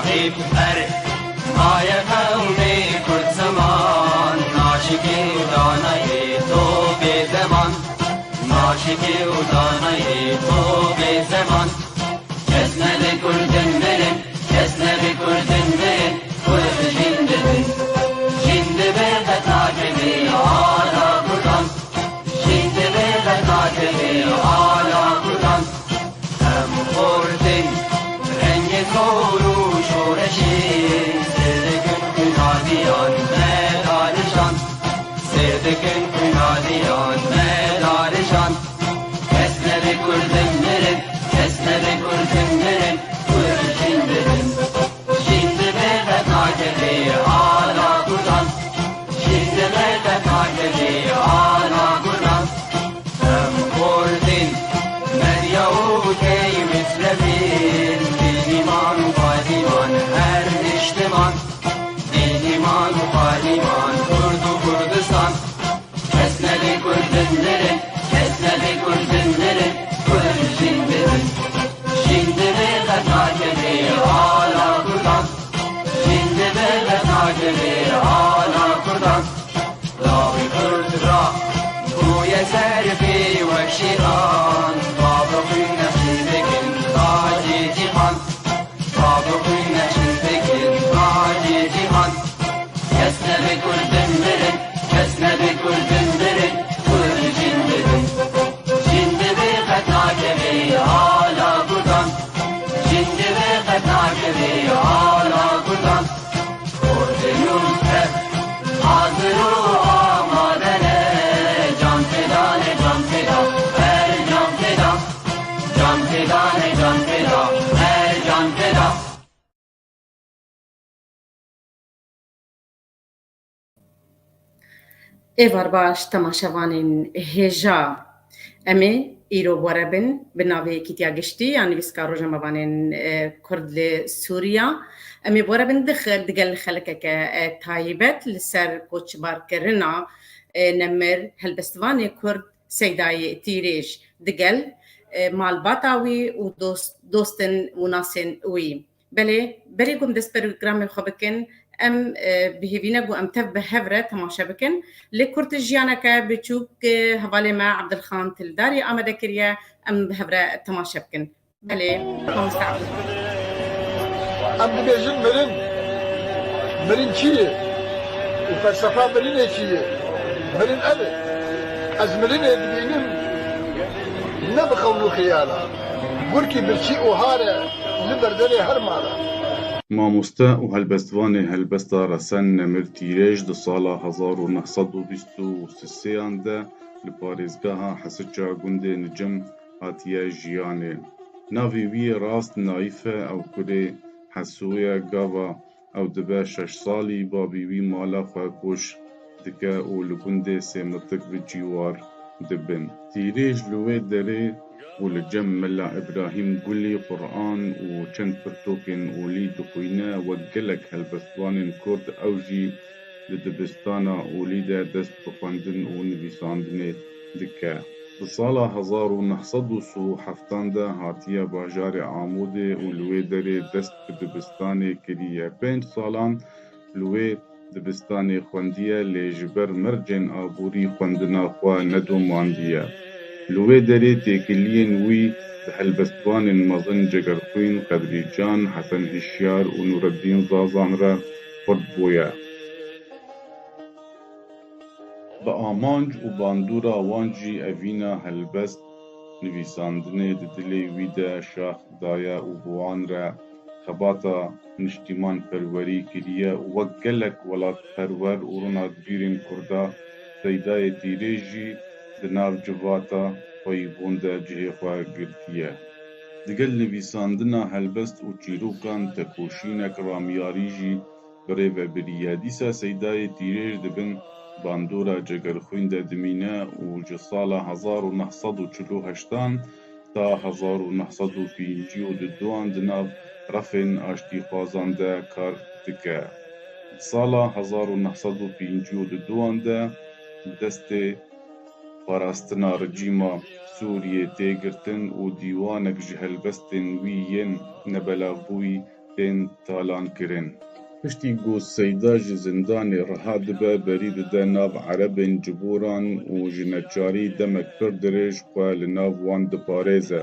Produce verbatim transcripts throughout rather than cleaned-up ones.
Ber maye qewmê Kurd ziman, naşikê û danayê to bê deman. Naşikê û danayê to bê zeman. Kes nebe Kurdin mirin, kes nebe Kurdin mirin, Kurd jin dibin. Jin dibe qet nakeve ala Kurdan. Jin dibe qet nakeve ala Kurdan. Em xortin rengê xor û şoreşê, sêr dikin xwînaliyan me darijan. Sêr dikin xwînaliyan me darijan. Kes nebe Kurdin mirin, kes nebe Kurdin mirin, Kurd jin dibin. Jin dibe qet nakeve ala Kurdan. Jin dibe qet nakeve ala Kurdan. Em xortin Medya û Key Misrefîn, Bînîman û Balîman her niştiman. Bînîman û Balîman, Kurd û Kurdistan. Kes nebe Kurdin mirin, kes nebe Kurdin mirin, Kurd jin dibin. Jin dibe qet nakeve ala Kurdan. Jin dibe qet nakeve ala Kurdan. Lawê Kurd ra bûye serfê wek şêxan. Bavê xwîn nexşî dikin tacê cîhan. Bavê xwîn nexşî dikin tacê cîhan. Kes nebe Kurdin mirin, kes nebe Kurdin mirin, Kurd jin dibin. Jin dibe qet nakeve ala Kurdan. Jin dibe qet nakeve ala Kurdan. Kurdê nû tev hazir û amade ne. Can feda ne, can feda, her can feda. Can feda ne, can feda, her can feda. Êvar baş temaşevanên hêja. Em ê îro bi we re bin bi navê Yekîtiya Giştî ya Nivîska Rojnamevanên, e, Kurd li Sûriya. Em ê bi we re bin dix-, digel xelekeke, e, taybet li ser koçberkirina, e, nemir helbestvanê Kurd Seydayê Tîrêj digel, e, malbata wî û dost-, dostên û nasên wî. Belê, berî ku em dest programê xwe bikin, em, e, bi hêvî ne ku em tev bi hev re temaşe bikin. Lê kurtiş jiyaneke biçûk, e, hevalê me Abdilxan Tildarî amade kiriye, em bi hev re temaşe bikin. Belê, mamoste Abdilxan. Em dibêjin mirin. Mirin çi ye? Û felsefa mirinê çi ye? Mirin ev e. Ez mirinê dibînim ne bi xewn û xeyala. Gurkî birçî û har e. Li berderê her mala. Mamoste û helbestvanê helbesta Resen Nemir Tîrêj di sala hezar û neh sed û bîst û sêyan de li parêzgeha Hesiça gundê Nicim hatiye jiyanê. Navê wî yê rast Naîf e, ew kurê Heso ye, gava ew dibe şeş salî, babî wî mala xwe koç dike û li gundê Sêmitik bi cîwar dibin. Tîrêj li wê derê û li cem Mela Îbrahîm Gulî Quran û çend pirtûkên olî dixwîne, wek gelek helbestvanên Kurd ew jî di dibistana olî de dest bi xwendin û nivîsandinê dike. Di sala hezar û neh sed û sî û heft de hatiye bajarê Amûdê û li wê derê dest bi dibistanê kiriye. Pênc salan li wê dibistanê xwendiye, lê ji ber mercên aborî xwendina xwe nedomandiye. Li wê derê têkiliyên wî bi helbestvanên mezin Cegerxwîn, Qedrî Can, Hesen Hişyar û Nûreddîn Zazan re xurt bûye. Bi amanc û bandora wan jî evîna helbest nivîsandinê di dilê wî de şax daye û bi wan re xebata niştîmanperwerî kiriye û wek gelek welatperwer û ronakbîrên Kurda, Seydayê Tîrêj jî di nav civata xweyîbûn de cihê xwe girtiye. Digel nivîsandina helbest û çîrokan tekoşînek ramyarî jî bi rê ve biriye. Dîsa Seydayê Tîrêj di bin bandora Cegerxwîn de dimîne û ji sala hezar û neh sed û çil û heştan ta hezar û neh sed û pêncî û duan di nav refên aştîxwazan de kar dike. Di sala hezar û neh sed û pêncî û duan de bi destê parastina rejîma Sûriyê tê girtin û dîwanek ji helbestên wî yên nebelavbûyî tên talankirin. Piştî ku Seyda ji zindanê riha dibe, berî dide nav Erebên ciboran û ji neçarî demek pir dirêj xwe li nav wan diparêze.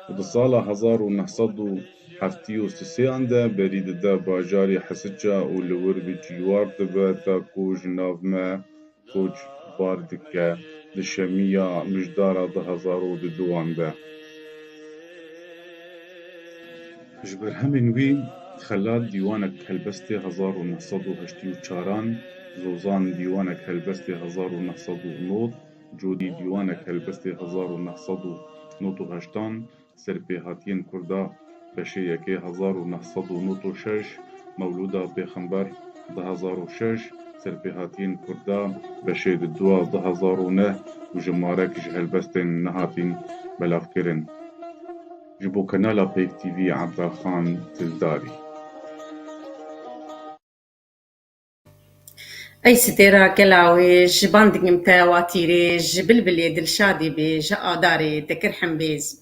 Û di sala hezar û neh sed û heftê û sêyan de berî dide bajarê Hesiça û li wir bi cîwar dibe ta ku ji nav me koç bar dike di şemiya mijdara du hezar û duduan de. Ji berhemên wî, Xelat dîwanek helbestê hezar û neh sed û heştê û çaran, Zozan dîwanek helbestê hezar û neh sed û nod, Codî dîwanek helbestê hezar û neh sed û nod û heştan, Serpêhatiyên Kurda beşê yekê hezar û neh sed û nod û şeş, Mewlûda Pêxember du hezar û şeş, Serpêhatiyên Kurda beşê didua du hezar û neh û jimarek ji helbestên nehatîn belavkirin. Ji bo Kanala Peyv T V, Ebdalxan Dildarî. Ey sitêra kela wê, ji ban digim te wa tîrê, ji bilbilê dilşadî bê, ji adarê te kir hembêz.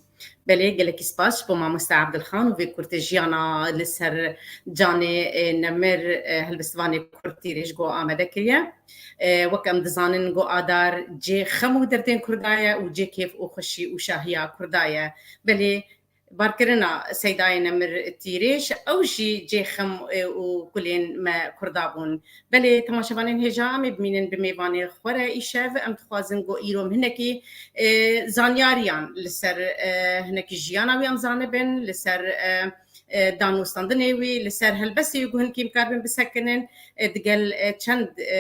Belê, gelekî spas ji bo mamoste Ebdilxan û vê kurtê jiyana li ser canê, e, nemir, e, helbestvanê kurd tîrê ji go amade kiriye. E, wek em dizanin, go adar cê xem û derdên Kurda ye û cê kêf û xweşî û şahiya Kurda ye. Belê, barkirina Seydayê Nemir Tîrêj, ew jî cê xem, e, û kulên me Kurda bûn. Belê, temaşevanên hêja, em ê bimînin bi mêvanê xwe re îşev. Em dixwazin ku îro em hinekî, e, zanyariyan li ser, e, hinekî jiyana wî em zanibin, li ser, e, e, danûstandinê wî, li ser helbestê wî ku hinkî em karibin bisekinin, e, digel, e, çend, e,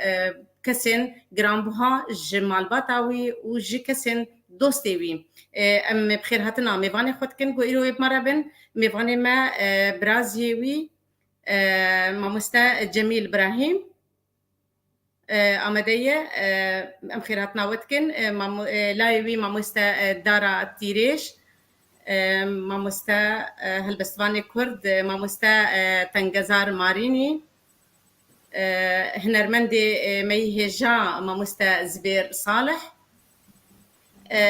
e, kesên giranbuha ji malbata wî û ji kesên dostê wî. E, em bi xêrhatina mêvanê xwe dikin ku îro wê bi me re bin. Mêvanê me, e, biraziyê wî, e, mamoste Cemîl Birahîm, e, amade ye. E, em xêrhatina we dikin. E, mamo-, e, layê wî mamoste, e, Dara Tîrêj, e, mamoste, e, helbestvanê Kurd, e, mamoste, e, Tengezar Marînî, e, hunermendê, e, me yî hêja mamoste Zibêr Salih, e,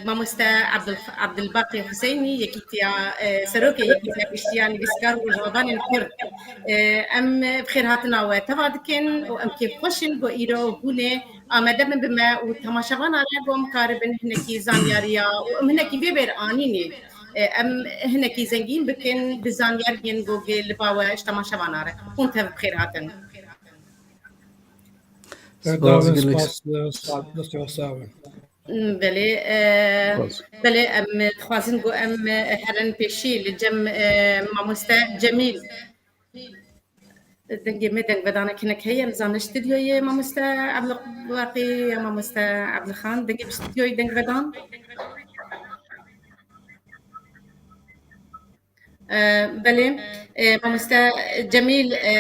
mamoste Abdul-, Abdulbaqî Huseynî, yekîtiya, e, serokê Yekîtiya Giştî ya Nivîskar û Rojnamevanên Kurd. E, em bi xêrhatina we teva dikin û em kêfxweş in ku îro hûn ê amade bin bi me û temaşevana re ku em karibin hinekî zanyariya û em hinekî vê bêr anînê. E, em hinekî zengîn bikin bi zanyariyên gogê li ba we ji temaşevana re. Hûn tev bi xêr hatin. Spas, spas, spas, spas, spas. Belê, e, belê, em dixwazin ku em, e, herin pêşî li cem, e, mamoste Cemîl. Dengê me dengvedanek hinek heye, em zanin stûdyoyê mamoste Ebdulbaqî ya mamoste Ebdulxan, dengê bi stûdyoyê dengvedan. E, belê, e, mamoste Cemîl, e,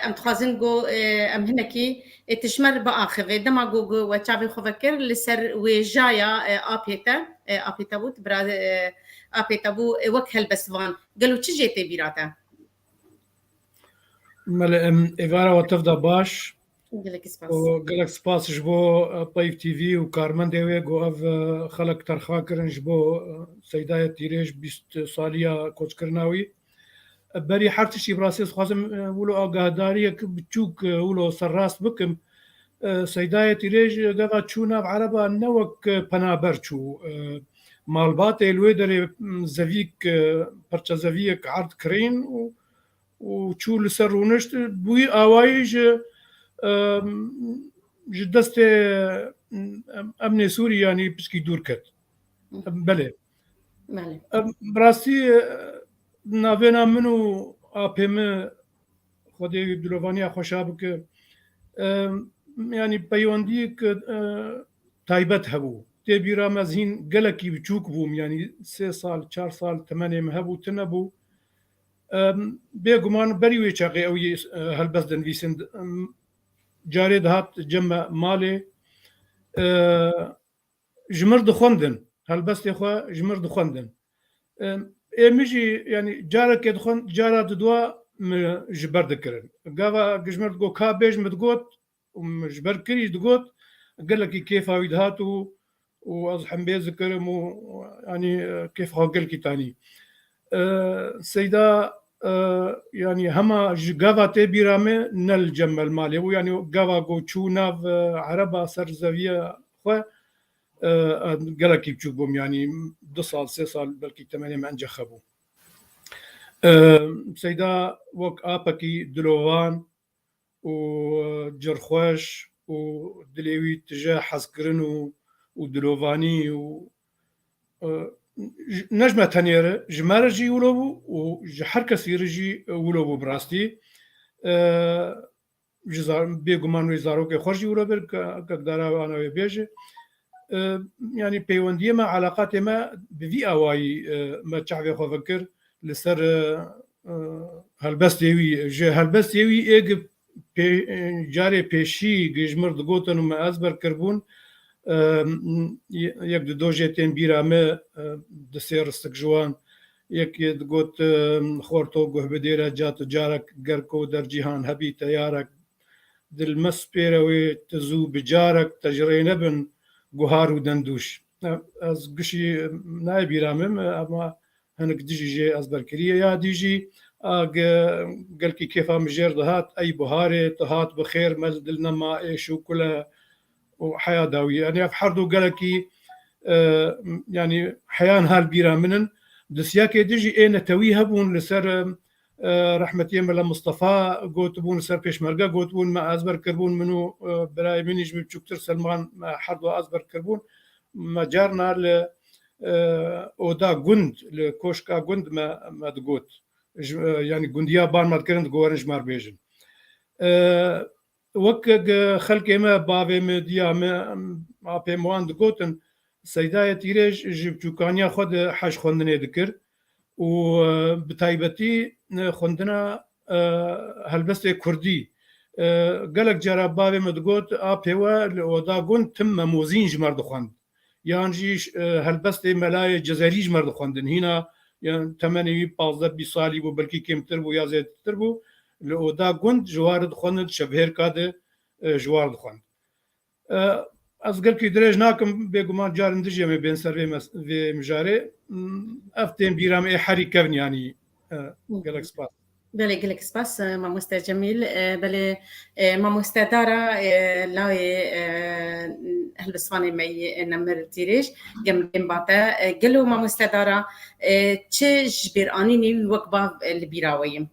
em dixwazin ku, e, em hinekî, e, tu ji me re biaxive. Dema ku, ku we çavê xwe vekir li ser wêjaya, e, apê te, e, apê te bû, tu bira, e, apê te bû, e, wek helbestvan. Gelo çi jê tê bîra te? Mele, em êvara we tev de baş. Gelekî spas. Û gelek spas ji bo, e, Peyv T V û karmendê wê ku ev, e, xelek terxa kirin ji bo, e, Seydayê Tîrêj bîst saliya koçkirina wî. E, berî her tiştî bi rastî ez dixwazim, e, wilo agahdariyek biçûk, e, wilo serrast bikim. E, Seydayê Tîrêj gava çû nav Ereba ne wek, e, penaber çû. E, malbatê li wê derê, m, zevîk, e, perçe zeviyek erd kirîn û û çû li ser rûnişt, bi wî awayî ji, em, ji destê, em, emnê Sûrî, yanî piçkî dûr ket. Belê. Belê. Em, bi rastî, e, navêna min û apê min, Xwedê wî dilovaniya xweşa bike, em, yanî peywendiyek, e, taybet hebû. Tê bîra me ez hîn gelekî biçûk bûm, yanî sê sal, çar sal temenê min hebû, tune bû. Em, bêguman berî wê çaxê ew yê, e, helbest dinivîsin. Em, carê dihat cem me malê, e, ji mir dixwendin. Helbestê xwe ji mir dixwendin. Em, ê min jî, yanî carekê dixwend, cara didwa min ji ber dikirin. Gava ji mir digot, ka bêj, min digot, û min ji ber kirî digot, gelekî kêfa wî dihat û û ez hembêz dikirim û, yanî, kêf xwe gelkî tanî. E, Seyda e, yanî hema ji gava tê bîra me ne li cem me li malê bû. Yanî gava ku çû nav, e, ereba ser zeviya xwe, e, gelekî biçûk bûm. Yanî du sal, sê sal belkî temenê me encexe bû. E, Seyda wek apekî dilovan û cirxweş û dilê wî tije hezkirin û, û dilovanî û, e, ji, ne ji me tenê re, ji me re jî wilo bû û ji her kesî re jî wilo bû bi rastî. E, ji zar-, bêguman wê zarokê xwe jî wilo bir, ke-, kek Dara ana wê bêje. E, yanî peywendiyê me, eleqatê me bi vî awayî, e, me çavê xwe vekir li ser, e, e, helbestê wî. Ji helbestê wî ê gi pê-, e, carê pêşî gi ji mir digotin û me ezber kiribûn, e, yek di do jê tên bîra me, e, di sê ristik ji wan. Yekê digot, e, xorto guh bidêre ca tu carek, ger ku der cîhan hebî teyarek, dil me spêre wê ti zû bi carek, te ji rê nebin guhar û dendûş. E, ez gişî nayê bîra min, e, ama hinek dijî jê ezber kiriye. Ya dî jî, a, ge-, gelkî kêfa min jêr dihat, ey buharê, tu hat bi xêr, me li dil nema êş û kule û heya dawî. Yanî ev her du gelekî, e, yanî heyan hal bîra min in. Di siyakê dijî ê netewî hebûn li ser, e, e, rehmetiyê Mela Mustafa gotibûn, li ser Pêşmerge gotibûn, me ezber kiribûn, min û, e, birayê min jî min biçûktir Selman, me her du ezber kiribûn. Me carna li, e, oda gund, li koşka gund me, me digot. Ji, e, yanî gundiya ban me dikirin, digorin ji me re bêjin. E, wek ge-, xelkê me, bavê me, diya me, em, apê me wan digotin, Seydayê Tîrêj ji biçûkaniya xwe de hej xwendinê dikir û, e, bi taybetî, e, xwendina, e, helbestê kurdî. E, gelek cara bavê me digot, apê we li oda gund tim memozîn ji me re dixwend. Yan jî, e, helbestê Melayê Cezerî ji me re dixwendin. Hîna, yan temenê wî pazdeh bîst salî bû, belkî kêmtir bû ya zêdetir bû. Li oda gund ji wan re dixwendin, şevhêrka de, e, ji wan re dixwend. E, ez gelkî dirêj nakim, bêguman carin dijî em ê bên ser vê mes-, vê mijarê. Hmm, ev tên bîra me ê herî kevn, yanî, e, gelek spas. Belê, gelek spas, e, mamoste Cemîl. E, belê, e, mamoste Dara, e, lawê, e, helbestvanê me yê, e, Nemir Tîrêj, gem bên bate. E, gelo mamoste Dara, e, çi ji bêranînê wî wek bav, e, li bîra we ye?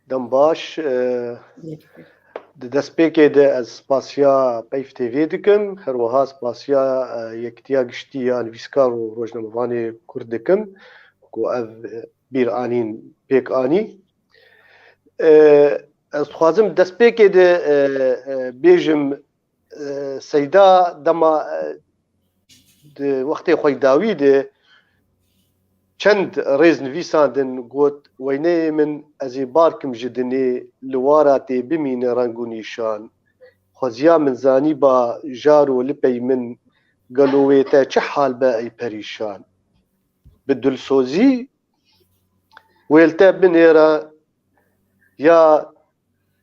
Dem baş, e, di destpêkê de ez spasiya Peyv T V dikim, her wiha spasiya, e, Yekitiya Giştî ya Nivîskar û Rojnamevanê Kurd dikim ku ev, e, bîranîn pêk anî. E, ez dixwazim destpêkê de, e, e, bêjim, e, Seyda dema, e, di wextê xwe dawî de çend rêz nivîsandin, got, weyneyê min, ez ê bar kim ji dinê, li wara tê bimîne reng û nîşan. Xweziya min zanîba jaro li pey min, gelo wê te çi hal be ey perîşan. Bi dilsozî wê li te binêre ya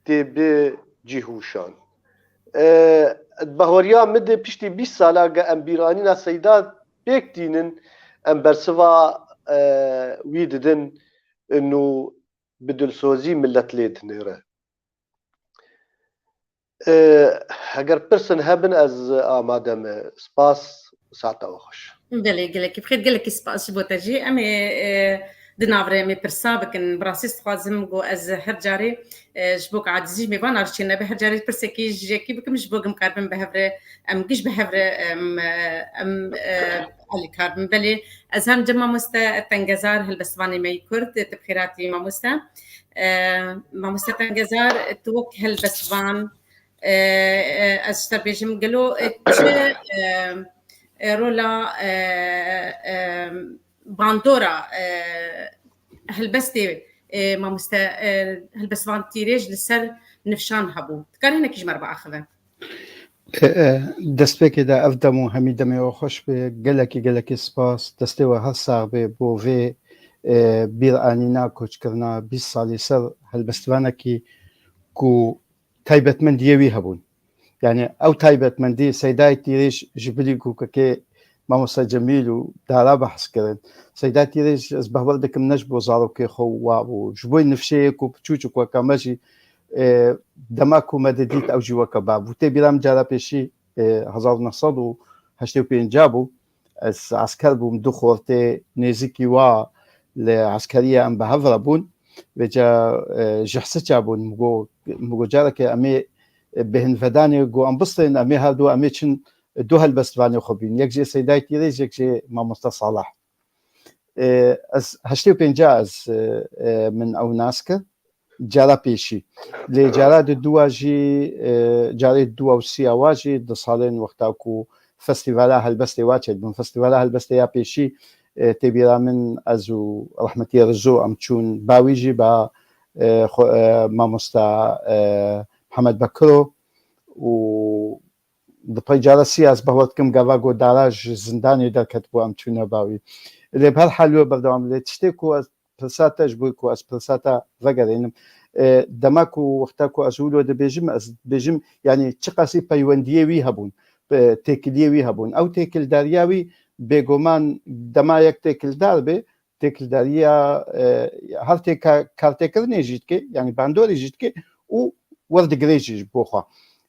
tê bi cîhûşan. E, bahweriya min de piştî bîst sala ge em bîranîna Seyda pêk tînin, em bersiva, e, wî didin û bi dilsozî millet lê dinêre. E, heger pirsin hebin, ez amade me. Spas, saeta we xweş. Belê, gelekî bi xêr, gelekî spas ji bo te jî. Em ê, e, di nav re em ê pirsa bikin. Bi rastî dixwazim ku ez her carê, e, ji bo ku acizî ji mêvan re çênebe, her carê pirsekî ji yekî bikim, ji bo ku em karibin bi hev re, em giş bi hev re, em, e, em, e, alîkar bin. Belê, ez hem cem mamoste Tengezar, helbestvanê me yî Kurd, tu bi xêr hatî mamoste. E, mamoste Tengezar, tu wek helbestvan, e, e, ez ji te bêjim, gelo, e, çi, e, e, rola, e, e, bandora, e, helbestê, e, mamoste, e, helbestvan Tîrêj li ser nifşan hebû? Dikarî hinekî ji me re biaxive? E, e, destpêkê de ev dem û hemî demê we xweş be. Gelekî, gelekî spas. Destê we her sax be bo vê, e, bîranîna koçkirina bîst salî ser helbestvanekî ku taybetmendiyê wî hebûn. Yani ew taybetmendî Seydayê Tîrêj ji bilî ku kekê Mamoste Cemîl û Dara behs kirin. Seyda Tîrêj, ez behwer dikim ne ji bo zarokê xwe wa bû. Ji bo nifşeyê ku piçûçik weke me jî, e, dema ku me didît ew jî weke bav bû. Tê bîra min cara pêşî, e, hezar û neh sed û heştê û pênc bû. Ez esker bûm, du xortê nêzîkî wa li eskeriya em bi hev re bûn. Vêca, e, ji Hisiça bûn. Min got, min got, careke em ê, e, bêhnvedanê got, em bistên, em ê her du, em ê çin du helbestvanê xwe bîn. Yek jê Seydayê Tîrêj, yek jê Mamoste Salih. E, ez heştê û pênc ez, e, e, min ew nas kir. Cara pêşî. Lê cara di dua jî, e, carê dua û siya wa jî di salên wexta ku festîvala helbestê wa çêdibûn. Festîvala helbestê ya pêşî, e, tê bîra min ez û rehmetiyê Rizo em çûn bawî jî ba, e, xwe, e, mamosta, e, Mihemed Bekiro û di pey cara sî ez bawer dikim gava ku Dara ji zindanê derketibû em çûne bawî. Lê bi her hal wê berdewam. Lê tiştê ku ez pirsa te ji bo ku ez pirsa te vegerînim. E, dema ku wexta ku ez wilo dibêjim, ez dibêjim, yanî çiqasî peywendiyê wî hebûn, e, têkiliyê wî hebûn. Ew têkildariya wî bêguman dema yek têkildar be, têkildariya, e, her tê ka-, kartêkirinê jî dike, yanî bandorê jî dike û werdigirê jî ji bo xwe.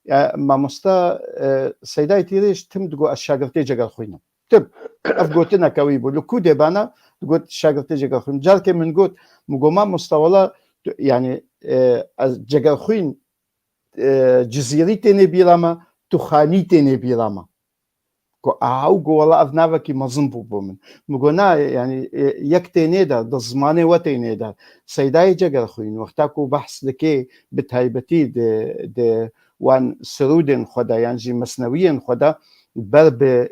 Ya, mamosta, e, Seydayê Tîrêj tim digo ez şagirtê Cegerxwîn im. Tim. Ev gotineke wî bû. Li ku dê bana digot şagirtê Cegerxwîn. Carkê min got, min got, mamosta, wela tu, yanî, e, ez Cegerxwîn, e, Cizîrî tênê bîra me, tu Xanî tênê bîra me. Ku, aha, ew got, wela ev navekî mezin bû bo min. Min got, na, yanî, e, yek tênê de, di zimanê we tênê de. Seydayê Cegerxwîn, wexta ku behs dike, bi taybetî di, di wan sirûdên xwe de, yan jî mesnewiyên xwe de, ber bi,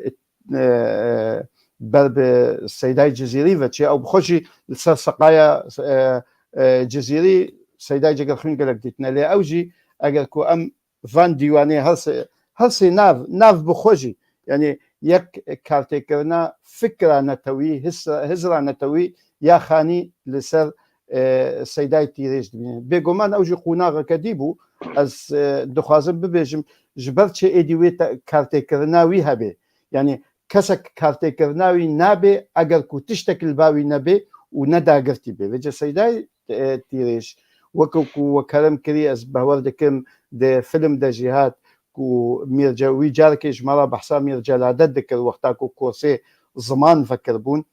e, ber bi Seydayê Cizîrî ve çê, ew bi xwe jî li ser seqaya, e, e, Cizîrî Seydayê Cegerxwîn gelek dîtine. Lê ew jî, eger ku em van dîwanê her sê, her sê nav, nav bi xwe jî, yanî yek kartêkirina fikra netewî, his-, hizra netewî ya Xanî li ser, e, Seydayê Tîrêj dibînin. Bêguman ew jî qonaxeke dî bû. Ez, e, dixwazim bibêjim, ji ber çi êdî wê te-, kartêkirina wî hebe? Yanî kesek kartêkirina wî nabe eger ku tiştek li ba wî nebe û ne dagirtî be. Vêca Seydayê, e, Tîrêj, weke ku we kerem kirî, ez bawer dikim di film de jî hat ku Mîr Ce-, wî carekê ji me re behsa Mîr Celadet dikir, wexta ku kursê ziman vekiribûn,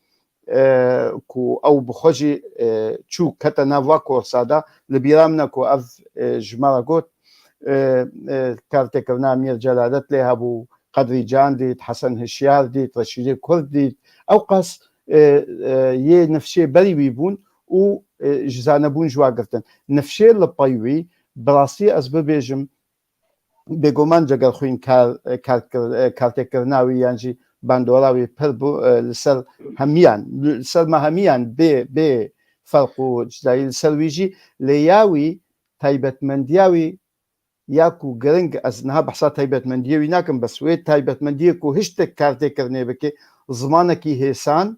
e, ku ew bi xwe jî, e, çû kete nav wa kursa de, li bîra min e ku ev, e, ji me re got, e, e, kartêkirina Mîr Celadet lê hebû, Qedrî Can dît, Hesen Hişyar dît, Reşîdê Kurd dît. Ew qas, e, e, yê nifşê berî wî bûn û, e, ji zanebûn ji wa girtin. Nifşê li pey wî, bi rastî ez bibêjim, bêguman Cegerxwîn kar, e, kar kir-, e, kartêkirina wî yan jî bandora wî pir bû, e, li ser hemiyan, li ser me hemiyan bê, bê ferq û cudayî li ser wî jî, lê ya wî, taybetmendiya wî, ya ku giring, ez niha behsa taybetmendiyê wî nakim, bes wê taybetmendiyê ku hiştek kartêkirinê bike, zimanekî hêsan,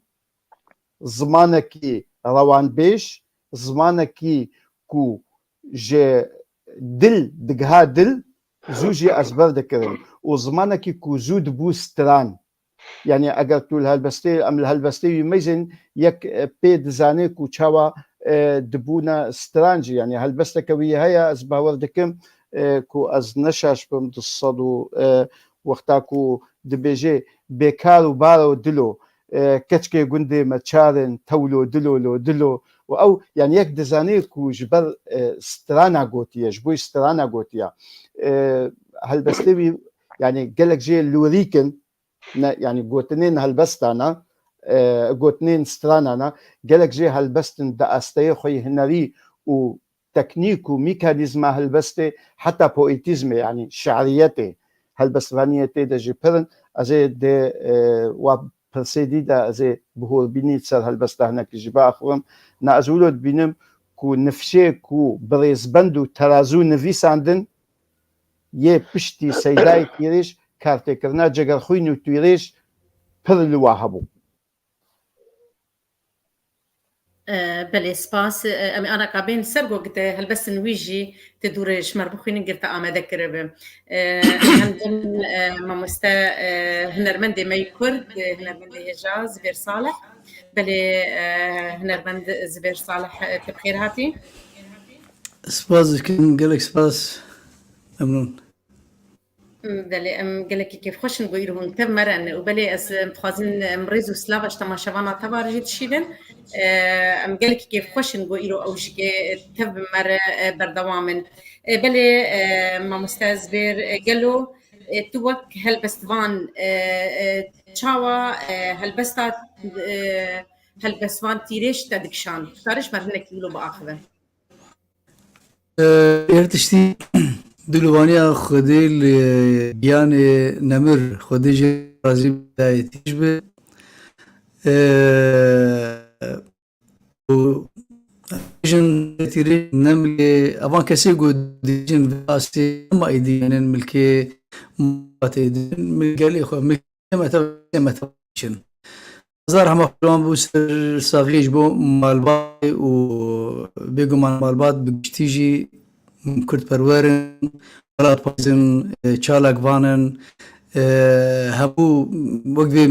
zimanekî rewanbêj, zimanekî ku ji dil digiha dil, zû jî ezber dikirin û zimanekî ku zû dibû stran. Yanî eger tu li helbestê, em li helbestê wî meyzên yek, e, pê dizanê ku çawa, e, dibûne stran jî. Yanî helbesteke wî heye, ez bawer dikim, e, ku ez ne şaş bim, du sed û, e, wexta ku dibêje bêkar û baro dilo, e, keçkê gundê me çar in, tewlo dilo lo dilo. Û ew, yanî yek dizanê ku ji ber, e, strana gotiye, ji bo strana gotiye. E, helbestê wî, yanî gelek jê lûrîk in, ne, yanî gotinên helbestana, e, gotinên stranana, gelek jê helbestin di asteyê xwe yê hunerî û teknîk û mîkanîzma helbestê, heta poetîzmê, yanî şiiriyetê, helbestvaniyê tê de jî pir in. Ez ê dê, e, wa pirsê dî de ez ê bi hûrbînî ser helbesta hinekî jî biaxivim. Na ez wilo dibînim ku nifşê ku bi rêzbend û terazû nivîsandin, yê piştî Seydayê Tîrêj, kartêkirina Cegerxwîn û Tîrêj pir li wa hebû. E, belê, spas. E, em ê anaka bên ser ku gite helbestên wî jî ti dûre ji me re bixwînin, gir te amade kiribe. E, em hem dem, e, mamoste, e, hunermendê me yî Kurd, e, hunermendê hêja Zibêr Salih. Belê, e, hunermend Zibêr Salih, e, tu bi xêr hatî. Spas dikim, gelek spas. Memnûn. Belê, em gelekî kêfxweş in ku îro hûn tev me re ne û belê ez, em, dixwazin, em, rêz û silava ji temaşevana te ve re jî dişînin. E, em gelekî kêfxweş in ku îro ew jî kê tev bi me re, e, berdewam in. E, belê, e, mamoste Zibêr, e, gelo, e, tu wek helbestvan, e, e, çawa, e, helbesta, e, helbestvan Tîrêj te dikişand? Tu karî ji me re hinekî wilo biaxive? Ê, her tiştî dilûvaniya Xwedê li giyanê nemir, Xwedê jê razî be, dayê tîj be. Ê, û jin tîrê nemilê, evan kesê ku dijin vê astê, ema êdî yenên milkê, matê din, milgelê xwe, milkê me tev, me tev çin. Hezar hema xwedan bû ser saxiyê ji bo malbatê û bêguman malbat bi giştî jî kurdperwer in, welatparêz in, e, çalakvan in, e, hemû wek vê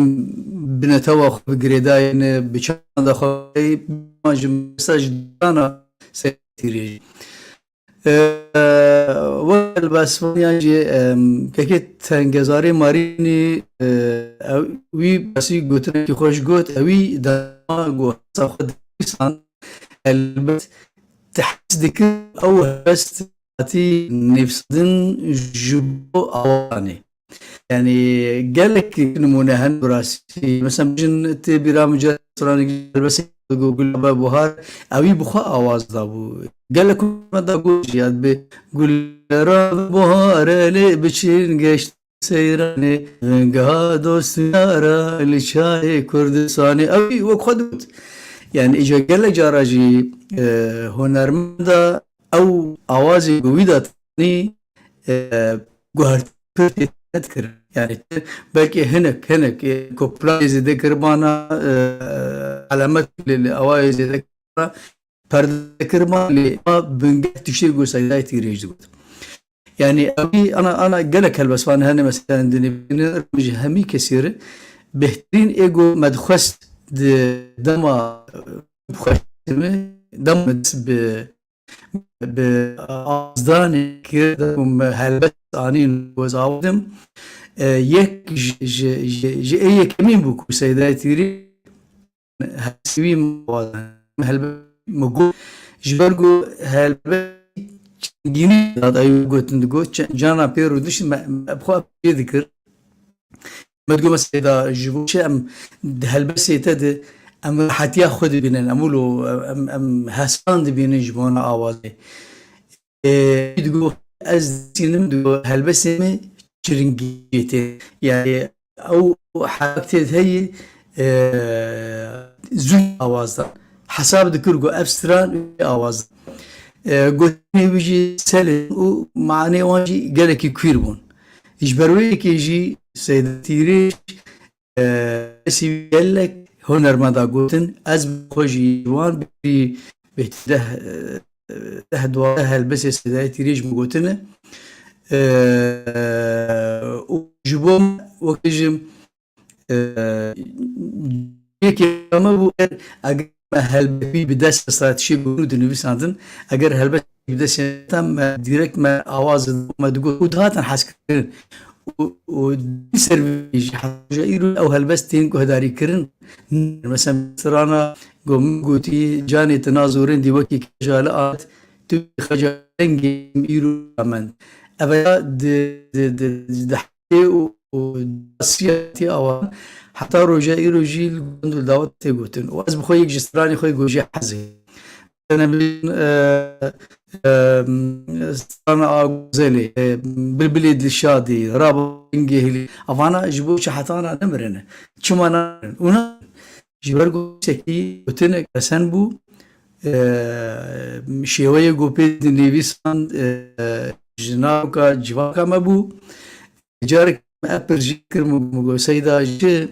binetewa xwe bi girêdayê ne, bi çanda xwe ji mesa ji dana ser tîrê jî. E, wek helbestvan yan jî, em, kekê tengezarê Marînî, e, ew, wî basî gotinekî xweş got, ewî dema ku hesa xwe dinivîsan, helbest ti hez dikir, ew helbest hatî nivîsandin ji bo awanê. Yani gelek nimûne hene bi rastî. Mesela bijin tê bîra min, carekî stranekî helbestê ku Gulaba Buhar, ewî bi xwe awaz dabû. Gelek me da got jî, ya dibê Gulera Buhar lê biçin geşt seyranê, vengeha dost yara li çayê Kurdistanê. Ewî wek xwe digot. Yani îca gelek cara jî, e, hunermenda ew awazê ku wî datanî, e, guhertin pir tê nedikirin. Yani belkî hinek, hinek, e, ku planê zêde kiribana, e, elemet li, li awayê zêde kiribana, perde kiribana, lê ma bingeh tiştê ku Seydayê Tîrêj digot. Yani ewî ana, ana gelek helbestvan hene mesela dinê bînin, ji hemî kesî re bêhtirîn ê ku me dixwest di dema, e, xweş dema me dest bi bi azdanê kir, ku me helbest anîn ku ez awadim. E, yek ji, ji, ji, ji ê yekemîn bû ku Seydayê Tîrê hesî wî min helbet min got, ji ber ku helbet çingînî dat, ew gotin digot, ç-, cana pê rûdiş me, me bi xwe pê dikir. Me digot mesela da ji bo çi em di helbestê te de em rehetiya xwe dibînin, em wilo em, em hespan dibînin ji bona awazê. Ê, digot ez dînim, digot helbestê me çiringiyê tê. Yani ew heraktê heye, e, zû awaz dan. Hesab dikir ku ev stran wê awaz dan. E, gotinê wî jî selin û manê wan jî gelekî kwîr bûn. Ji ber wê yekê jî Seyda Tîrêj, e, kesî gelek hunermenda gotin. Ez bi xwe jî ji wan bêrî bêhtir deh, e, deh duwazdeh helbestê Seydayê Tîrêj min gotine. E, û ji bo me wekî ji, e, yekê me bû, eger, eger me helbestî bi dest, mesela tiştê ku dinivîsandin, eger helbestî bi dest, me direkt me awaz didî, me digot û dihatin hezkirin. Û, û di ser vê jî heta roja îro ew helbest tên guhdarîkirin. Mesela strana ku min gotî, canê te nazorên dî wekî kejale at, tu xeca dengê îro mend. Ev ya di, di, di, di Ê û, û siyasî awan heta roja îro jî li gund û dawet tê gotin. Û ez bi xwe yek ji stranê xwe ku jê hez e. Mesela, e, e, strana a Gozelê, e, Bilbilê Dilşadî, Raba Bingehîlî. Evana ji bo çi hetana nemirine? Çima namirin? Û na ji ber ku tiştekî gotinek pesen bû, e, şêweyê ku pê dinivîsan, e, ji navka civaka me bû. Carek me ev pirsgirêk kir, min got, Seyda, ji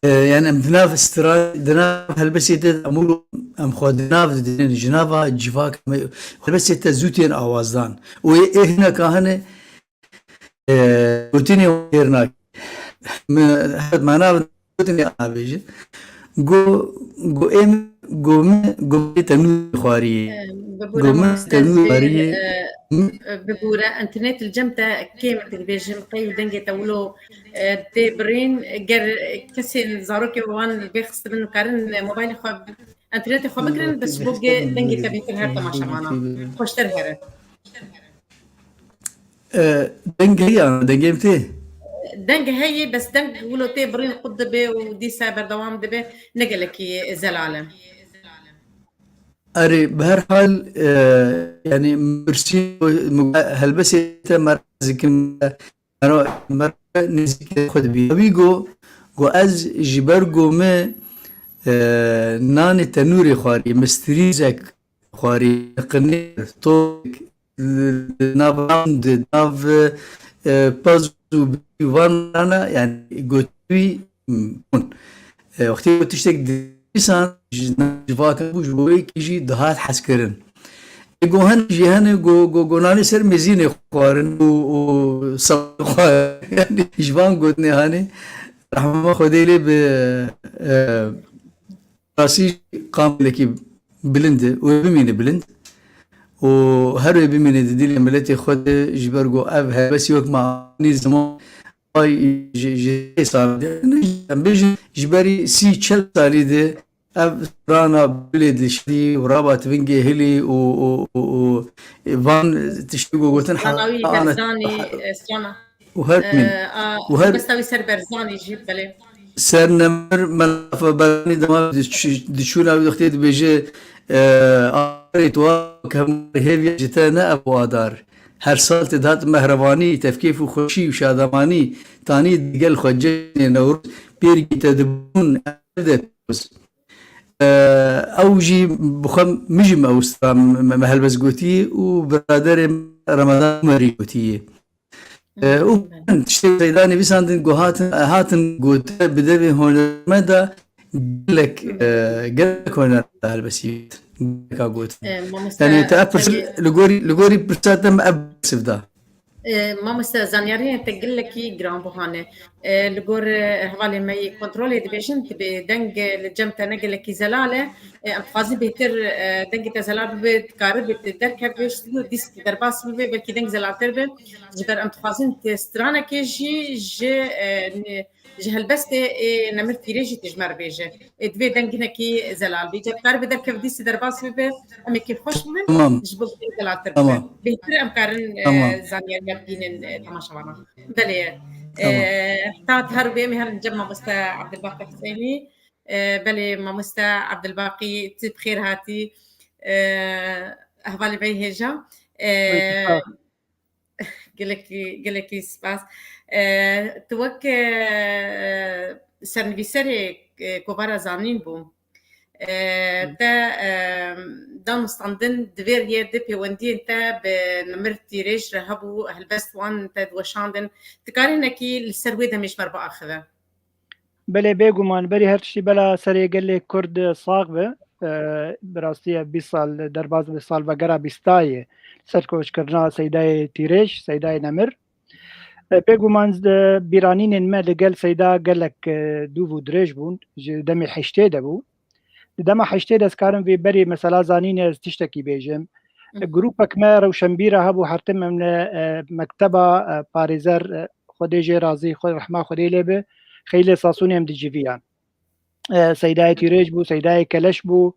E, yani em di nav stira-, di nav helbestê de em û em xwe di nav didin, ji nava civak me, helbestê te zû tên awazdan. Û ê, ê hineka hene, e, gotinê wan têr nake. Me, hewt mana gotinê nabêje. Go, go êm, go me, go me tenûrê xwariyê. Em, Go bibûre me mamoste tenûrê zêr, xwariyê. E, e, bibûre, internet li cem te kêm, dibêjim, qey dengê te wilo, e, tê birîn, ger kesên zarokê wan vê xistibin, karin mobaylê xwe, internetê xwe bikirin, bes bo ge dengê te bêtir her temaşevana. Xweştir here. E, deng heye, dengê min tê? Deng heye, bes deng wilo tê birîn qut dibe û dîsa berdewam dibe, ne gelekî zelal e. Erê, bi her hal, e, yani, mirsî, helbestê te meraz dikim, mero-, mero nêzîkê xwe dibî. Wî go, go ez ji ber go me, e, nanê tenûrê xwarî, mistrîzek xwarî, qinêr, tok, li nav ram di nav, e, paz û bî van rana, yani, gotî bûn. E, wextê ku tiştek dîsan ji, ji vaka bû, ji bo wê kî jî dihat hezkirin. E, go hin jî hene, go, go, go nanê ser mêzînê xwarin û, û sab xwarin. Yani, ji van gotinê hanê, rehma Xwedê lê bi, e, rastî qamelekî bilind e û ê bimîne bilind. Û her wê bimîne di dîlê miletê xwe de, ji ber ku ev helbestî wek me anî ziman, ay ji, ji sê salî de, em bêjin, ji berî sî çel salî de ev strana bilê diştî û rabat vingê hilî û, û, û, û van tiştî ku gotin Strana wî heta ana Berzanî, e, strana, û her e, min. A, û her helbesta wî ser Berzanî jî, belê. Ser nemir melafa Berzanî dema diç-, diçûna wî wextê dibêje, e, "Arê tu a kemar hêviya ji te ne ev wadar. Her sal te dihat mehrevanî, tevkêf û xweşî û şademanî, tanî digel xwe cejnê Newroz, pêrgî te dibûn ev de pîroz." E, ew jî bi xwe min jî me ew stran me, me helbest gotiye û biraderê me Remadan Umerî gotiye. E, û tiştê Seyda nivîsandin ku hatin, hatin gote bi devê hunermenda gelek, e, gelek hunermenda helbestî gelek a gotin. E, mamoste, Yani te ev pirsî, li gorî, li gorî pirsa te me ev bersiv da. E, mamoste, zanyariyên te gelekî giranbuha ne. E, li gor, e, hevalên me yê kontrolê dibêjin, dibê deng, e, li cem te ne gelekî zelal e. E, em dixwazin bêhtir, e, dengê te zelal bibe, dikaribê tu derkevibê ji stûdyo, dîs tu derbas bibe, belkî deng zelaltir be. Ji ber em dixwazin tu stranekê jî ji, e, ne-, ji helbestê ê Nemir Tîrê jî tu ji me re bêje. Ê, divê deng hinekî zelal bî. Ca dikaribê derkeve dîsî derbas bibe, em ê kêfxweş bibin, Tamam. ji bo deng zelaltir bibe. Tamam. Bêhtir em karin, e, Tamam. zanyariya bidînin, e, temaşevana. Belê, e, Tamam. ta her bê em ê herin cem mamoste Abdulbaqî Husênî. E, belê mamoste Abdulbaqî, tu bi xêr hatî. E, hevalê me yê hêja. E, Gelekî, gelekî spas. E, tu wek, e, sernivîserê, e, kovara Zanîn bû. E, Hı. te, e, danûstandin di vê riyê de pêwendiyên te bi Nemir Tîrêj re hebû, helbest wan te diweşandin. Tu karî hinekî li ser wê demê ji me re biaxive? Belê, bêguman, berî her tiştî bela serê gelê Kurd sax be. E, bi rastî ev bîst sal, derbas bi salvegera bîstayê serkoçkirina Seydayê Tîrêj, Seydayê Nemir. E, bêguman, e, bîranînên me li gel Seyda gelek, e, dûv û dirêj bûn, ji demê heştê de bû. Di dema heştê de ez karim vê berî mesela Zanînê ez tiştekî bêjim. Hı. Grûpek me rewşenbîra hebû, her tim em li, e, mekteba, e, parêzer, e, Xwedê jê razî, xwe rehma Xwedê lê be, Xeylê Sasûnê em diciviyan. E, Seydayê Tîrêj bû, Seydayê Keleş bû,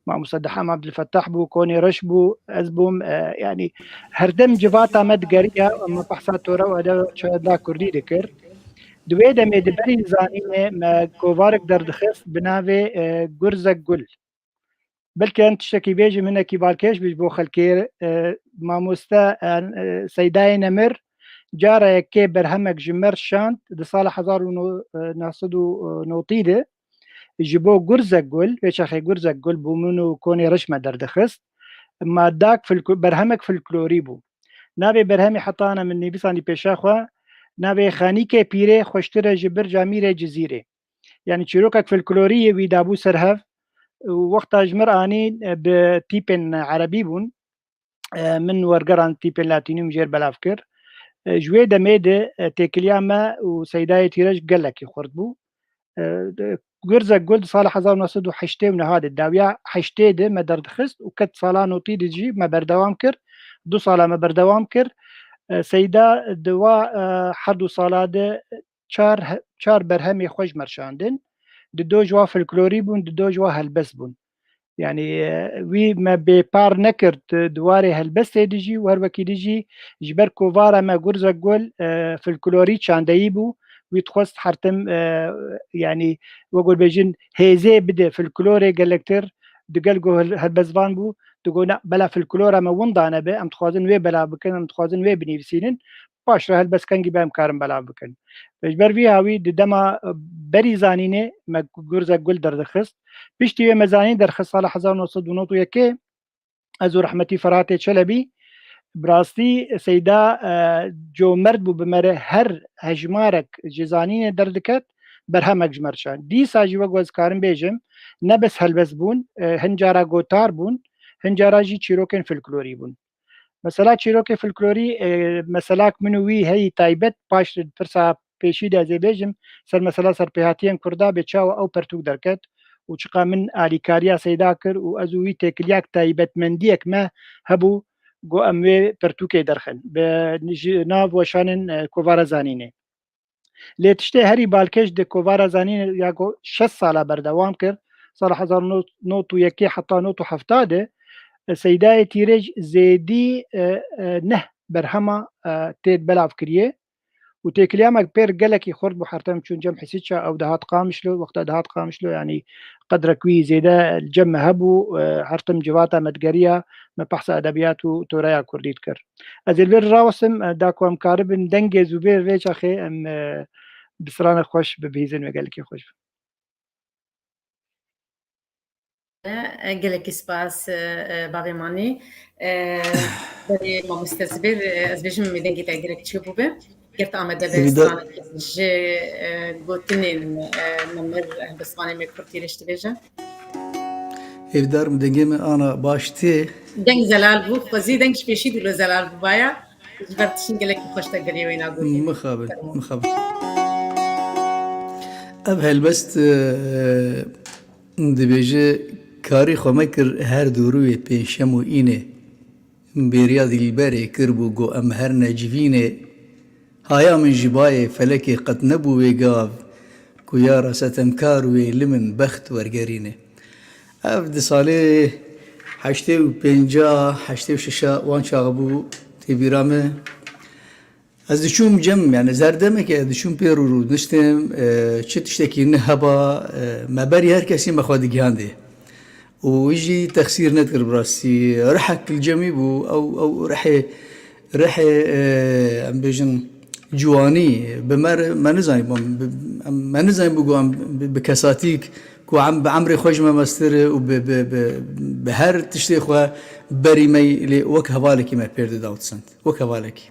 Mamoste Deham Abdulfetah bû, Konê Reş bû, ez bûm, e, yanî her tim civata me digeriya, me behsa tore û edeba kurdî dikir. Di wê demê di berî Zanînê me kovarek derdixist bi navê, e, Gurzek Gul. Belkî em tiştekî bêjim hinekî balkêş bî ji bo xelkê, e, mamoste, e, e, Seydayê Nemir cara yekê berhemek ji me re şand di sala hezar û neh sed û notî de ji bo Gurzek Gul, vê çaxê Gurzek Gul bû, min û Konê Reş me derdixist. Ma dak filko-, berhemek filklorî bû. Navê berhemê heta ana min nivîsandî pêşa xwe, navê Xanîkê Pîrê xweştir e ji birca Mîrê Cizîrê. Yanî çîrokek folklorî yê wî dabû ser hev û wexta ji mir anî, e, bi tîpên erebî bûn. E, min wergeran tîpên latînî min jêr belav kir. E, ji wê demê de, e, têkiliya me û Seydayê Tîrej gelekî xurt bû. E, de, Gurzek Gul di sala hezar û neh sed û heştê û neh de, dawiya heştê de me derdixist û ket sala notî de jî me berdewam kir. Du sala me berdewam kir. E, Seyda di wa, e, her du sala de çar he-, çar berhemê xwe ji me re şandin. Di do ji wa folklorî bûn, di do ji wa helbest bûn. Yanî, e, wî me bêpar nekir di, di warê helbestê de jî û her wekî de jî ji ber kovara me Gurzek Gul, e, folklorî çandeyî bû. Wî dixwest hertim, e, yanî, wek bêjin hêzê bide folklorê gelektir, digel ku hel-, helbestvan bû, digot, "Na, bela folklora me winda nebe, em dixwazin wê belav bikin, em dixwazin wê binivîsînin." Paş re helbestkengî be em karin belav bikin. Ji ber vî hawî di dema, e, berî zanînê me Gurzek Gul derdixist. Piştî wê me zanîn derxist sala hezar û neh sed û nod û yekê, ez û rehmetî Ferhatê Çelebî, bi rastî Seyda, e, comerd bû bi me re, her hejmarek ji zanînê derdiket, berhemek ji me re şand. Dîsa jî wek ez karim bêjim, ne bes helbest bûn, e, hin cara gotar bûn, hin cara jî çîrokên folklorî bûn. Mesela çîrokê folklorî, e, meselak min û wî heyî taybet, paş pirsa pêşî de ez ê bêjim, ser mesela serpêhatiyên Kurda bê çawa ew pertûk derket û çiqa min alîkariya Seyda kir û ez û wî têkiliyek taybetmendiyek me hebû, got em wê pertûkê derxin. Bi, ji nav weşanên, e, kovara zanînê. Lê tiştê herî balkêş di kovara zanînê ya ku şeş sala berdewam kir, sala hezar nod û yekê heta nod û hefta de, e, Seydayê Tîrêj zêdî, e, e, neh berhema, e, têt belav kiriye û têkiliya me pêr gelekî xurt bû hertem çûn cem Hesîça, ew dihat Qamişlo, wexta dihat Qamişlo, yanî qedrek wî zêde li cem me hebû, e, hertim civata me digeriya, me behsa edebiyat û toreya kurdî dikir. Ez ê li vir rawestim, e, da ku em karibin dengê zû bê vê çaxê em, e, bi strana xweş bibihîzin wê gelekî xweş bin. E, gelekî spas, e, e, bavê Manî. E, berê mamoste Zibêr, e, ez bêjim wê dengê te gelek çê bûbe. Ger tu amade be stranekê ji, e, gotinên, e, me mir, e, helbestvanê me Kurd Tîrêj dibêje. Hêvdar im dengê me ana baş tê. Deng zelal bû, xwezî deng ji pêşî dûlo zelal bûbaya. Ji ber tiştin gelekî xweş te geriyê wêna gotî. Mixabin, mixabin. Ev helbest, e, dibêje, karê xwe mekir her dûrûyê pênşem û înê. Bêriya dilberê kiribû got em her necivînê. Haya min ji bayê felekê qet nebû wê gav, ku ya re setemkar wê li min bext wergerîne. Ev di salê heştê û pênca, heştê û şeşa wan çax bû tê bîra me. Ez diçûm cem, yani zerdemeke ez diçûm pê rû rû diştim, e, çi tiştekî niheba, e, me berî her kesî me xwe digihandê. Û wî jî texsîr nedikir bi rastî. Rihek li cemî bû, ew, ew rihê, rihê, e, em bêjin ciwanî, bi me re, me nizanîbû, em, bi, em, me nizanîbû ku em bi, bi kesatîk ku em bi emrê xwe ji me mestir e û bi, bi, bi, bi her tiştê xwe berî me yî, lê wek hevalekî me pêr dida û disend. Wek hevalekî.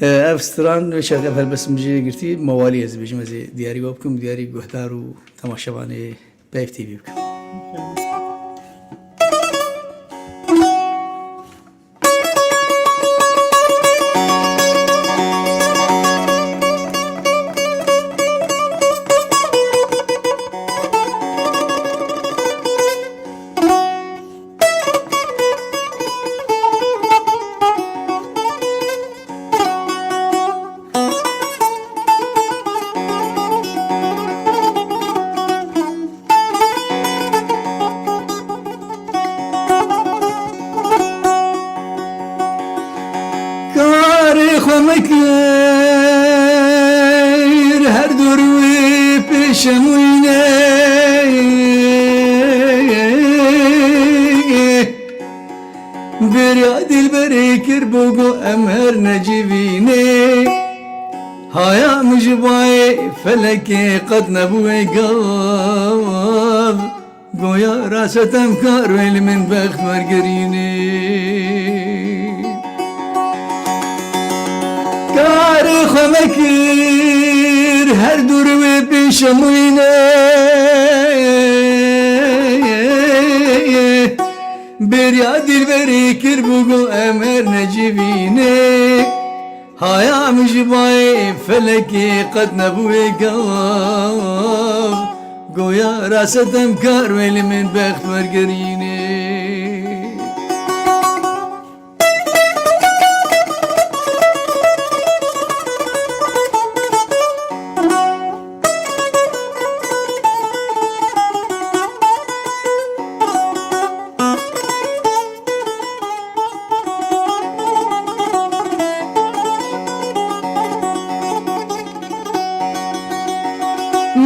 E, ev stran, wê çaxê ev helbest min jê girtî, mewalî ez dibêjim, ez ê diyarî we bikim, diyarî guhdar û temaşevanê Peyv T V bikim. Karê xwe mekir her dor wê pêşemûyne. Bêriya dilberê kir bû got em her necivînê. Haya min ji bayê felekê qet nebû wê gav. Goya ra setemkar wê li min bext wergerînê. Karê xwe mekir her dûr wê pê Şemîne bêriya dilberî kir bû got em her necivîne. Haya min ji bayê felekê qet nebûye gav. Goya rasetem kar wê li min bext wergerîne.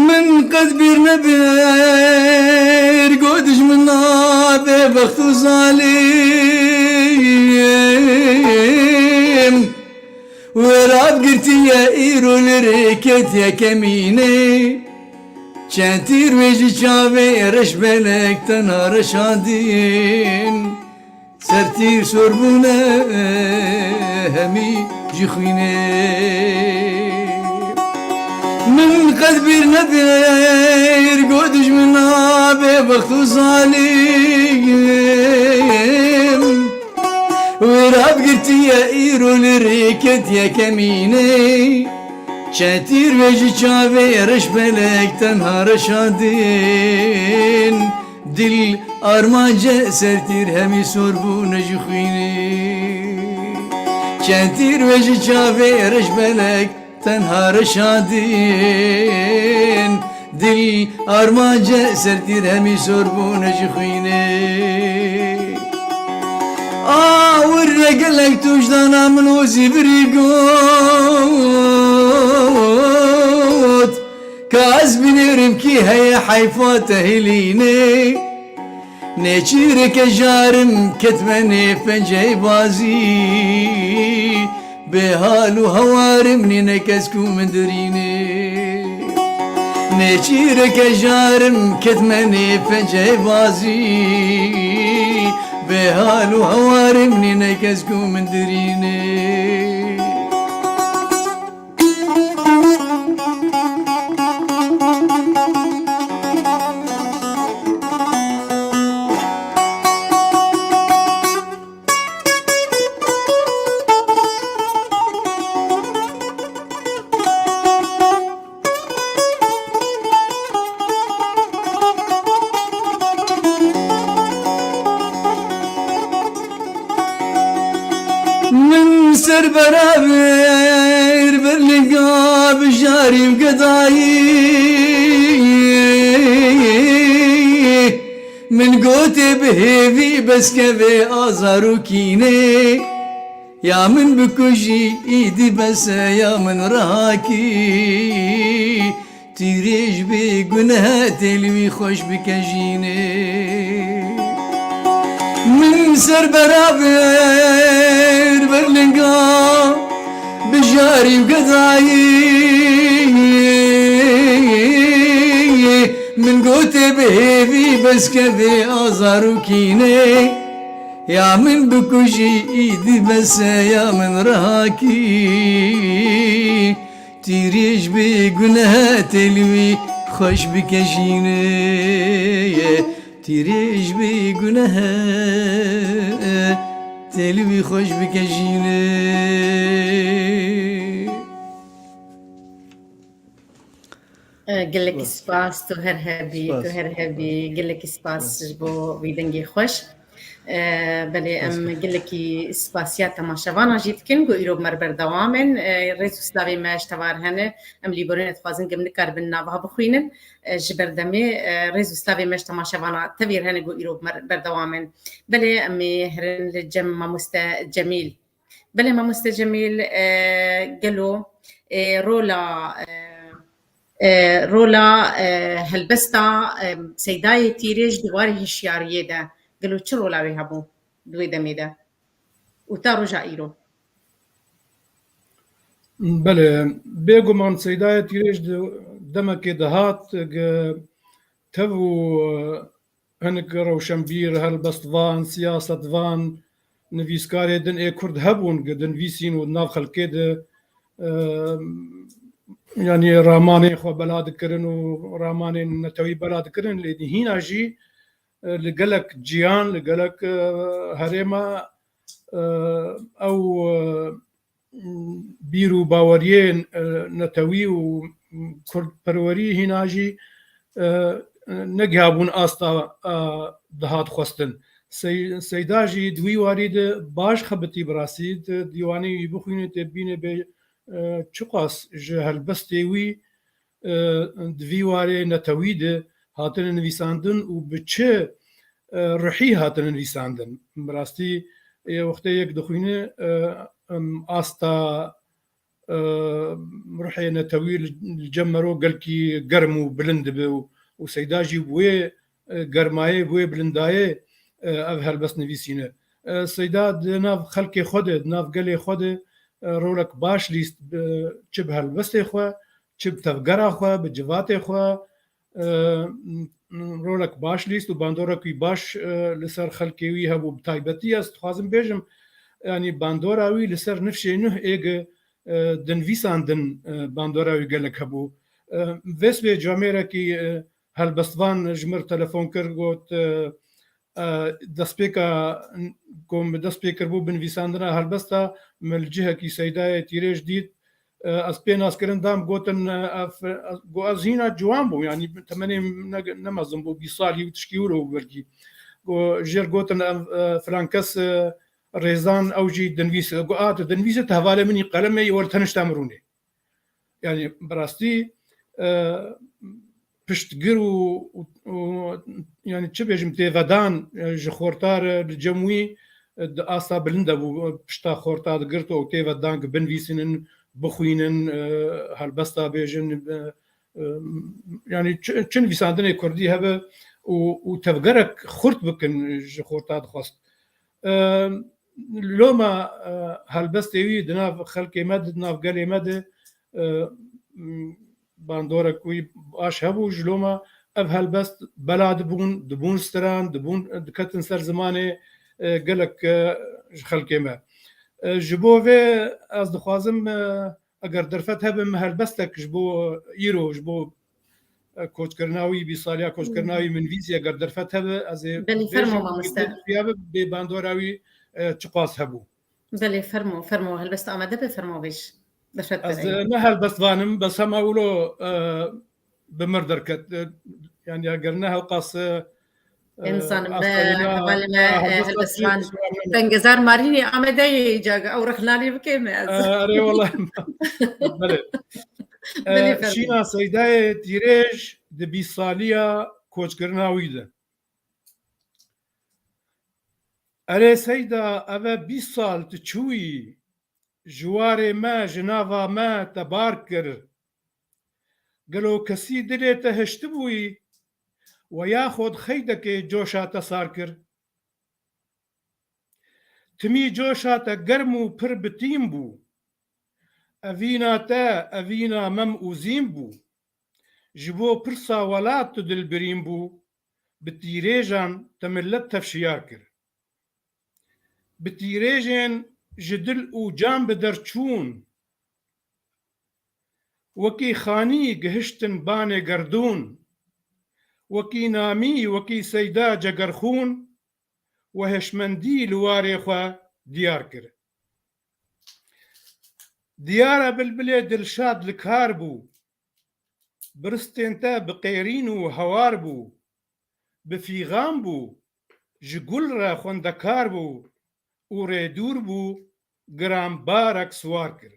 Min qet bîr nebir, got dijmina bêbext û zalim. Wê rabgirtiye îro li rê ketiye kemînê. Çend tîr wê ji çavê reş belek tenha reşandin. Ser tîr sor bûne hemî ji xwînê. Min qet bîr nebir, got dijmina bêbext û zalim. Wê rabgirtiye îro li rê ketiye kemînê. Çend tîr wê ji çavê reş belek tenha reşandin. Dil armance ser tîr hemî sor bûne ji xwînê. Çend tîr wê ji çavê reş belek tenha reşandin. Dil armance ser tîr hemî sor bûne ji xwînê. A wirre gelek tûjdana min û zîvirî got. Ka ez binêrim kî heye heyfa te hilînê. Nêçîreke jarim ketme nê penceyê bazî. Bê hal û hewarim nîne kes ku min dirînê. Nêçîreke jarim ketme nê penceyê bazî. Bê hal û hewarim nîne kes ku min dirînê. Min ser beraber berlinga bijarî û gedayî. Min gotê bi hêvî beskevê azar û kînê. Ya min bikujî, îdî bes e, ya min rihakî. Tîrêj bê guneh tê li wî xweş bike jînê. Min ser beraber berlinga bijarî û gedayî. Min gotê bi hêvî beskevê azar û kînê. Ya min bikujî, îdî bes e, ya min rihakî. Tîrêj bê guneh tê li wî xweş bike jînê. Tîrêj bê guneh tê li wî xweş bike jînê. Gelekî spas. Spas, tu her hebî, tu her hebî. Gelekî spas ji bo vî dengê xweş. E, belê, em gelekî spasiya temaşevana jî dikin ku îro bi me re berdewam in. E, rêz û slavê me ji te ve re hene. Em lêborînê dixwazin ku em nikaribin nava bixwînin. E, ji berdemê, e, rêz û slavê me ji temaşevana tevî re hene ku îro bi me re berdewam in. Belê, em ê herin li cem mamoste Cemîl. Belê mamoste Cemîl, e, gelo, e, rola, e, e, rola, e, helbesta, e, Seydayê Tîrêj di warê hişyariyê de gelo çi rola wê hebû di wê demê de û ta roja îro? Belê, bêguman Seydayê Tîrêj di demekê de hat, ge-, tev û, e, hinek rewşenbîr, helbestvan, siyasetvan, nivîskarê din ê Kurd hebûn, gi dinivîsîn û di nav xelkê de, e, yanî ramanên xwe bela dikirin û ramanên netewî bela dikirin, lê hîna jî, e, li gelek ciyan, li gelek, e, herêma, e, ew, e, bîr û baweriyên, e, netewî û kurdperwerî hîna jî, e, negihabûn asta, e, dihat xwestin. Sey-, Seyda jî di wî warî de baş xebitî bi rastî, di dîwanê wî bixwînê tê bînê bê, e, çiqas ji helbestê wî, e, di vî warê netewî de hatine nivîsandin û bi çi, e, ruhî hatine nivîsandin. Bi rastî, e, wextê yek dixwîne, e, em, asta, e, ruhê netewî li, li cem mero gelkî germ û bilind dibe û, û Seyda jî bi wê, e, germayê, bi wê bilindayê, e, ev helbest nivîsîne. E, Seyda di nav xelkê xwe de, di nav gelê xwe de, e, rolek baş lîst, bi, çi bi helbestê xwe, çi bi tevgera xwe, bi civatê xwe, e, rolek baş lîst û bandorek wî baş, e, li ser xelkê wî hebû. Bi taybetî ez dixwazim bêjim, yanî bandora wî li ser nifşê nuh êge, e, dinvîsandin, e, bandora wî gelek hebû. E, vêsbê camêrekî, e, helbestvan ji mir telefon kir, got, e, e, destpêka ku min dest pê kiribû binivîsandina helbesta, min li cihekî Seydayê Tîrêj dît. E, ez pê naskirin dam, gotin, e, ev, e, got, ez hîna ciwan bûm, yanî temenê ne, ne mezin bû, bîst salî û tişkî wilo bû belkî. Got, jêr gotin, ev, e, filan kes, e, rêzan, ew jî dinivîse. Got, a, tu dinivîse, tu hevalê min î, qelemê yî, were tenişta min rûnê. Yanî bi rastî, e, piştgir û, û, û, yanî çi bêjim, têvedan, e, ji xorta re li cem wî, e, di asta bilind de bû, pişta xorta digirt û têvedan ku binivîsînin, bixwînin, e, helbesta bêjin, e, e, yanî çi, çi nivîsandinê kurdî hebe û, û tevgerek xurt bikin ji xorta dixwest. E, Loma, e, helbestê wî di nav xelkê me de, di nav gelê me de, e, bandorek wî baş hebû. Ji loma ev helbest bela dibûn, dibûn stran, dibûn, diketin ser zimanê, e, gelek, e, ji xelkê me. E, ji bo vê ez dixwazim, e, eger derfet hebe, min helbestek ji bo îro, ji bo, e, koçkirina wî, bîst saliya koçkirina wî min vîzî, eger derfet hebe, ez ê Belê, bêjim, fermo mamoste. Bê bandora wî, e, çiqas hebû. Belê, fermo, fermo, helbest amade be, fermo bêj. Derfet Ez, bide. e, ne helbestvan im, bes hema wilo, e, bi mir derket. E, yanî eger ne hewqas, e, Em zanim, me, hevalê me, e, helbestvan. Tengezar Marînê Amedeyê îca, ew rexnalî bike me ez. E, erê wela. Belê. E, Belê, fermo. Şîna Seydayê Tîrêj di bîst saliya koçkirina wî de. Erê Seyda, ev e bîst sal tu çûyî, ji warê me, ji nava me te bar kir. Gelo kesî dilê te hiştibûyî, we yaxud xeydekê coşa te sar kir? Timî coşa te germ û pir bi tîm bû. Evîna te, evîna mem û zîn bû. Ji bo pirsa welat tu dilbirîn bû, bi tîrêjan te milet tevşiyar kir. Bi tîrêjên ji dil û can bi der çûn. Wekî xanî gihiştin banê gerdûn. Wekî namî, wekî Seyda Cegerxûn, we hişmendî li warê xwe diyar kir. Diyar e bilbilê Dilşad li kar bû. Biristên te bi qêrîn û hewar bû. Bi fîxan bû, ji gul re xwendekar bû û rêdûr bû, giranbarek siwar kir.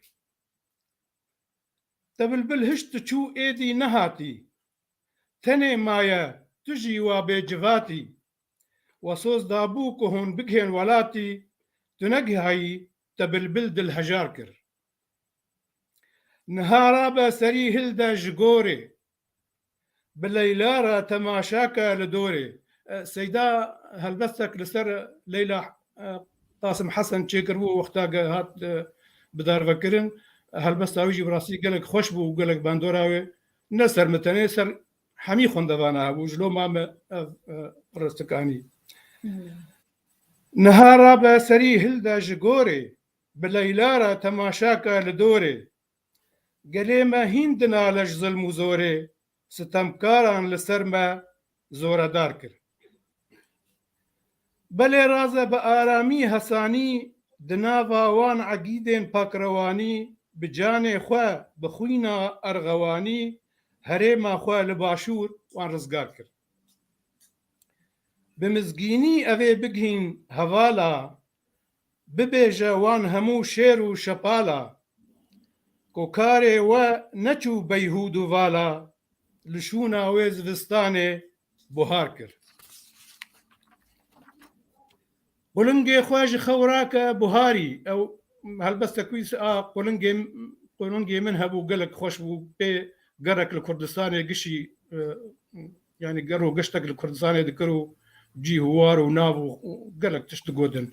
Te bilbil hişt diçû, êdî nehatî. Tenê maye tu jî wa bêcivatî. We soz dabû ku hûn bigihên welatî, tu negihayî, te bilbil dil hejar kir. Niha rabe serî hilde ji gorê. Bi Leyla re temaşa ke li dorê. E, Seyda helbestek li ser Leyla, e, Qasim Hesen çêkiribû, wexta ge hat, e, bidarvekirin. Helbesta wî jî bi rastî gelek xweş bû û gelek bandora wê ne ser min tenê, ser hemî xwendevana hebû. Ji loma me ev, e, rêstik anî. Hmm. Niha rabe serî hilde ji gorê, bi Leyla re temaşa ke li dorê. Gelê me hîn dinale ji zilm û zorê, sitemkaran li ser me zoredar kir. Belê raze bi aramî hesanî, di nava wan egîdên pakrewanî, bi canê xwe, bi xwîna erxewanî, herêma xwe li başûr wan rizgar kir. Bi mizgînî ev ê bigihîn hevala, bibêje wan hemû şêr û şepala, ku karê we neçû beyhûd û vala, li şûna wê zivistanê buhar kir. Qulingê xwe ji xew rake buharî. Ew helbestek wî a qulingê, qulingê min hebû, gelek xweş bû, pê gerek li Kurdistanê gişî, e, yanî ger û giştek li Kurdistanê dikir û cî û war û nav û, û gelek tişt digotin.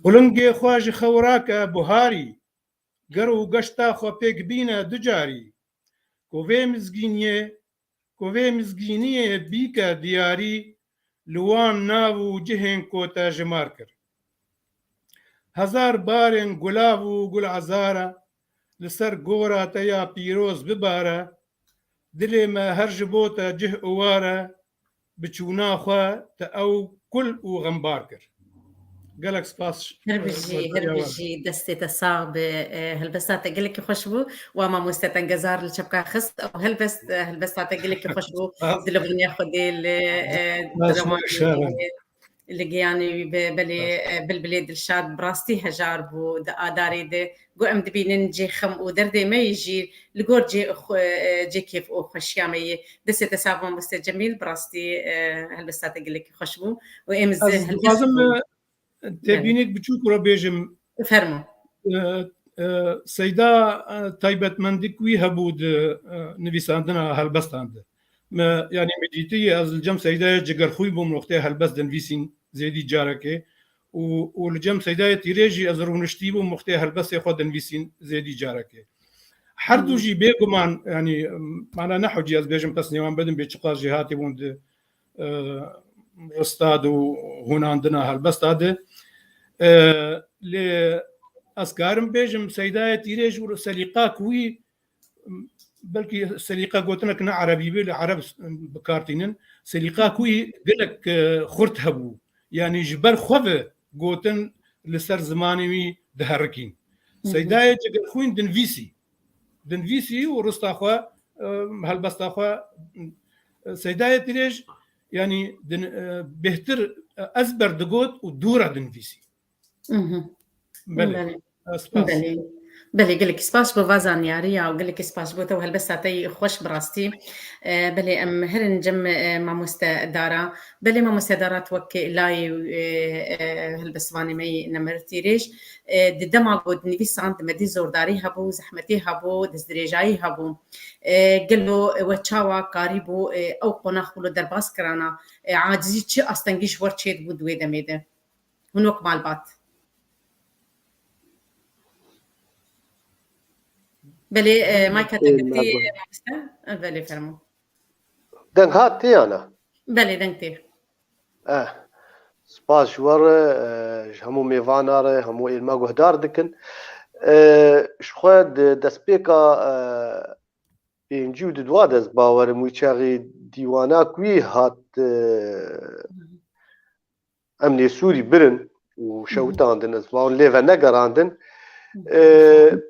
Qulingê xwe ji xew rake buharî, ger û geşta xwe pêk bîne du carî. Ku vê mizgîniyê, ku vê mizgîniyê bîke diyarî, li wan nav û cihên ku te jimar kir. Hezar barên gulav û gulezar e, li ser gora te ya pîroz bibare, dilê me her ji bo te cih û war e, bi çûna xwe te ew kul û xembar kir. Gelek spas. Her bijî, her bijî, destê te sax be. E, helbesta te gelekî xweş bû. Wa mamoste te gezar li çepka xist. Ew helbest, e, helbesta te gelekî xweş bû. Spas. Dilivaniya Xwedê li, e, Spas, dilivaniya şeran. Xwedê. Li giyanê wî be, belê, e, Bilbilê Dilşad bi rastî hejar bû di adarê de. Got, em dibînin cê xem û derdê me yê jî li gor cê xwe, e, cê kêf û xweşiya me yê. Destê te sax, mamoste Cemîl, bi rastî, e, helbesta te gelekî xweş bû û em Ez dixwazim, e, têbînêk biçûk re bêjim. Fermo. E, e, Seyda, e, taybetmendik wî hebû di, e, nivîsandina helbestan de. Me, yanî min dîtiye, ez li cem Seydayê Cigerxwî bûm wextê helbest dinivîsîn zêdî carekê û, û li cem Seydayê Tîrê jî ez rûniştî bûm wextê helbestê xwe dinivîsîn zêdî carekê. Her du Hmm. jî bêguman, yanî, mana ne hewcî ez bêjim pesnê wan bidim bê çiqas jêhatî bûn di, e, rista de û hûnandina helbesta de. E, lê ez karim bêjim Seydayê Tîrê jî selîqak wî, belkî selîqa gotinek ne erebî be, li ereb bi kar tînin. Selîqa ku wî gelek, e, xurt hebû. Yanî ji ber xwe ve gotin li ser zimanê wî diherikîn. Hı hı. Seydayê Cigerxwîn dinivîsî. Dinivîsî û rista xwe, e, helbesta xwe, e, Seydayê Tîrêj, yanî din, e, bêhtir, e, ezber digot û dû re dinivîsî. Mhm. Belê. Belê. Spas. Belê. Belê, gelekî spas bo va zanyariya û gelekî spas bo te û helbesta te yî xweş bi rastî. E, belê, em herin cem, e, mamoste Dara. Belê, mamoste Dara, tu wek layê, e, e, helbestvanê me yî nemir Tîrêj, e, di dema ku dinivîsand, di me dî zordarî hebû, zehmetî hebû, destdirêjayî hebû. E, gelo we çawa karîbû, e, ew qonax wilo derbas kirana, e, acizî çi astengî ji we çêdibû di wê demê de? Hûn wek malbat. Belê, e, mayka te girtî, e, mamoste? E, belê, fermo. Deng hat tê ya na? Belê, deng tê. Eh, spas ji we re, e, ji hemû mêvana re, hemû êlma guhdar dikin. E, ji xwe di destpêka, e, pêncî û di dua de ez bawerim wî çaxî dîwanak wî hat, e, Emnê Sûrî birin û şewitandin, ez wan lê ve negerandin. E,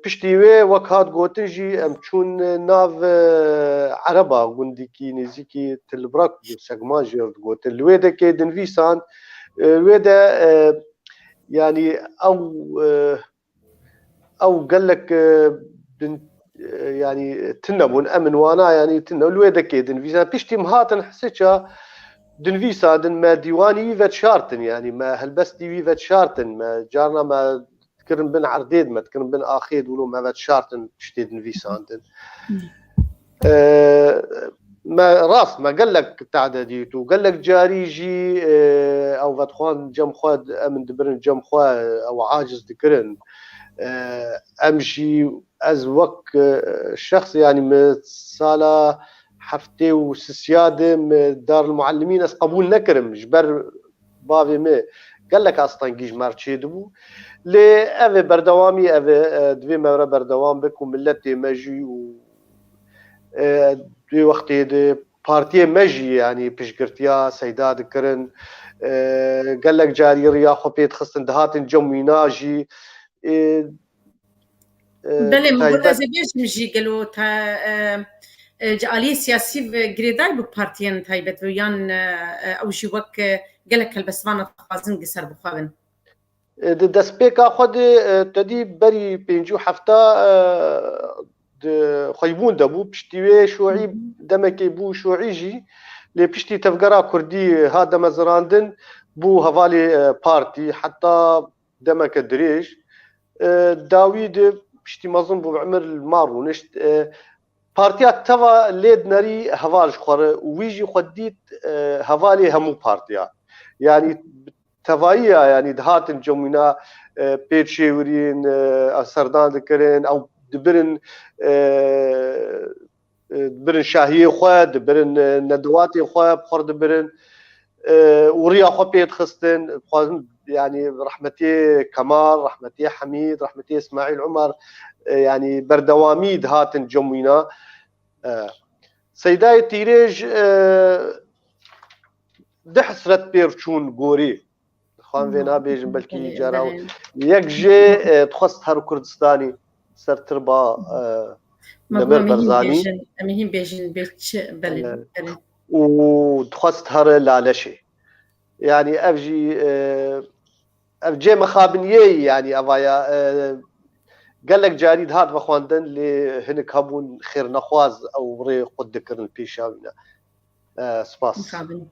piştî wê, wek hat gotin jî, em çûn nav, e, Ereba, gundikî nêzîkî Til Brak bû, Segman jê re digotin. Li wê dekê dinivîsand, e, wê de, e, yanî ew, e, ew gelek, e, din, e, yanî tune bûn, em in wana, yanî tune. Li wê dekê dinivîsan. Piştî em hatin Hisiça dinivîsandin, me dîwanî wî vedişartin, yanî me helbestî wî vedişartin, me carna me dikirin bin erdê, me dikirin bin axê, wilo me vedişartin tiştê dinivîsandin. Hmm. E, me rast, me gelek tade dît û gelek carî jî, e, ew vedixwan cem xwe, em in dibirin cem xwe, ew aciz dikirin. E, em jî, ez wek, e, şexs, yanî min sala heftê û sisiya de min Darul Muallimîn ez qebûl nekirim. Ji ber bavê min Gelek astengî ji me re çêdibû. Lê ev ê berdewamî, ev ê, e, divê me re berdewam be ku miletê me jî û, e, di wextê de partiyê me jî, yanî piştgirtiya Seyda dikirin. E, gelek carî riya xwe pê dixistin, dihatin cem wîna jî. E, e, Belê, min got taybet ez ê bêjim jî, gelo te, e, e, ji aliyê siyasî ve girêdayî bi partiyên taybet ve yan, e, e, ew jî wek, e, gelek helbestvana dixwazin gi ser bixwe bin? E, di destpêka xwe de, e, te dî berî pêncî û hefta, e, di xweybûn de bû. Piştî wê şûî, Hı hı. demekê bû şûî jî, lê piştî tevgera kurdî hat demezirandin, bû hevalê, e, partî, heta demeke dirêj. E, dawî de piştî mezin bû, bi emir li mal rûnişt. E, partiya teva lê dinerî heval ji xwe re û wî jî xwe dît, e, hevalê hemû partiya. Yanî tevayiya, yanî dihatin cemwîna, e, pê dişêwirîn, e, ew serdan dikirin, ew dibirin, e, e, dibirin şahiyê xwe, dibirin, e, nedewatê xwe, bi xwe dibirin, e, û riya xwe pê dixistin. Dixwazim, yanî rehmetê Kemal, rehmetê Hemîd, rehmetê Îsmaîl Umar, e, yanî berdewamî dihatin cemwîna. E, Seydayê Tîrêj, e, di hesret pê re çûn gorî. Dixwazim vê nabêjim, belkî Belê, cara belê. yek jê, e, dixwest her Kurdistanî ser tirba, e, Mabû Demir em ê hîn Barzanî. bêjin, em ê hîn bêjin bê çi, belê, E, belê. û dixwest here Laleşê. Yanî ev jî, e, ev cê mixabiniyê, yanî evaya, e, gelek carî dihat vexwendin, lê hinek hebûn xêrnexwaz ew rê qut dikirin pêşa wî ne. E, spas. Mixabin.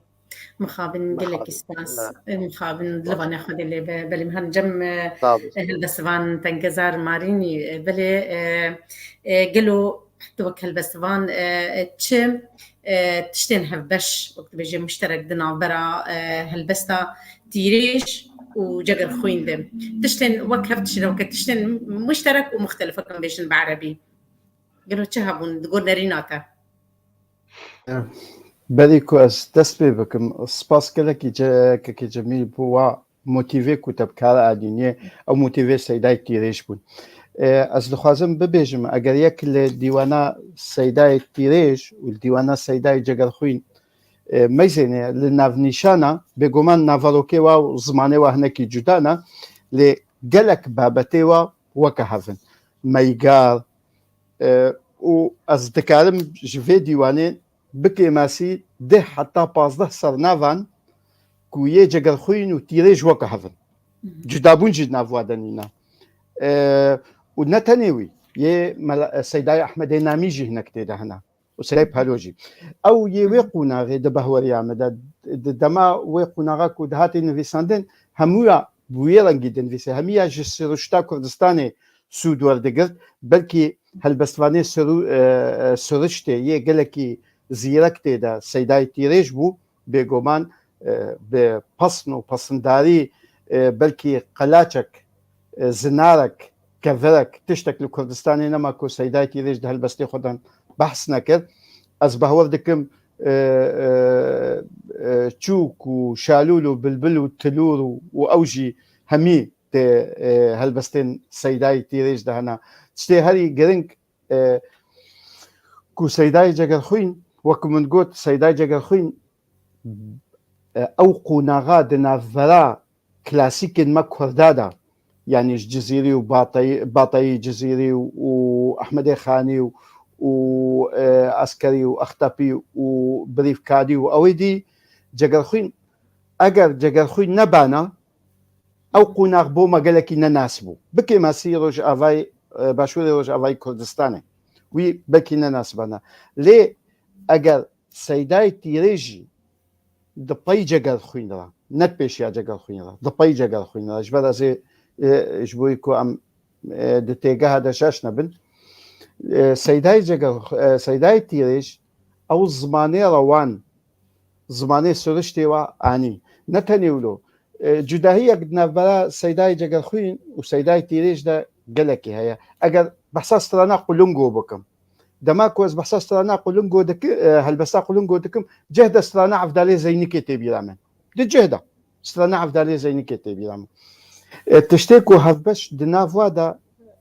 Mixabin, gelekî Mixabin. spas. Ha. E, mixabin, Spas. livanê xwe dê lê be. Belê, min cem, e, Sağ ol. e, helbestvan Tengezar Marînî, e, belê, e, e, gelo tu wek helbestvan, e, e, çi, e, tiştên hevbeş, wek dibêje muşterek di navbera, e, helbesta Tîrêj û Cegerxwîn de? Tiştên wek hev tiştên, weke tiştên muşterek û muxtelif, wek em bêjin bi erebî. Gelo çi hebûn di gor nerîna te? Berî ku ez dest pê bikim, spas gelekî ce-, kekê Cemîl bo wa motîvê ku te bi kar anîniyê, ew motîvê Seydayê Tîrêj bûn. E, ez dixwazim bibêjim, eger yek li dîwana Seydayê Tîrêj û li dîwana Seydayê Cegerxwîn, e, meyzêne li navnîşana, bêguman naverokê wa û zimanê wa hinekî cuda ne, lê gelek babetê wa weke hev in. Meygar, e, û ez dikarim ji vê dîwanê bikêmasî deh heta pazdeh sernavan ku yê Cegerxwîn û Tîrêj weke hev in. Hı hı. Cudabûn jî di nav wa de nîne. E, û ne tenê wî, yê Mela-, Seydayê Ehmedê Namî jî hinek tê de hene. Û Seydayê Palo jî. Ew yê wê Hı hı. qonaxê di behweriya min de, di dema wê qonaxa ku dihatê nivîsandin, hemûya bi wê rengî dinivîse, hemiya ji siruşta Kurdistanê sûd werdigirt, belkî helbestvanê siru-, e, e, siruştê yê gelekî zîrek tê de Seydayê Tîrêj bû, bêguman, e, bi pesn û pesindarî, e, belkî qelaçek, e, zinarek, kevirek, tiştek li Kurdistanê nema ku Seydayê Tîrêj di helbestê xwe de behs nekir. Ez bawer dikim, e, e, e, çûk û şalûl û bilbil û tilûr û, û ew jî hemî tê, e, helbestên Seydayê Tîrêj de hene. Tiştê herî giring, e, ku Seydayê Cegerxwîn, wek min got, Seydayê Cegerxwîn, e, ew qonaxa di navbera klasîkên me Kurda de, yanî ji Cizîrî û Batayî, Batayî Cizîrî û, û Ehmedê Xanî û, û, e, Eskerî û Extepî û Birîvkadî û ewê dî, Cegerxwîn, eger Cegerxwîn nebana, ew qonax bo me gelekî ne nas bû. Bi kêmasî Rojavayê, e, Başûrê Rojavayê Kurdistanê. Wî belkî ne nas bana. Lê eger Seydayê Tîrêj jî di pey Cegerxwîn re, ne di pêşiya Cegerxwîn re, di pey Cegerxwîn re. Ji ber ez ê, e, ji bo ku em, e, di têgeha de şaş nebin. E, Seydayê Ceger-, e, Seydayê Tîrêj, ew zimanê re wan, zimanê siriştê wa anî. Ne tenê wilo. E, cudahiyek di navbera Seydayê Cegerxwîn û Seydayê Tîrêj de gelekî heye. Eger behsa strana Qulingo bikim, dema ku ez behsa strana Qulingo diki-, e, helbesta Qulingo dikim, cih de strana Evdalê Zeynikê tê bîra min. Di cih de. Strana Evdalê Zeynikê tê bîra min. E, tiştê ku hevbeş di nav wa de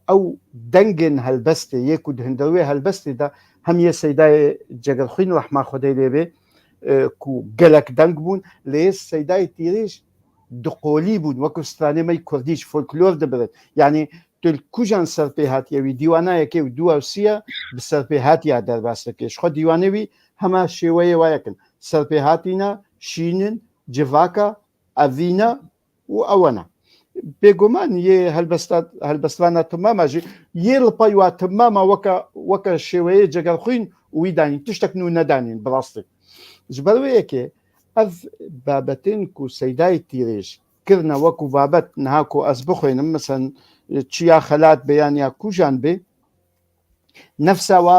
ew dengên helbestê yê ku di hundir wê helbestê de hem yê Seydayê Cegerxwîn rehma Xwedê lê bê, e, ku gelek deng bûn, lê yê Seydayê Tîrêj diqolî bûn, wekû stranê me yê kurdî ji folklor dibirin. Yanî tu li kujan serpêhatiye wî dîwana yekê û dû ew sî ya bi serpêhatiya derbas dike. Ji xwe dîwanê wî hema şêweyê wa yek in. Serpêhatîna, şîn in, civaka, evîna û ewana. Bêguman yê helbesta-, helbestvana timama jî yê li pey wa timama weke, weke şêweyê Cegerxwîn û wî danîn. Tiştek nû nedanîn bi rastî. Ji ber wê yekê ev babetên ku Seydayê Tîrêj kirine wekû babet niha ku ez bixwînim, meselen, çiya xelat be yan ya kujan be, nefsa wa,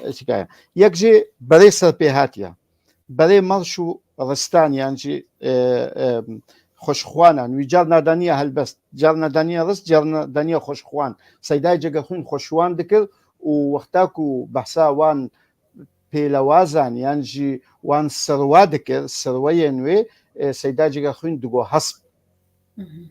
e, çika ye. Yek jê berê serpêhatiya, berê merş û ristan yan jî, e, e, xweşxwanan, wî carna daniya helbest, carna daniya rist, carna daniya xweşxwan. Seydayê Cegerxwîn xweşwan dikir û wexta ku behsa wan pêlewazan yan jî wan sirwa dikir, sirweyên wê, e, Seyda Cegerxwîn digo hesp.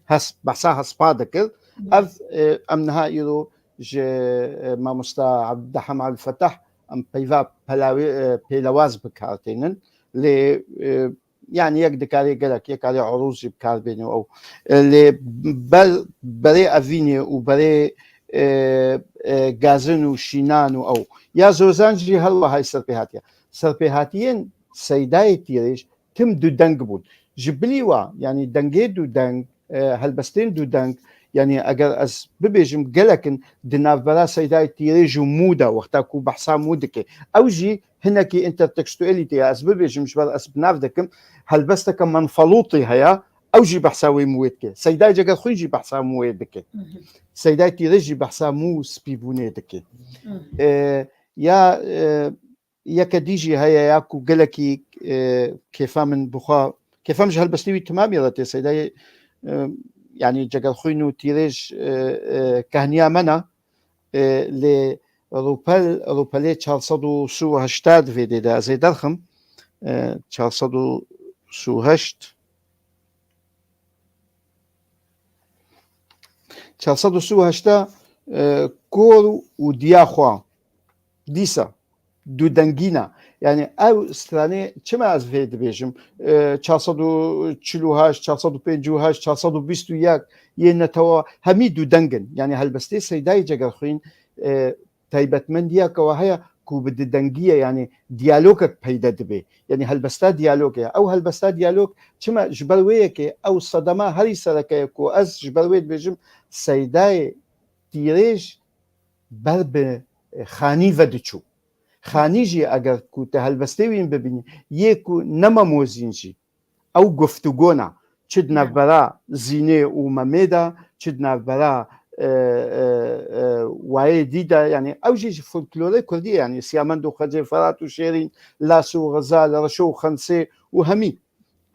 Hesp, behsa hespa dikir. Ev, e, em niha îro ji, e, mamosta Abdulrahman Abdulfetah em peyva pelawê, e, pêlewaz bi kar tênin. Lê, e, yanî yek dikarê gelek, yek karê urûz jî bi kar bêne û ew. E, lê ber-, berê evînê û berê, e, e, gazin û şînan û ew. Ya zozan jî her wehayî serpêhatiye. Serpêhatiyên Seydayê Tîrêj tim du deng bûn. Ji bilî wa, yanî dengê du deng, e, helbestên du deng, yanî eger ez bibêjim gelek in di navbera Seydayê Tîrêj û mû de, wexta ku behsa mû dike. Ew jî hinekî intertextualîtê ye, ez bibêjim ji ber ez bi nav dikim, helbesteke menfelûtî heye, ew jî behsa wê mûyê dike. Seydayê Cegerxwîn jî behsa mûyê dike. Seydayê Tîrêj jî behsa mû û spîbûnê dike. E, ya, e, yeke dî jî heye ya ku gelekî, e, kêfa min bixwe, kêfa min ji helbestê wî timamî re tê. Seydayê, e, yanî Cegerxwîn û Tîrêj, e, e, kehniya me ne, e, lê rûpel, rûpelê çar sed û sî û heşt di vê dê de ez ê derxim. E, çar sed û sî û heşt. Çar sed û sî û heşt, e, kor û diya xwe. Dîsa, dudengîna. Yanî ew stranê çima ez vê dibêjim? E, çar sed û çil û heşt, çar sed û pêncî û heşt, çar sed û bîst û yek yê netewa hemî dudeng in. Yanî helbestê Seydayê Cegerxwîn, e, taybetmendiya ke wa heye ku bi dudengî ye, yanî diyalogek peyde dibe. Yanî helbesta diyalog ye. Ew helbesta diyalog çima ji ber wê yekê ew sedema herî sereke ye ku ez ji ber wê dibêjim Seydayê Tîrêj ber bi, e, xanî ve diçû. Xanî jî eger ku te helbestê wîn bibînî, yê ku ne Memozîn jî, ew guftûgo ne. Çi di navbera Zînê û Memê de, çi di navbera, e, e, e, wayê dî de, yanî ew jî ji folklorê kurdî ye, yanî Siyamend û Xecê, Ferat û Şêrîn, Las û Xizal, Reşo û Xensê û hemî.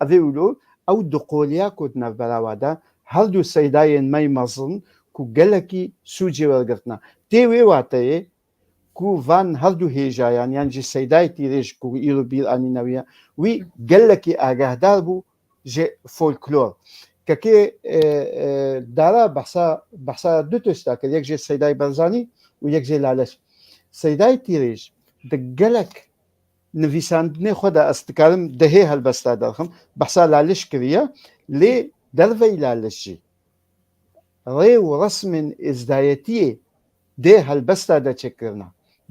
Evê wilo, ew du qoliya ku di navbera wa de, her du seydayên me yê mezin ku gelekî sûcê wergirtine. Tê wê wateyê ku van her du hêjayan, yan jî Seydayê Tîrêj ku îro bîr anîne wî, wî gelekî agahdar bû ji folklor. Kekê, e, e, Dara behsa, behsa du tişta kir, yek jê Seydayê Berzanî û yek jê Laleş. Seydayê Tîrêj di gelek nivîsandinê xwe de ez dikarim dehê helbesta derxim, behsa Laliş kiriye, lê dervey Laliş jî rê û resmên êzdayetiyê dê helbesta de çêkirina.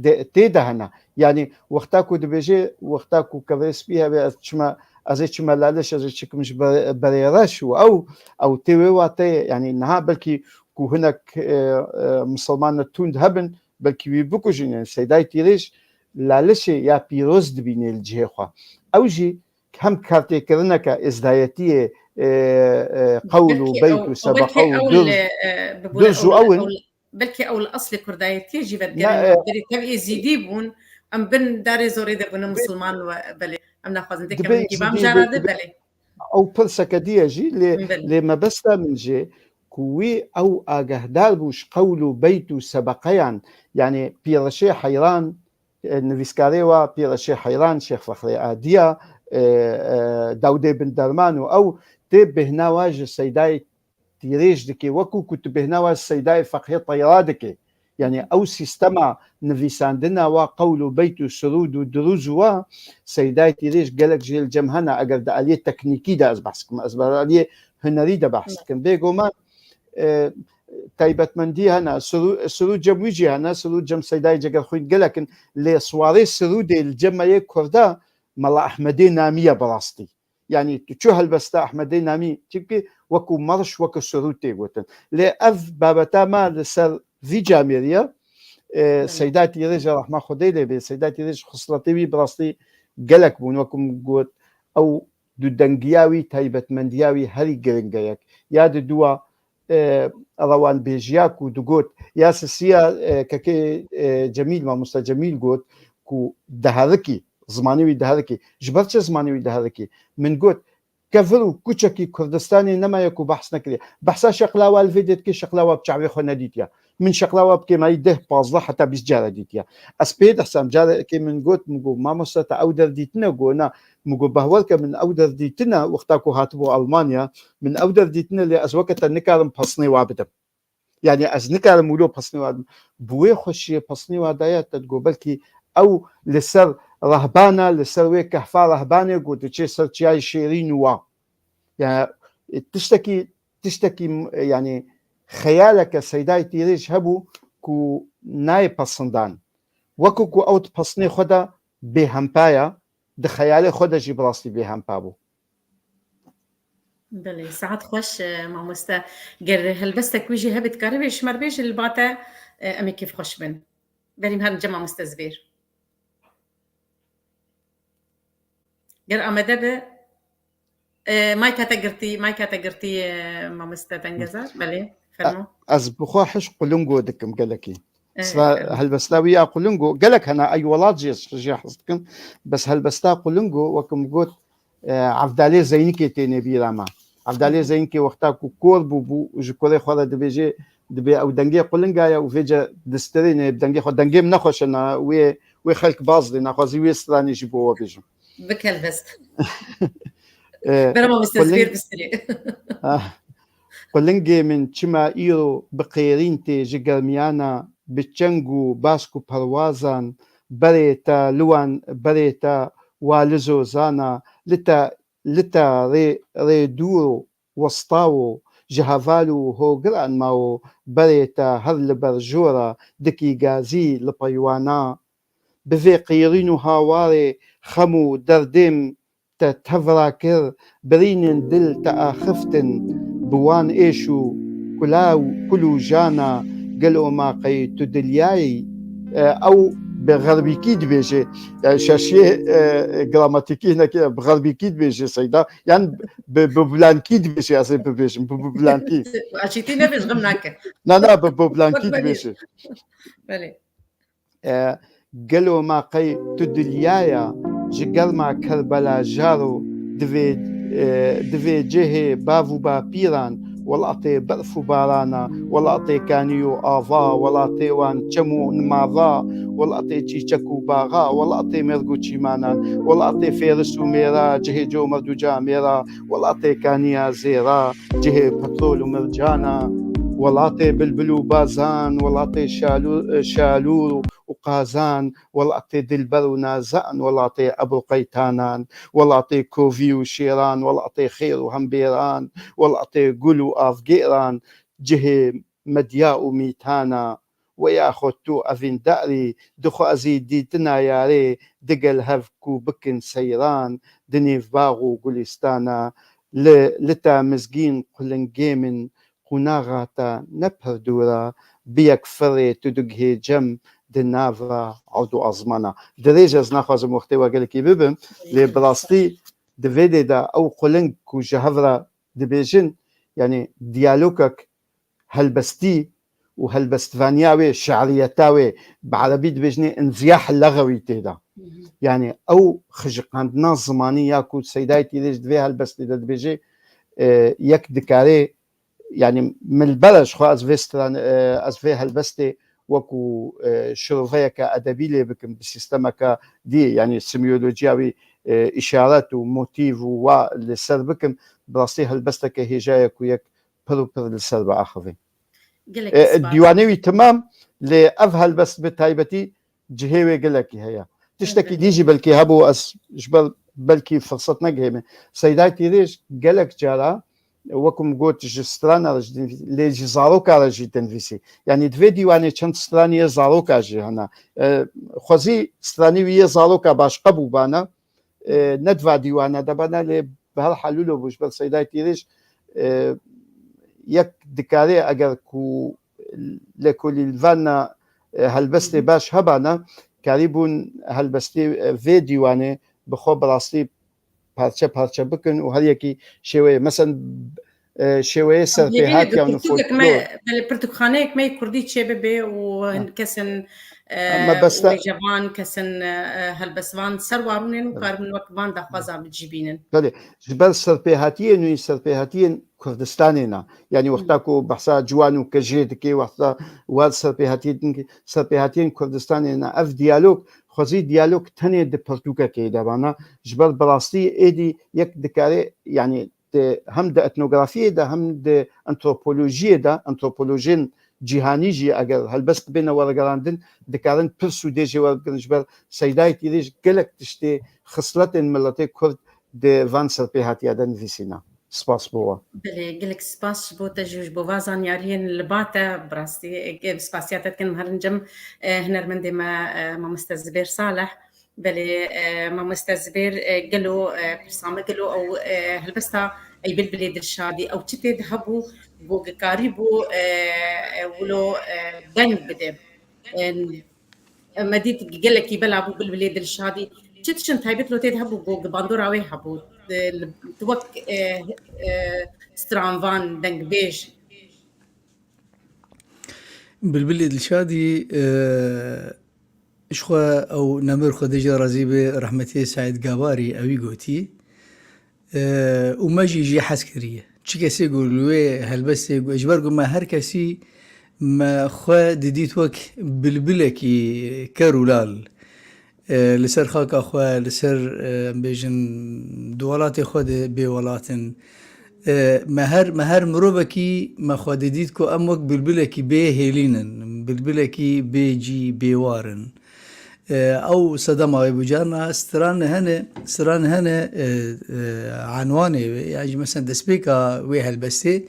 Dê, tê de hene. Yanî wexta ku dibêje, wexta ku kevirê spî hebe, ez çima, ez ê çima Laliş, ez ê çikim ji ber-, berê reş û ew, ew tê wê wateyê, yanî niha belkî ku hinek, e, e, misilman tund hebin, belkî wî bikujin, yanî Seydayê Tîrêj Lalişê ya pîroz dibînê li cihê xwe. Ew jî hem kartêkirineke êzdayetiyê, e, e, qewl û beyt û sebeqa û durz, durz û ew in. Belkî ew li eslê kurdayetiyê jî vedigere, berî tev êzîdî bûn, em bin darê zorê de bûne misilman, belê. Em naxwazin têkevin gîvan jara de, belê. Ew pirseke dî ye jî, lê, lê mebesta min jê ku wî ew agahdar bû ji qewl û beyt û sebeqeyan, yanî Pîrreşê Heyran, e, nivîskarê wa Pîrreşê Heyran, Şêx Fexrê Adiya, e, e, Dawdê Bin Derman û ew tê bêhna wa ji Seydayê Tîrêj dike, wekû ku tu bêhna wa ji Seydayê Feqhê Teyra dike. Yanî ew sîstema nivîsandina wa qewl û beyt û sirûd û dirûz û wa Seydayê Tîrêj gelek jê li cem hene, eger di aliyê teknîkî de ez behs dikim, ez bi aliyê hunerî de behs dikim. Bêguman, e, taybetmendî hene, sirû-, sirûd cem wî jî hene, sirûd cem Seydayê Cegerxwîn gelek in, lê siwarê sirûdê li cem me yê Kurda Mela Ehmedê Namî ye bi rastî. Yanî tu çû helbesta Ehmedê Namî, çimkî wekû merş, wekû sirûd tê gotin. Lê ev babeta me li ser vî camêrî ye. E, Seyda Tîrêj, rehma Xwedê lê bê, Seyda Tîrêj xisletê wî bi rastî gelek bûn, wekû min got, ew dudengiya wî, taybetmendiya wî herî giring e yek. Ya di dû e, rewanbêjiya ku digot, ya sisiya, e, kekê, e, Cemîl, mamosta Cemîl got ku diherikî, zimanê wî diherikî. Ji ber çi zimanê wî diherikî? Min got, kevir û kuçekî Kurdistanê nemaye ku behs nekiriye. Behsa şeqla wa li vê dê dikê, şeqla wa bi çavê xwe nedîtiye. Min şeqla wa bi kêmayî deh, pazdeh, heta bîst care dîtiye. Ez pê dihsam, carekê min got, min got, mamosta, te ew der dîtine? Got, na. Min got, bahwer ke min ew der dîtine, wexta ku hatibû Almanya, min ew der dîtine, lê ez weke te nikarim pesnê wa bidim. Yanî ez nikarim wilo pesnê wa bidim. Bi wê xweşiyê pesnê wa daye te, digot belkî ew li ser rehbana, li ser wê kehfa rehbanê ku diçê ser çiyayê Şêrîn û wa. Yani, e, tiştekî, tiştekî, e, yani, xeyaleke Seydayê Tîrêj hebû ku nayê pesindan. Wekî ku ew di pesnê xwe de bêhempa ye, di xeyalê xwe de jî bi rastî bêhempa bû. Belê, saet xweş, e, mamoste. Ger helbestek wî jî hebe, dikarî vê ji me re bêjî, li ba te, e, em ê kêfxweş bin. Berî em herin cem mamoste Zibêr. Ger amade be, e, mayka te girtî, mayka te girtî, e, mamoste Dengezar. Belê, fermo. Ez bi xwe hiş qulingo dikim gelekî. Sira helbesta wî ya qulingo, gelek hene, Ey Welat jî ez jê hez dikim. Bes helbesta qulingo, wek min got, e, Evdalê Zeynikê têne bîra me. Evdalê Zeynikê wexta ku kor bû, bû ji kurê xwe re dibêje, dibê ew dengê qulinga ye û vêce distirêne bi dengê xwe. Dengê min nexweş e, na wê, wê xelk baz dê, naxwazî wê stranê jî bo we bêjim. Bik helbest. E, Bera mamoste Zibêr bistirê. Ah. Qulingê min çima îro bi qêrîn tê ji germiyana, bi çeng û bask û perwazan, berê te li wan, berê te wa li zozana, li te, li te rê, rê dûr û westawo, ji heval û hogiran mawo, berê te her li ber jora, dikî gazî li peywana. Bi vê qîrîn û hawarê xem û derdêm te tevra kir, birînên dil te axiftin, bi wan êş û kulaw, kul û jana, gelo ma qey tu dilyayî? E, ew bi xerbîkî dibêje. Yani şaşiyê, e, gramatîkî hinekî bi xerbîkî dibêje Seyda. Yan bi, bi blankî dibêje, ez ê bibêjim, bi, bi blankî. Aşîtî nebêj, xem nake. Na, na, bi, bi blankî dibêje. Belê. E, gelo ma qey tu dilyaya ji germa Kerbela jaro divê, e, divê cihê bav û bapîran, welatê berf û barana, welatê kanî û ava, welatê wan çem û nimava, welatê çîçek û baxa, welatê mêrg û çîmanan, welatê fêris û mêra, cihê comerd û camêra, welatê kaniya zêra, cihê petrol û mircana, welatê bilbil û bazan, welatê şalû-, şalûr û qazan, welatê dilber û nazan, welatê ebr û qeytanan, welatê kovî û şêran, welatê xêr û hembêran, welatê gul û avgêran, cihê medya û mîtana, we ya xwe tu evîndarî, dixwazî dîtina yarê, digel hev ku bikin seyran, di nêv bax û gulîstana, li, li te mizgîn qulingê min, qûnaxa te ne pir dûr e, bi yek firê tu digihê cem di nav re erd û ezmana. Dirêj ez naxwazim wextê we gelekî bibim, lê bi rastî di vê dê de ew quling ku ji hev re dibêjin, yanî diyalogek helbestî û helbestvaniya wê, şi'riyeta wê, bi erebî dibêjinê inziyah lexewî tê de. Hı hı. Yanî ew xijiqandina zimanî ya ku Seydayê Tîrêj di vê helbestê de dibêje, e, yek dikare, yanî min li ber e ji xwe ez vê stran-, e, ez vê helbestê wekû, e, şiroveyeke edebî lê bikim, bi sîstemeke dî, yanî semiyolojiya wî e, îşaret û motîf û wa li ser bikim, bi rastî helbesteke hêja ye ku yek pir û pir li ser biaxivin. Gelek E, spas. Dîwanê wî temam, lê ev helbest bi taybetî cihê wê gelekî heye. Tiştekî Elbette. Dî jî belkî hebû, ez ji ber belkî firset negihê me. Seyda Tîrêj gelek cara, wek min got, ji strana re jî dinivîsî, lê ji zaroka re jî dinivîsî. Yanî di vê dîwanê çend stranî yê zaroka jî hene. E, xwezî stranî wî yê zaroka başqe bûbane, e, ne di va dîwana de bane, lê bi her hal wilo bû, ji ber Seyda Tîrêj, e, yek dikarê eger ku lêkolîn li vana, e, helbestê Hı hı. baş hebana, karîbûn helbestê, e, vê dîwanê bi xwe bi rastî parçe parçe bikin û her yekî şêweyê. Mesen, e, şêweyê Hêvî ne serpêhatiya û pirtûkek me, folklor. Belê pirtûkxaneyek me yê kurdî çê bibe û Ha. hin kesin, e, Mebesta- wêjevan, kesin, e, helbestvan ser warûnên û Belê. karibin wek van daxwaza bicîbînin. Belê. Ji ber serpêhatiyên wî, serpêhatiyên Kurdistanê ne. Yanî Hı. wexta ku behsa ciwan û kejê dike, wexta war serpêhatiyê din, serpêhatiyên Kurdistanê ne. Ev diyalog, xwezî diyalog tenê di pirtûkekê de bana. Ji ber bi rastî êdî yek dikare, yanî di, hem di etnografiyê de hem di antropolojiyê de, antropolojên cîhanî jî eger helbest bêne weregerandin, dikarin pir sûdê jê werbigirin. Ji ber Seydayê Tîrêj gelek tiştê, xisletên miletê Kurd di van serpêhatiya de nivîsîne. Spas bo we. Belê, gelek spas ji bo te jî û ji bo van zanyariyên li ba te. Bi rastî, e, spasiya te dikin. Herin cem, e, hunermendê me, e, mamoste Zibêr Salih. Belê, e, mamoste Zibêr, e, gelo, e, pirsa me gelo ew, e, helbesta Ey Bilbilê Dilşadî, ew çi tê de hebû, ku gikarî bû, e, e, wilo, e, deng bide. E, me dît gelekî bela bû Bilbilê Dilşadî. Çi tiştin taybet lo tê de hebû, ku gi bandora wê hebû? E, li, tu wek, e, e, stranvan, dengbêj. Bilbilê Dilşadî, e, Ji xwe ew nemir Xwedê jê razî be, rehmetiyê Seîd Gabarî ewî gotî, e, û me jî jê hez kiriye. Çi kesê ku li wê helbestê, ji ber ku me her kesî me xwe didît wek bilbilekî ker û lal, e, li ser xaka xwe, li ser, e, em bêjin, di welatê xwe de bêwelat in. E, me her, me her mirovekî me xwe didît ku em wek bilbilekî bê hêlîn in, bilbilekî bê cî, bê war in. E, ew sedema wê bû. Carna stran hene, stran hene, e, e, enwanê wê, yan jî mesela destpêka wê helbestê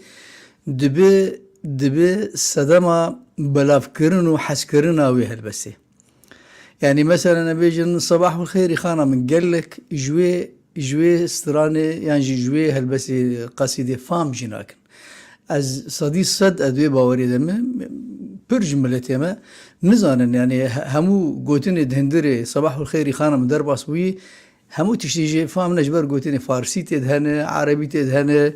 dibi, dibi sedema belavkirin û hezkirina wê helbestê. Yanî mesela em bêjin, Sebah û Xêrî xana min, gelek ji wê, ji wê stranê yan jî ji wê helbestê, qesîdê fam jî nakin. Ez sedî sed ez wê baweriyê de me, pir ji miletê me nizanin, yanî he-, hemû gotinê di hundirê Sebah û Xêrî xana min derbas bûyî, hemû tiştî jê fam ne, ji ber gotinê farsî tê de hene, erebî tê de hene,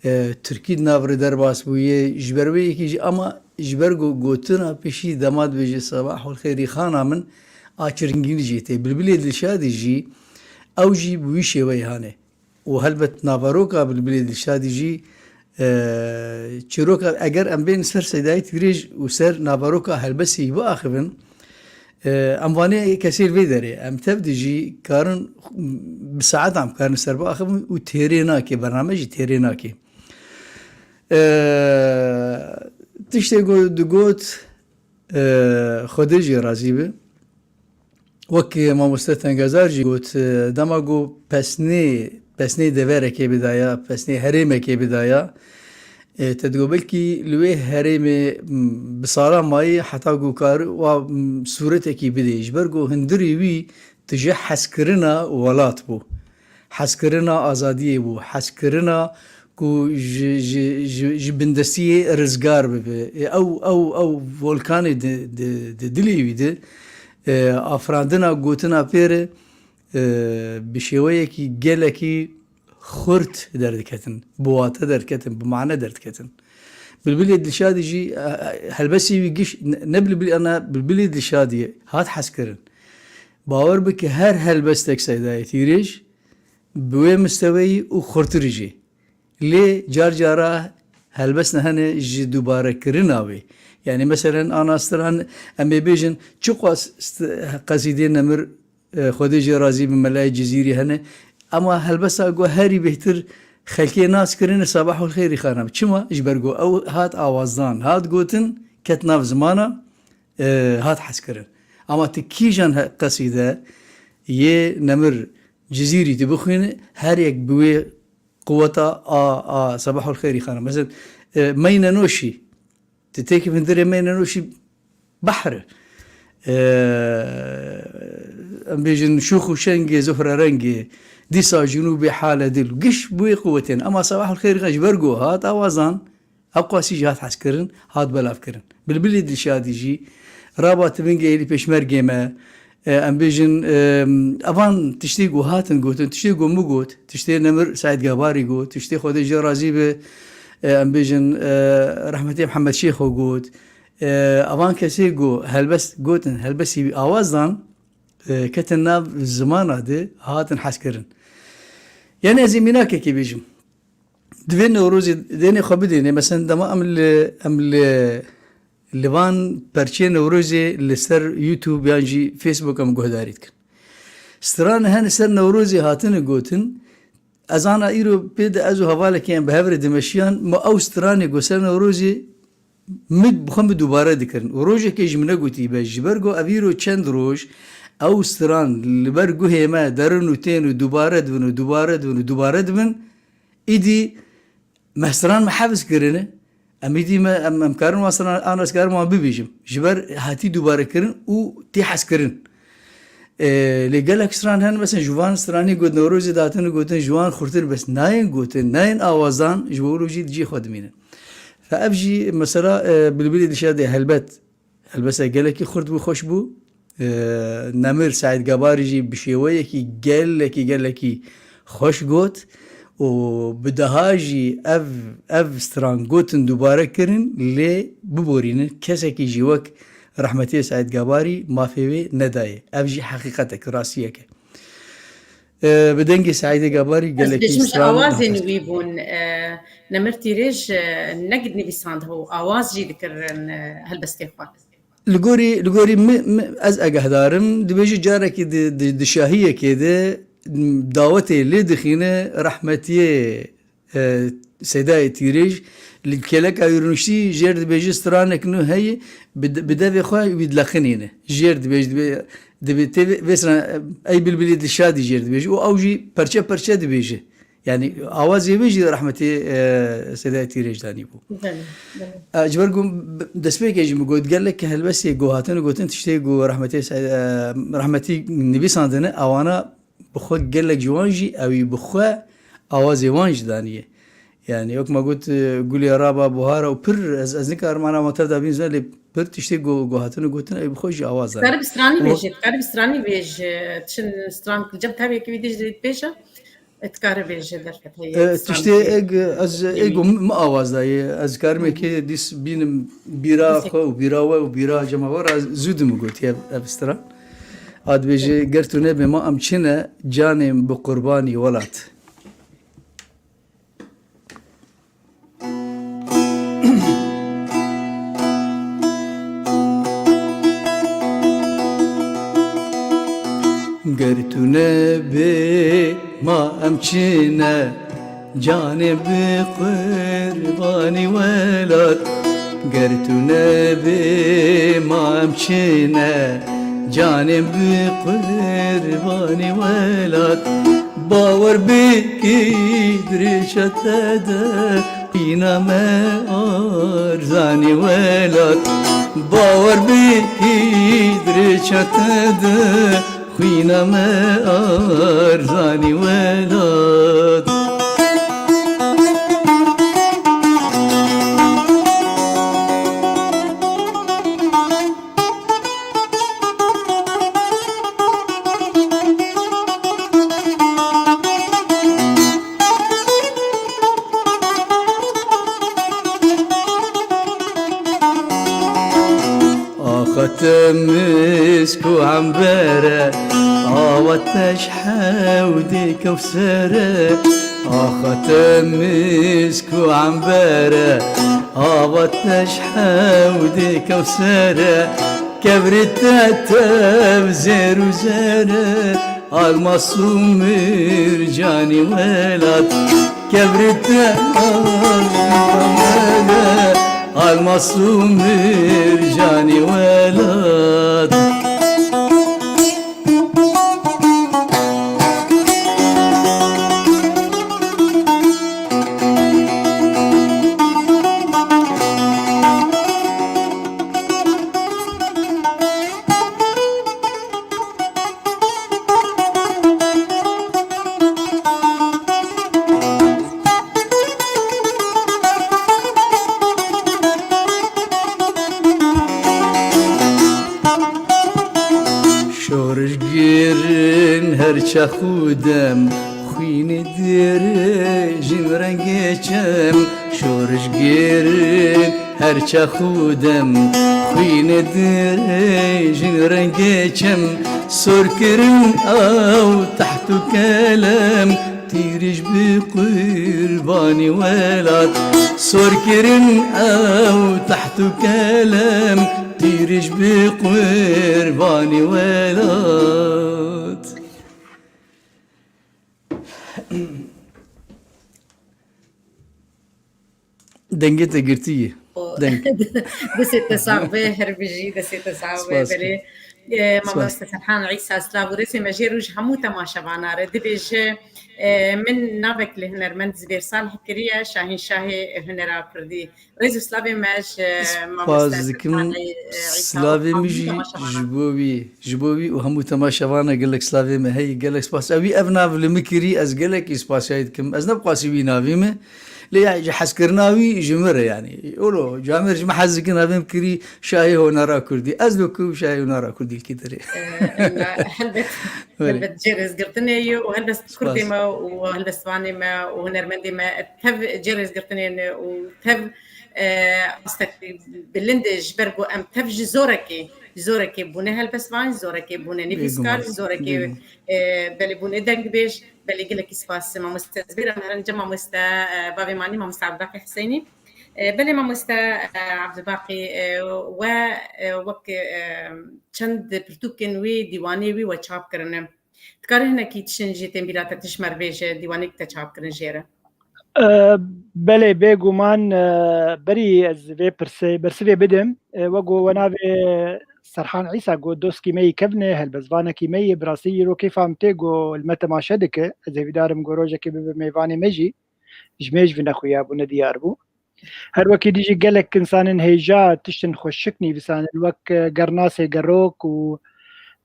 e, tirkî di nav re derbas bûye, ji ber wê yekê jî, ama ji ber go-, gotina pişî dema dibêje Sebah û Xêrî xana min, a çirkînî jê tê. Bilbilê Dilşadî jî, ew jî bi wî şêweyê hane. Û helbet naveroka Bilbilê Dilşadî jî, e, çîroka, eger em bên ser Seydayê Tîrêj û ser naveroka helbestê biaxivin, e, em vanê kesê li vê derê, em tev de jî karin, bi saet em karin ser biaxivin û têrê nake, bername jî têrê nake. E, tiştê ku digot, e, Xwedê jê razî be. Wek mamoste Tengezar jî got, e, dema ku pesnê, pesnê deverekê bidaya, pesnê herêmekê bidaya, e, te digot belkî li wê herêmê, m, bi sala mayî heta ku kar wa, m, sûretekî bidê. Ji ber ku hundirê wî tije hezkirina welat bû. Hezkirina azadiyê bû. Hezkirina ku ji, ji, ji, ji bindestiyê rizgar bibe. Ê, ew, ew, ew volkanê di, di, di dilê wî de, e, afirandina gotina pê re, e, bi şêweyekî gelekî xurt derdiketin, bi wate derdiketin, bi mane derdiketin. Bilbilê Dilşadî jî, e, e, helbestê wî giş, ne, ne bilbil, ana Bilbilê Dilşadî hat hezkirin. Bawer bike her helbestek Seydayê Tîrêj bi wê misteweyî û xurtirî jî. Lê car cara helbest hene ji dubarekirina wê. Yanî meselen ana stran em ê bêjin çiqas st-, qesîdê nemir e, Xwedê jê razî bi, Melayê Cizîrî hene. Ema helbesta ku herî bêhtir xelkê nas kirine Sabahul Xêrî Xanam. Çima? Ji ber ku ew hat awazdan, hat gotin, ket nav zimana, e, hat hezkirin. Ama tu kîjan he-, qesîde yê Nemir Cizîrî tu bixwîne, her yek bi wê quweta a, a Sabahul Xêrî Xanam. Mesela, e, Meyne Noşî, tu têkî hundirê Meyne Noşî behr e. E, em bêjin şûx û şengê, zuhre rengê, dîsa jinûbê hale dil. Giş bi wê quwetên. Ema Sabahul Xêrî Xanam ji ber ku hat awazan, ew qasî jî hat hezkirin, hat belavkirin. Bilbilê Dilşadî jî, Raba Tivingê êlî pêşmergê me, e, em bêjin, e, evan tiştê ku hatin gotin, tiştê ku min got, tiştê Nemir Seîd Gabarî got, tiştê Xwedê jê razî be, e, em bêjin, e, rehmetê Mihemed Şêxo got, e, evan kesê ku helbest gotin, helbestî awaz dan, e, ketin nav zimana de hatin hezkirin. Yani ez ê mînakekê bêjim. Divê Newrozê dênê xwe bidênê. Mesela dema em li, em li, li van perçê Newrozê li ser YouTube yan jî Facebook em guhdarî dikin. Stran hene ser Newrozê hatine gotin. Ez ana îro pê de ez û hevalekê em bi hev re dimeşiyan, ma ew stranê ku ser Newrozê min bi xwe min dubare dikirin. Û rojekê ji min negotî be, ji ber ku ev îro çend roj ew stran li ber guhê me derin û tên û dubare dibin û dubare dibin û dubare dibin. Îdî me stran me hefz kirine. Em îdî me, em, em karin wan stran an ez karim wan bibêjim. Ji ber hatî dubare kirin û tê hez kirin. E, lê gelek stran hene, mesela ji van stranê got Newrozê de hatine gotin, ji wan xurtir bes nayên gotin, nayên awazan, ji bo wilo jî di cihê xwe dimînin. Fe ev jî mesela, e, Bilbilê Dilşadê helbet, helbesta gelekî xurt bû, xweş bû. E, Nemir Seîd Gabarî jî bi şêweyekî gelekî, gelekî xweş got û bi daha jî ev, ev stran gotin dubare kirin, lê biborînin, kesekî jî wek rehmetiyê Seîd Gabarî mafê wê nedayê. Ev jî heqîqetek, rastiyek e. E, bi dengê Seîdê Gabarî gelekî stran. Ez bêjim ji awazên wî bûn. E, Nemir Tîrêj, e, ne nivîsandibû, awaz jî dikirin, e, helbestê xwe. Li gorî, li gorî min, min, ez egehdar im, dibêje carekî di, di, di şahiyekê de, m, dawetê lê dixîne rehmetiyê, e, Seydayê Tîrêj, li kêleka wî rûniştî jêr dibêje stranek nû heye, bi, bi devê xwe wî dileqinîne. Jêr dibêje, dibê, dibê tê vê, vê stran, ey bilbilî dişadî jêr dibêje û ew jî perçe perçe dibêje. Yani awazê wê jî rehmetî, e, Seydayê Tîrêj danî bû. Belê, belê. E, ji ber ku b-, destpêkê jî min got, gelek helbestê ku hatine gotin, tiştê ku rehmetî Sey-, e, rehmetî nivîsandine, ewana bi xwe gelek ji wan jî ewî bi xwe awazê wan jî daniye. Yani wek me got, e, Gulê Raba Buhara û pir ez, ez nikarim ana wan tev da bînim zane, lê pir tiştê ku, ku hatine gotin, ewî bi xwe jî awaz daniye. Dikarî bi stranî bêjî, dikarî bi stranî bêjî, çi stran cem tevêkî wî dî jî dibêje. Dikare bêje derfet heye. E, tiştê eg, ez eg min awaz dayê. Ez karim ê kê dîs bînim bîra xwe û bîra we û bîra cemawer a zû di min gotiye ev, ev stran. A dibêje, ger tu nebê ma em çi ne, canê min bi qurbanî welat. Ger tu nebê ma em çi ne, canê bi qurbanî welat. Ger tu nebê ma em çi ne, canê bi qurbanî welat. Bawer bikî dirêşa te de, xwîna me arzanî welat. Bawer bikî dirêşa te de, xwîna me arzanî welat. Axa te misk û embere, awa te ji hewdê kewsere. Axa te misk û embere, awa te ji hewdê kewsere. Kevrê te tev zêr û zêr e, almas û mircanî welat. Kevrê te almas û mircanî welat. Şorişgirin her çax û dem, xwînê dirêjin rengê çem. Şorişgirin her çax û dem, xwînê dirêjin rengê çem. Sor kirin ew teht û kelem, tîrij bi qurbanî welat. Sor kirin ew teht û kelem, tîrij bi qurbanî welat. Dengê te girtî ye. Deng. Destê te sax be, her bijî, destê te sax be. Spas. Belê. E, Spas. Mamoste Serhan Îsa, silav û rêzê me jê re û ji hemû temaşevana re. Dibêje, e, min navek li hunermend Zibêr Salih kiriye, Şahîn Şahê hunera kurdî. Rêz û silavê me ji mamoste Spas dikim. Serhan Îsa û Silavê min hemû jî temaşevana. Ji bo wî, ji bo wî û hemû temaşevana gelek silavê me heye, gelek spas. Ewî ev nav li min kirî, ez gelekî spasiyayî dikim. Ez ne bi qasî wî navî me. Lê ya ji hezkirina wî ji min re, yanî. Olo, camêr ji min hez dikin, evêm kirî şahê honera kurdî. Ez do ku şahê honera kurdî li kî derê. Eh, helbet, Belê. Helbet cê rêzgirtinê ye û helbet Spas. Kurdê me û helbestvanê me û hunermendê me tev cê rêzgirtinê ne û tev, eh, astek bilind e, ji ber ku em tev ji zorekê, ji zorekê bûne helbestvan, ji zorekê bûne nivîskar, Bêguman. Ji zorekê, Bêguman. Eh, belê bûne dengbêj. Belê, gelekî spas, mamoste Zibêr. Em herin cem mamoste, e, bavê manî, mamoste Abdulbaqî Hiseynî. E, belê, mamoste, e, Abdulbaqî, e, we, e, wek, e, çend pirtûkên wî, dîwanê wî we çap kirine. Dikarî hinekî tiştin jî tên bîra te, tişt me re bêje, dîwanê te çap kirin jê re? E, belê, bêguman, e, berî ez vê pirsê, bersivê bidim. E, wek ku we navê Serhan Îsa got, doskî me yî kevn e, helbestvanekî me yî, bi rastî îro kêfa min tê ku li me temaşe dike. Ez hêvîdar im ku rojekê bibe mêvanê me jî. Ji me jî vine xuya bû, nediyar bû. Her wekî dî jî gelek insanên hêja tiştên xweşik nivîsandin, wek, e, Gernasê Gerok û,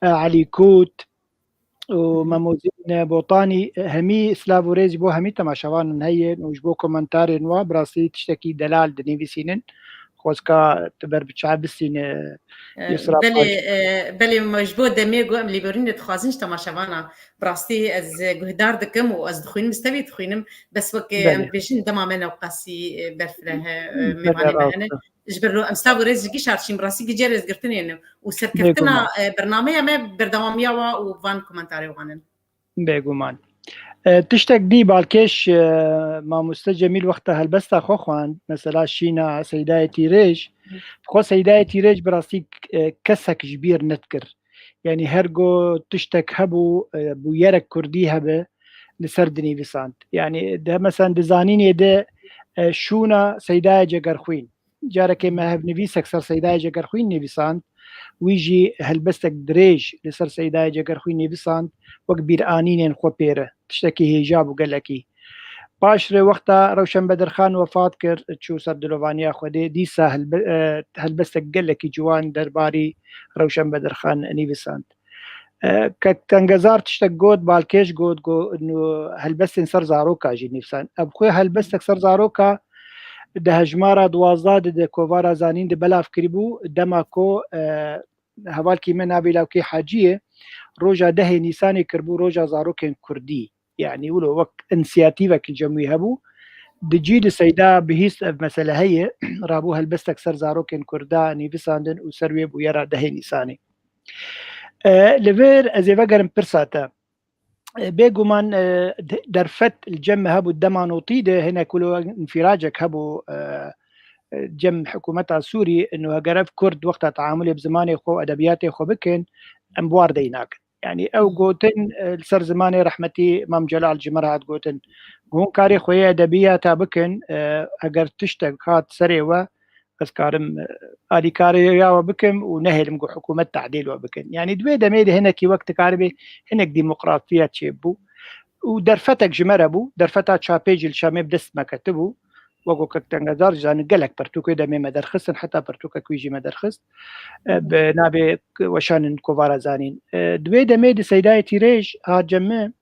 e, Elî Kût û Hı hı. Memozîn Botanî, e, hemî silav û rêz ji bo hemî temaşevanan heye û ji bo komentarên wa bi rastî tiştekî delal dinivîsînin. Xwezka tu ber bi çav bistîne, E, Yusra belê, Paş. E, belê, me ji bo demê ku em lêborînê dixwazin ji temaşevana. Bi rastî ez guhdar dikim û ez dixwînim, ez tevî dixwînim, bes wek, e, em Belê. Dibêjin dema me newqasî, e, berfireh e, Belê, mêvanê me rast hene. E. Ji ber lo em silav û rêz ji gişa dişîn, bi rastî gicê rêzgirtinê ne û serkeftina, Bêguman. E, bernameya me berdewamiya wa û van komentarê wan in. Bêguman. E, tiştek dî balkêş, e, mamoste Cemîl wexta helbesta xwe xwend, mesela şîna Seydayê Tîrêj, xwe Seydayê Tîrêj bi rastî, e, kesek ji bîr nedikir. Yanî her go tiştek hebû, e, bûyerek kurdî hebe, li ser dinivîsand. Yanî de, mesela di zanînê de, e, şûna Seydayê Cegerxwîn. Carekê me hevnivîsek ser Seydayê Cegerxwîn nivîsand, wî jî helbestek dirêj li ser Seydayê Cegerxwîn nivîsand, wek bîranînên xwe pê re. Tiştekî hêja bû gelekî. Paş re wexta Rewşen Bedirxan wefat kir, çû ser dilovaniya Xwedê, dîsa helbe-, e, helbestek gelekî ciwan derbarî Rewşen Bedirxan nivîsand. E, Kek Tengezar tiştek got, balkêş got, got, nû helbestên ser zaroka jî nivîsand. Ev xwe helbestek ser zaroka di hejmara duwazdeh de, de kovara Zanîn de belav kiribû, dema ku, e, hevalkî me navê Lawkê Haciyê roja dehê Nîsanê kiribû roja zarokên kurdî. Yanî wilo wek însiyatîvekî cem wî hebû. Di cî di Seyda bihîst ev mesele heye, rabû helbestek ser zarokên kurda nivîsandin û ser wê bûyera dehê Nîsanê. E, li vir ez ê vegerim pirsa te. E, bêguman, e, de-, derfet li cem me hebû dema notî de hinek wilo înfiracek hebû, e, e, cem hikûmeta Sûrî, inu heger ev Kurd wexta teamulê bi zimanê xwe û edebiyatê xwe bikin, em bi war dey nakin. Yanî ew gotin, e, li ser zimanê rehmetî Mam Celal ji me re hat gotin, hûn karê xwe yê edebiyata bikin, e, heger tiştek hat serê we, ez karim, e, alîkariya we bikim û nehêlim ku hikûmet tehdîl we bikin. Yanî di wê demê de hinekî wek dikaribê hinek demokrasiyet çêbû û derfetek ji me re bû, derfeta çapê jî li Şamê bi dest me ketibû. Wek ku kek Tengezar jî zanî gelek pertûkê demê me derxistin, heta pertûkek wî jî me derxist. E, bi navê k-, Weşanên Kovara Zanîn. E, di wê demê de Seydayê Tîrêj hat cem min,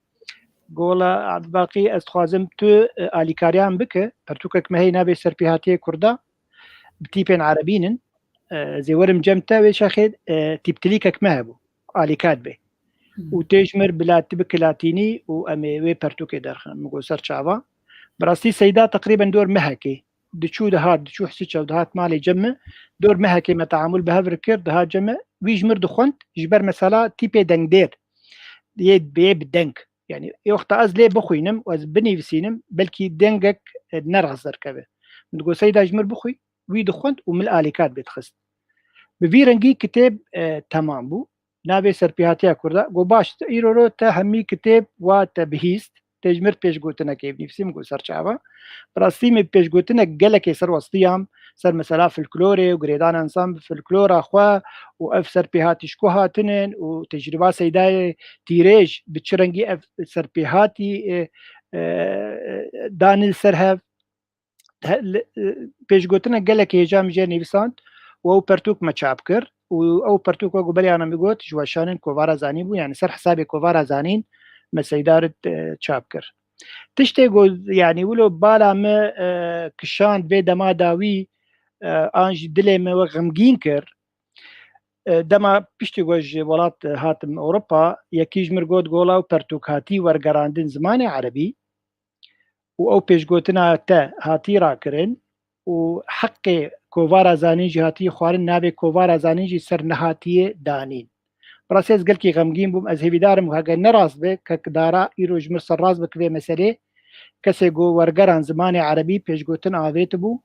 gola Abdulbaqî, ez dixwazim tu, e, alîkariya min bike, pertûkek me heye navê Serpêhatiyê Kurda, bi tîpên erebî nin. E, ez ê werim cem te, wê çaxê, e, tîptilîkek me hebû, alîkar be. Hmm. Û tê ji mir bi lat-, bike latînî û em ê wê pertûkê derxin. Min got ser çava. Bi rastî Seyda teqrîben dor mehekê diçû dihat, diçû Hisiçe û dihat malê cem min. Dor mehekê me teamul bi hev re kir, dihat cem min. Wî ji mir dixwend, ji ber mesela tîpê dengdêr. Yê bê bi deng. Yanî ê wexta ez lê bixwînim û ez binivîsînim, belkî dengek, e, ne rast derkeve. Min digot Seyda ji mir bixwî, wî dixwend û min li alîkar bê dixist. Bi vî rengî kitêb, e, temam bû. Navê Serpêhatiya Kurda. Got baş, îro ro te hemî kitêb wa te bihîst, tê ji mir pêşgotinekê binivîsî, min got ser çava. Bi rastî min pêşgotinek gelekê ser westiyam, ser mesela folklorê û girêdana însan bi folklora xwe û ev serpêhatî ji ku hatinin û tecrîba Seydayê Tîrêj bi çi rengî ev serpêhatî, e, e, danî li ser hev. He-, li, e, pêşgotinek gelekî hêja min jê nivîsand û ew pertûk me çap kir û ew pertûk wek ku berî ana min got, ji weşanên Kovara Zanîn bû, yanî ser hesabê Kovara Zanîn me Seyda re, e, çap kir. Tiştê ku, yanî wilo bala min, e, kişand vê dema dawî, e, an jî dilê min we xemgîn kir. E, dema piştî ku ji welat, e, hatim Ewropa, yekî ji mir got, gola ew pertûk hatî wergerandin zimanê erebî û ew pêşgotina te hatî rakirin û heqê Kovara Zanîn jî hatî xwarin, navê Kovara Zanîn jî ser nehatiye danîn. Bi rastî ez gelkî xemgîn bûm. Ez hêvîdar im ku heger ne rast be, kek Dara îro ji mir serrast bike vê meselê. Kesê ku wergeran zimanê erebî pêşgotin avêtibû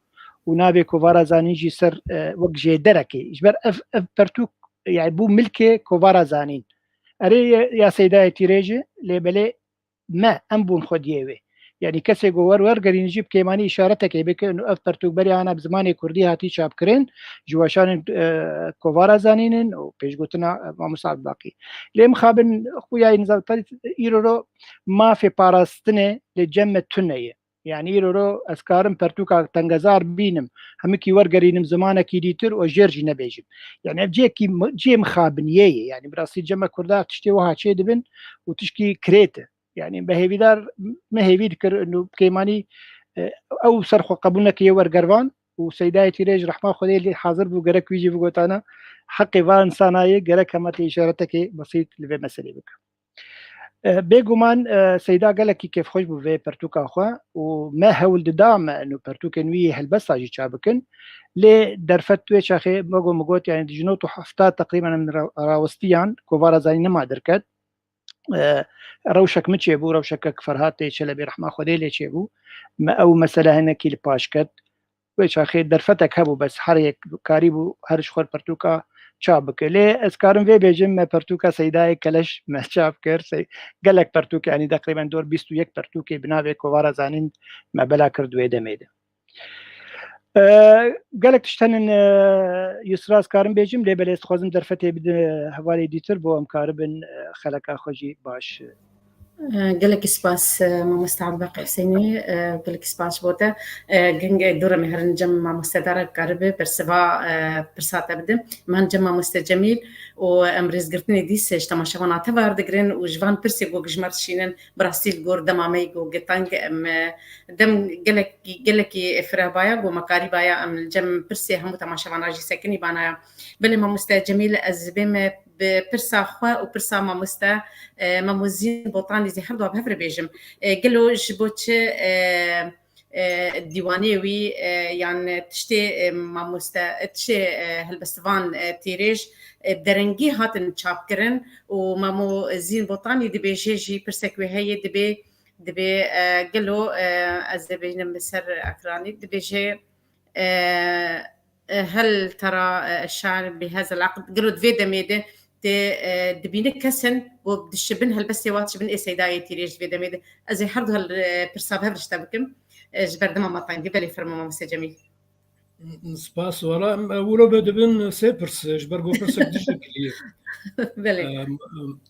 û navê Kovara Zanîn jî ser, e, wek jêderekê. Ji ber ev, ev pertûk, yani bû milkê Kovara Zanîn. Erê ya, ya Seydayê Tîrêj e, lê belê me, em bûn xwediyê wê. Yanî kesê ku wer wergerîn jî bi kêmanî îşaretekê bike, û ev pertûk berî ana bi zimanê kurdî hatî çapkirin, ji weşanên, e, Kovara Zanîn in û pêşgotina, e, Mamosta Abdulbaqî. Lê mixabin xuyayî nizam îro ro mafê parastinê lê cem me tune ye. Yanî îro ro ez karim pertûka Tengezar bînim, hemikî wergerînim zimanekî dîtir û jêr jî nebêjim. Yanî ev cihekî mi-, cihê mixabiniyê ye. Yanî bi rastî cem me kurda tiştê wiha çê dibin û tişkî kirêt e. Yanî bi hêvîdar, me hêvî dikir û kêmanî, e, ew ser xwe qebûl neke yê wergervan û Seydayê Tîrêj rehma Xwedê lê hazir bû, gerek wî jî bigotana, heqê van insana ye, gerek hema tê îşaretekê besît li vê meselê bike. E, bêguman, e, Seyda gelekî kêfxweş bû vê pertûka xwe û me hewl dida me û pertûkên wî yê helbesta jî çap bikin. Lê derfet wê çaxê, me got, me got, yani ji nod û hefta teqrîben em ra-, rawistiyan, Kovara Zanîn nema derket. E, rewşek min çêbû, rewşekek Ferhatê Çelebî rehma Xwedê lê çêbû. Me ew mesele hinekî li paş ket. Wê çaxê derfetek hebû, bes her yek karîbû her ji xwe pertûka çap bike. Lê ez karim vê bêjim, me pertûka Seydayê Keleş me çap kir. Sey-, gelek pertûk, yanî teqrîben dor bîst û yek pertûkê bi navê Kovara Zanîn me bela kir di wê demê de. E, gelek tişt henin, e, Yusra, ez karim bêjim, lê belê ez dixwazim derfetê bide hevalê dîtir bo em karibin, e, xeleka xwe jî baş, e, E, gelekî spas, e, mamoste Abdulbaqî Husênî, e, gelekî spas ji bo te. E, gingê dûre me herin cem mamoste Dara karibe bersiva, e, pirsa te bide. Em herin cem mamoste Cemîl û em rêzgirtinê dîs ji temaşevana te werdigirin û ji van pirsê ku ji me re dişînin, bi rastî li gor dema me yê ku gitan em, e, dem gelekî, gelekî firehbaya ku me karîbaya em li cem pirsê hemû temaşevana jî sekinî banaya. Belê mamoste Cemîl, ez bêm bi pirsa xwe û pirsa mamoste, e, Mamo Zîn Botanî zî her du bi hev re bêjim. E, gelo ji bo çi, e, e, dîwanê wî, e, yan tiştê, e, mamoste, e, tiştê, e, helbestvan, e, Tîrêj, e, derengî hatin çapkirin û Mamo Zîn Botanî dibêje jî pirsek wê heye, dibê, dibê, e, gelo, e, ez dê bêjim li ser ekranî, dibêje, e, e, hel tera, e, şar bi hezel aqd. Gelo di vê demê de tê, e, dibîne kesin û dişibin helbestê wa dişibin ê Seydayê Tîrêj di vê demê de. Ez ê her du hel, e, pirsa bi hev rişte bikim. E, ji ber dema me teng e. Belê fermo mamoste Cemîl. Spas, wala, em, wilo be dibin sê pirs, ji ber ku pirsek dijik lî. Belê. Em, em,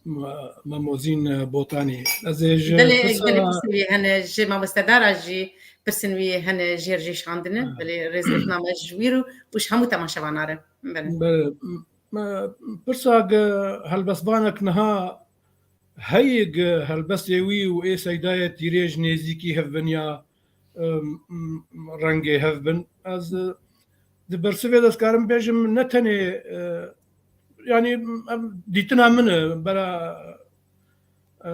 ma-, Mamozîn, e, Botanî. Ez ê ji Belê, pirsa gelek pirsên wî hene, ji mamostedara jî pirsên wî hene jêr jî şandine. Ha. Belê, rêzgirtina me ji wî û, û ji hemû temaşevana re. Belê. Belê, m-, me, pirsa ge helbestvanek niha heyî ge helbestê wî û ê Seydayê Tîrêj nêzîkî hev bin ya, em, em, rengê hev bin. Ez, e, di bersivê de ez karim bêjim, ne tenê, e, yanî, em, dîtina min e, bera, e,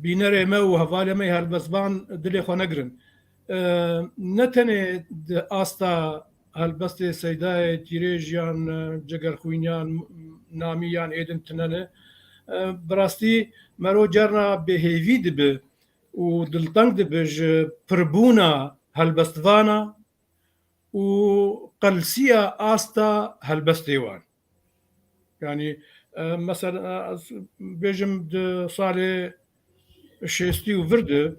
bînerê me û hevalê me yê helbestvan dilê xwe negirin. E, ne tenê di asta helbestê Seydayê Tîrêj yan, e, Cegerxwîn yan, Namî yan êdin tine ne. E, bi rastî mero carna bêhêvî dibe û dilteng dibe ji pirbûna helbestvana û qelsiya asta helbestê wan. Yanî, e, mesela, e, ez bêjim di salê şêstî û vir de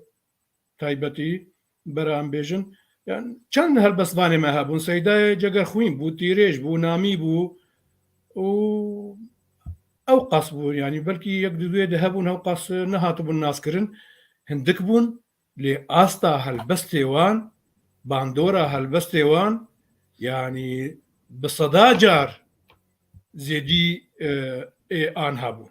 taybetî bera em bêjin, yani çend helbestvanê me hebûn, Seydayê Cegerxwîn bû, Tîrêj bû, Namî bû û ew qas bû, yani belkî yek du duyê de hebûn, ew qas nehatibûn naskirin, hindik bûn, lê asta helbestê wan, bandora helbestê wan, yani bi seda car zêdî, e, ê an hebûn.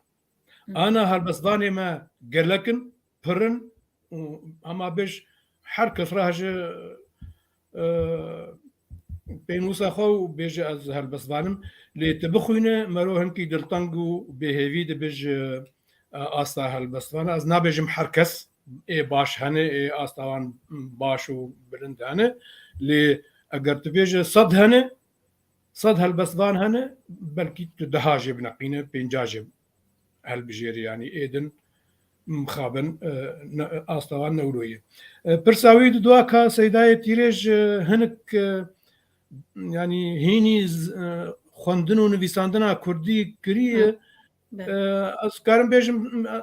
Hı. Ana helbestvanê me gelek in, pir in û hema bêj her kes re hejî, e, pênûsa xwe û bêje ez helbestvan im. Lê tu bixwîne mero hinkî dilteng û bêhêvî dibe ji, e, asta helbestvan. Ez nabêjim her kes, ê baş hene, ê asta wan baş û bilind hene. Lê eger tu bêje sed hene, sed helbestvan hene, belkî tu deha jê bineqîne, pênca jê helbijêrî, yanî êdin mixabin, e, ne, asta wan ne wilo ye. E, pirsa wî di dua ka Seydayê Tîrêj, e, hinik, e, yanî hînî z-, e, xwendin û nivîsandina kurdî kiriye. Hı. Be. E, ez karim bêjim, m-,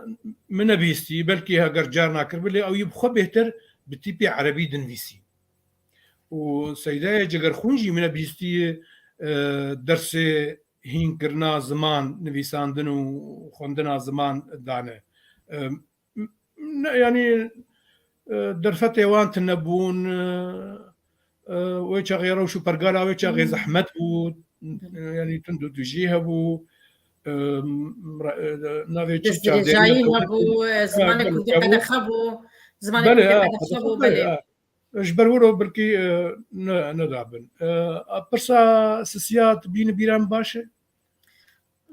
min nebîstî, belkî heger carna kiribû, lê ew yî bi xwe bêhtir bi tîpê erebî dinivîsî. Û Seydayê Cegerxwîn jî min nebîstî, e, dersê hînkirina ziman, nivîsandin û xwendina ziman dane. E, m-, ne, yanî, e, derfetê wan tune bûn, e, e, wê çaxê rewş û pergala wê çaxê Hmm. zehmet bû, Hmm. e, yanî tund û tijî hebû, e, m-, re-, e, navê çi çavdêrî Destdirêjayî hebû. hebû, e, Ha, zimanê belê, kurdî hebû. qedexe bû, zimanê Belê, kurdî ha, qedexe qedexe bû, belê, belê. ha. Ji ber wilo birkî, e, ne, nedabin. E, a pirsa sisiya tu bîni bîra min baş e?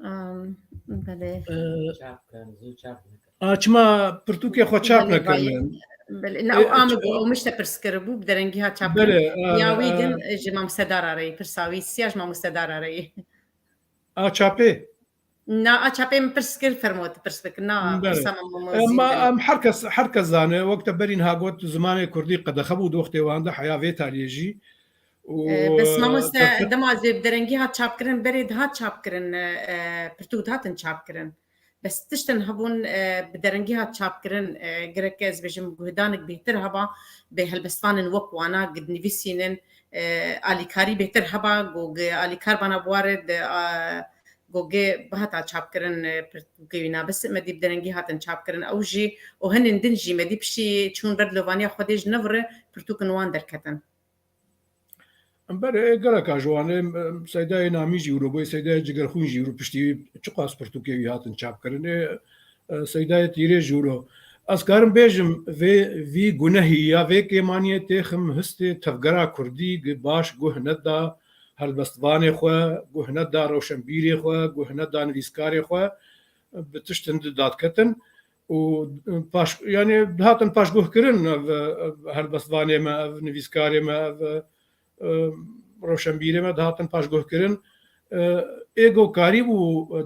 Am, belê. E, Çap kirin, zû çap nekirin. A, çima pirtûkê xwe çap Belê, nekirin? belê. Belê. Na, E, ew amid bû, ç-, ew mişte pirs kiribû, bi derengî hat çap kirin. Belê, e, Ya wî e, din, e, ji mamostedara re yî, pirsa wî sisiya ji mamostedara re yî. A çapê? Na, a çapê min pirs kir, fermo tu pirs bik. Na, Belê. pirsa me Em, mamozîn em, belê. em her kes, her kes zane, wek te berî niha got, zimanê kurdî qedexe bû di wextê wan de, heya vê taliyê jî. Û, E, bes e, mamoste, te dema zê bi derengî hat çapkirin, berê dihat çapkirin, e, e, pirtûk dihatin çapkirin. Bes tiştin hebûn, e, bi derengî hat çapkirin, e, gerek ez bêjim guhdanek bêhtir heba, bi helbestvanên wek wana gidnivîsînin, e, alîkarî bêhtir heba, go gi alîkar bana bi ware di, a, Gogê bihata çapkirin, e, pirtûkê wî nabis Medî bi derengî hatin çapkirin. Ew jî û hinên din jî Medî piştî çûn ber dilovaniya Xwedê ji nivire pirtûkin wan derketin. Em ber, e, geleka ji wan, e, Seydayê Namî jî wilo bûye, Seydayê Cigerxwîn jî wilo piştî çiqas pirtûkê wî hatin çapkirin. E, e, Seydayê Tîrê jî wilo. Ez karim bêjim, vê, vî gunehî ya vê kêmaniyê têxim histê tevgera kurdî gi baş guh neda helbestvanê xwe, guh neda rewşenbîrê xwe, guh neda nivîskarê xwe, bi tiştin di dadketin û paş, yanî dihatin paşguhkirin ev, ev helbestvanê me, ev nivîskarê me, ev, e, rewşenbîrê me dihatin paşguhkirin. E, êgo karîbû, e,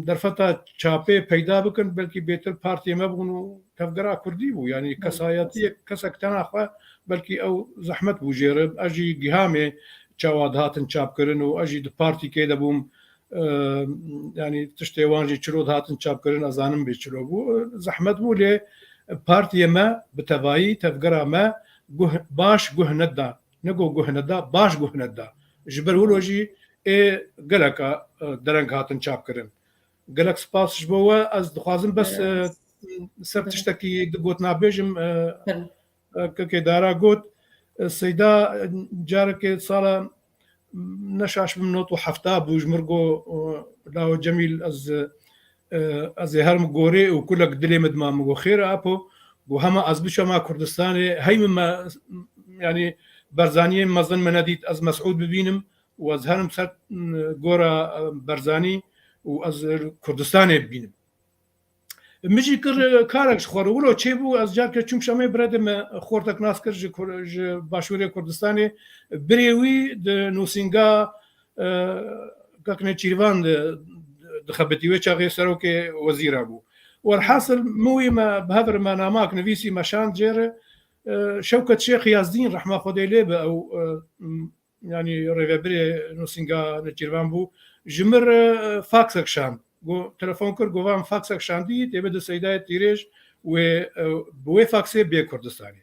derfeta çapê peyda bikin, belkî bêtir partiyê me bûn û tevgera kurdî bû. Yanî kesayetiyek, kesek tena xwe belkî ew zehmet bû jê re. Ez jî gihamê çawa dihatin çapkirin û ez jî di partîkê de bûm. E, yanî tiştê wan jî çilo dihatin çapkirin, ez zanim bê çilo bû. E, zehmet bû, lê partiyê me bi tevayî tevgera me guh, baş guh neda. Nego guh neda, baş guh neda. Ji ber wilo jî ê geleka, e, dereng hatin çapkirin. Gelek spas ji bo we. Ez dixwazim bes, e, ser tiştekî di gotina bêjim, e, Fermo. e, Kekê Dara got, e, Seyda, e, carekê sala, neşaş bim, nod û hefta bû, ji mir got, e, Lawo Cemîl, ez, e, ez ê herim gorê û kulek dilê min dima min. Got, xêr e apo, got, hema ez biçama Kurdistanê, hey min me, yanî Berzaniyê mezin me nedît, ez Mesûd bibînim û ez herim ser, m, gora, e, Berzanî û ez Kurdistanê bibînim. Min jî kir, e, karek ji xwe re. Wilo çêbû, ez carke çûm Şamê, biredê me xortek nas kir ji Kur-, ji Başûrê Kurdistanê. Birê wî di nûsînga, e, Kak Nêçîrvan di, dixebitî, wê çaxê serokê wezîra bû. Werhasil, min wî me bi hev re me namak nivîsî, me şand jê re. E, Şewket Şêx Yazdîn, rehma Xwedê lê be, ew, e, m-, yanî rêvebirê nûsînga Nêçîrvan bû. Ji min re, e, faksek şand. Got, telefon kir, got, van faksek şandî, tê bide Seydayê Tîrêj wê, e, bi wê faksê bê Kurdistanê.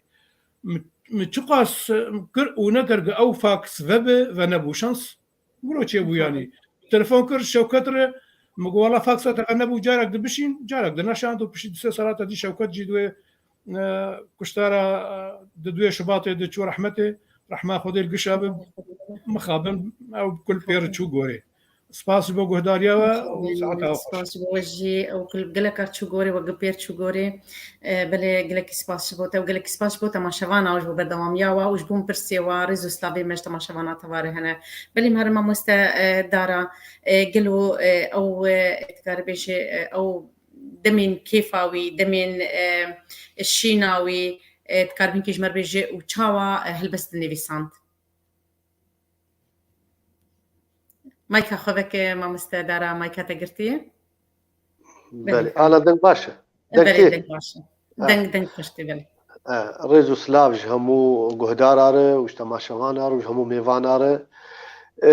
Min, min çiqas, e, kir û nekir, got, ew faks vebe, venebû. Şans wilo çêbû yanî. Telefon kir Şewket re, min got, wela faksa te venebû, carek di bişîn, carek di neşand û piştî du sê sala te dî Şewket jî di wê, e, kuştara, e, di du yê Şubatê de çû rehmetê, rehma Xwedê li gişa be, mixabin, ew kul pê re çû gorê. Spas ji bo guhdariya we û saeta we xweş. Spas ji bo we jî, ew kul geleka çû gorê, we gi pêr çû gorê. E, belê, gelekî spas ji bo te û gelekî spas ji bo temaşevana û ji bo berdewamiya we û ji bo pirsê we, rêz û slavê me ji temaşevana tevare hene. Belê, me here mamoste, e, Dara, e, gelo, e, ew, e, dikare bêje, e, ew demên kêfa wî, demên, e, şîna wî, e, dikare hinkî ji me re bêje û çawa, e, helbest dinivîsand? Mayka xwe veke, mamoste Dara, mayka te girtiye? Belê. Belê, ala deng baş e? Deng Belê, tê? Deng baş e. Ha. Deng, deng xweş tê, belê. E, rêz û silav ji hemû guhdara re û ji temaşevana re û ji hemû mêvana re. E,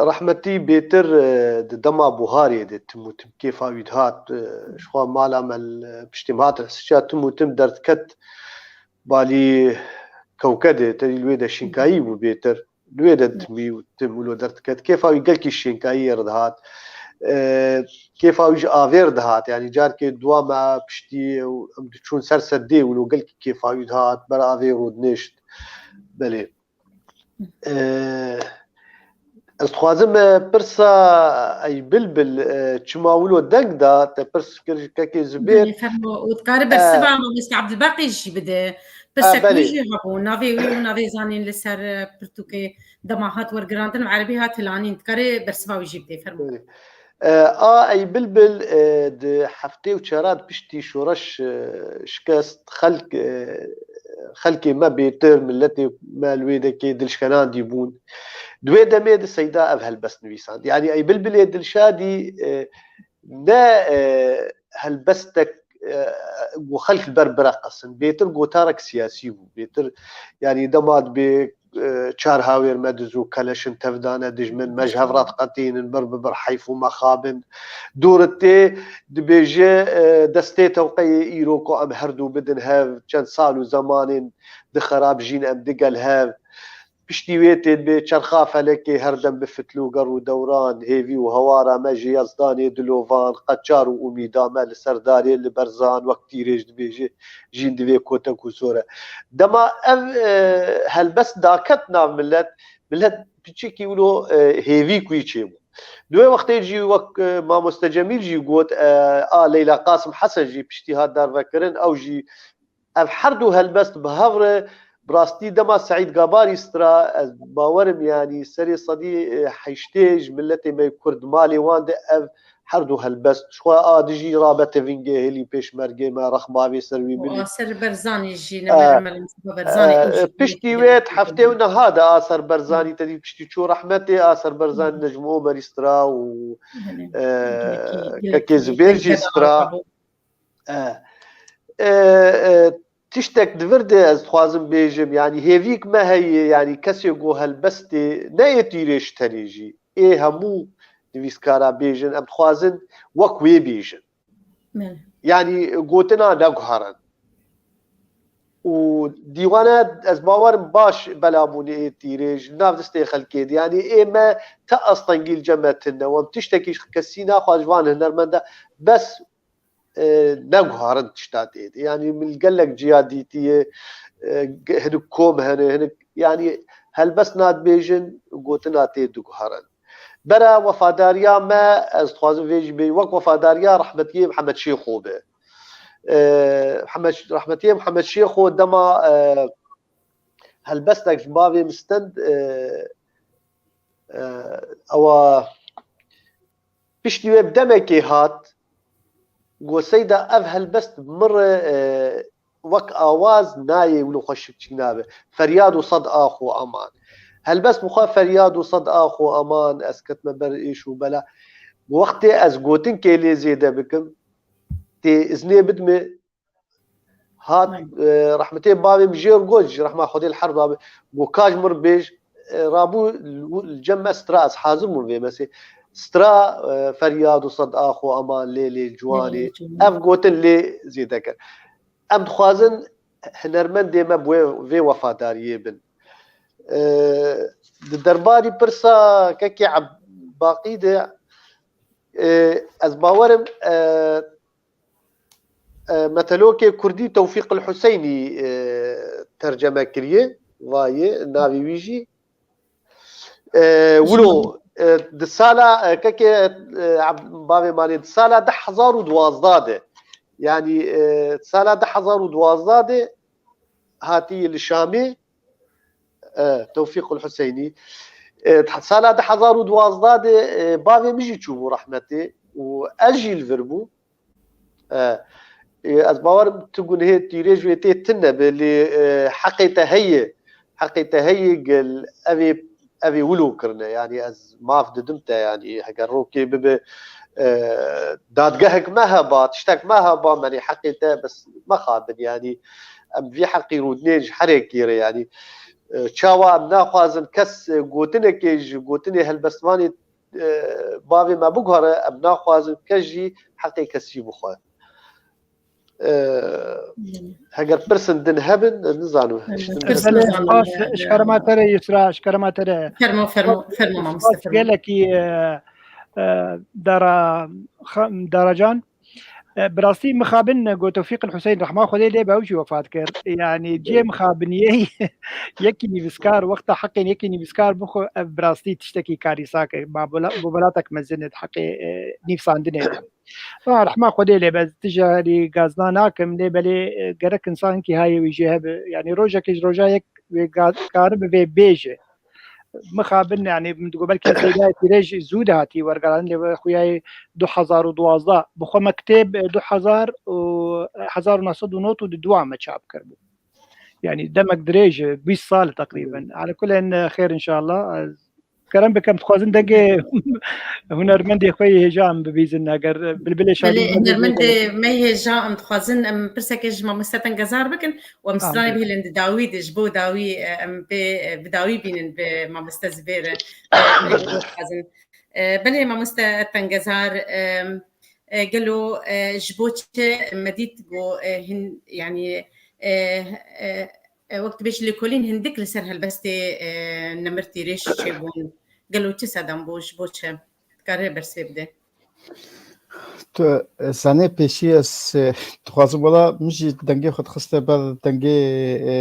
rehmetî bêtir, e, di dema buharê de tim û tim kêfa wî dihat, e, ji xwe mala me li piştî me hat, sica tim û tim derdiket balî kewke de, terî li wê de şînkayî bû bêtir. Li wê de dimî û tim wilo derdiket. Kêfa wî gelkî şênkayiyê re dihat. E, kêfa wî ji avê re dihat. Yanî carkê dua me piştî û em diçûn ser seddê wilo gelkî kêfa wî dihat. Ber avê rodinişt. Belê. E, ez dixwazim, e, pirsa ey Bilbil, e, çima wilo deng da, te pirs kir ji Kekê Zubêr. Belê, fermo. Û dikare bersiva, e, Mamoste Abdulbaqî jî bide. Pirsek wî jî hebû. Navê wî û navê zanîn li ser, e, pirtûkê dema hat wergirandin, bi erebî hat hilanîn. Dikare bersiva wî jî bidê, fermo. Belê. E, a ey Bilbil, e, di heftê û çaran piştî şoreş, e, şikest, xelk, e, xelkê me bêtir, miletê me li wê dekê dilşkenandî bûn. Di wê demê de Seyda ev helbest nivîsand. Yanî ey Bilbilê Dilşadî, e, ne, e, helbestek, e, ku xelk li ber bireqesin. Bêtir gotarek siyasî bû. Bêtir, yanî dema dibê, e, çar hawêr me diz û keleş in, tev dane dijmin, me ji hev re diqetînin, bir bi bir heyf û mexab in. Dûr tê, dibêje, e, destê tewqeyê îro ku em her du bidin hev, çend sal û zemanên di xerab jîn em digel hev. Piştî wê tê dibê çerxa felekê her dem bi fitl û ger û dewran, hêvî û hewara me ji Yezdanê dilovan, qeçar û umîda me li ser darê li berzan wek tîrêj dibêje, jîn divê kotek û sor e. Dema ev, e, helbest daket nav milet, milet piçekî wilo, e, hêvî kuyî çêbû. Di wê wextê jî wek, e, Mamoste Cemîl jî got, e, a Leyla Qasim Hesen jî piştî hat darvekirin, ew jî ev her du helbest bi hev re, bi rastî dema Seîd Gabarî stira, ez bawerim, yanî serê sedî, e, heştê ji miletê me Kurd malê wan de ev her du helbest. Ji xwe a dijî rabe tevîngê hêlî pêşmergê me, rexma vê ser wî û milî. Aser Berzanî jî, e, Nemere Mela Mustafa Berzanî, e, piştî wê heftê û neha de Aser Berzanî tedî piştî çû rehmetê, Aser Berzanî Necmû Omerî stra û, e, Kekê Zibêr jî stra. E, e, e, tiştek di vir de ez dixwazim bêjim, yanî hêvîk me heye, yanî kesê ku helbestê ne ê tîrêj tenê jî, ê hemû nivîskara bêjin, em dixwazin wek wê bêjin. Yanî gotina neguherin. Û dîwana ez bawerim baş bela bûne ê tîrêj, nav distê xelkê de. Yanî ê me te astengî li cem me tune. Em tiştekî kesî naxwaz ji van hunermenda bes e, neguharin tişta tê de. Yanî min gelek ciya dîtiye, e, hinek kom hene, hinek, yanî helbest nadibêjin, gotina tê diguherin. Bera wefadariya me, ez dixwazim vê jî bê, wek wefadariya rehmetiyê Mihemed Şêxo be. E, Mihemed, rehmetiyê Mihemed Şêxo dema, e, helbestek ji bavê min stend, e, e, ewa Piştî wê bi demekê hat, got, Seyda, ev helbest bi min re, e, wek awaz nayê wilo xweşik çî nabe. Feryad û sed ax û aman. Helbest bi xwe feryad û sed ax û aman, ez ketime ber êş û bela. Wextê ez gotinkê lê zêde bikim, tê iznê bidime, Hat, e, rehmetê bavê min jê got, ji rehma Xwedê li her dabe, got, ka ji min re bêj, e, rabû li, li cem me stra, ez hazir bûm vê mesê. Stra, e, feryad û sed ax û aman lê, lê ciwanê. Lê, lê ciwanê. Ev gotin lê zêde kir. Em dixwazin hunermendê me bi wê, vê wefadariyê bin. E, di derbarî pirsa kekê Eb-, Baqî de, e, ez bawerim, e, e, metelokê kurdî Tewfîq el Huseynî, e, terceme kiriye, vayê, navê wî jî. E, wilo, e, di sala, e, kekê, e, Ab-, bavê manê, di sala du hezar û duwazdeh de, yanî, e, sala du hezar û duwazdeh de hatiye li Şamê, e, Tewfîq el Huseynî. E, sala du hezar û duwazdeh de, e, bavê min jî çûbû rehmetê û ez jî li vir bûm. E, e, ez bawerim tu gunehê tîrêj wê tê tune be, lê, e, heqê te heye. Heqê te heye gel evê, evê wilo kirine. Yanî ez maf didim te, yanî heger rokê bibe, e, dadgehek me heba, tiştek me heba, menê heqê te bes mexabin. Yanî em vî heqî rûdinê ji herekî re, yanî, e, çawa em naxwazin kes, e, gotinekê ji gotinê helbestvanê e, bavê me biguhere, em naxwazin kes jî heqê kesî bixwe. E, heger pirsin din hebin, ez nizanim. Belê, spas, ji kerema te re Yusra, ji kerema te re. Fermo, fermo, fermo, mamoste, fermo. Gelekî, e, e, Dara, Daracan. E, bi rastî mixabin got Tewfîq el Huseyn, rehma Xwedê lê be, ew jî wefat kir. Yanî cihê mixabiniyê yekî nivîskar, wexta heqên yekî nivîskar bixwe, ev bi rastî tiştekî karîsak e. Ma bola-, bo belatek mezin e di heqê, e, nivîsandinê de. Ha, rehma Xwedê lê be, ez tije herî gazna nakim, lê belê, e, gerek insan hinkî hayê wî jê hebe. Yanî rojekê ji roja yek wê ga-, karibe vê bêje. Mixabin, yanî min digot belkî Seyda Pîrê jî zû de hatî wergeranîn, lê wê xuya yê du hezar û duwazdeh. Bi xwe me kitêb, e, du hezar û, hezar û neh sed û nod û du me çap kiribû. Yanî demek dirêj e, bîst sal teqrîben. Ala kulên, e, xêr inşallah. Ez kerem bikim, dixwazin dengê hunermendê xwe yê hêja em bibîzin, eger bilbilê şadî. Belê, hunermendê me yê hêja em dixwazin em pirsekê ji mamoste Tengezar bikin. Û em stranê bihêlin di dawî de, ji bo dawî, e, em pê, e, bi dawî bînin bi mamoste Zibêr, e, em ê bixwazin. E, belê mamoste Tengezar, e, e, gelo, e, ji bo çi me dît ku, e, hin, yanî, e, e, e, wek dibêjî lêkolîn hindik li ser helbestê, e, Nemir Tîrêj çêbûn. Gelo çi sedem bû, ji bo çi? Dikare bersivê bide. Tu, e, sanê pêşî ez, e, dixwazim, wela min jî dengê xwe dixiste ber dengê, e,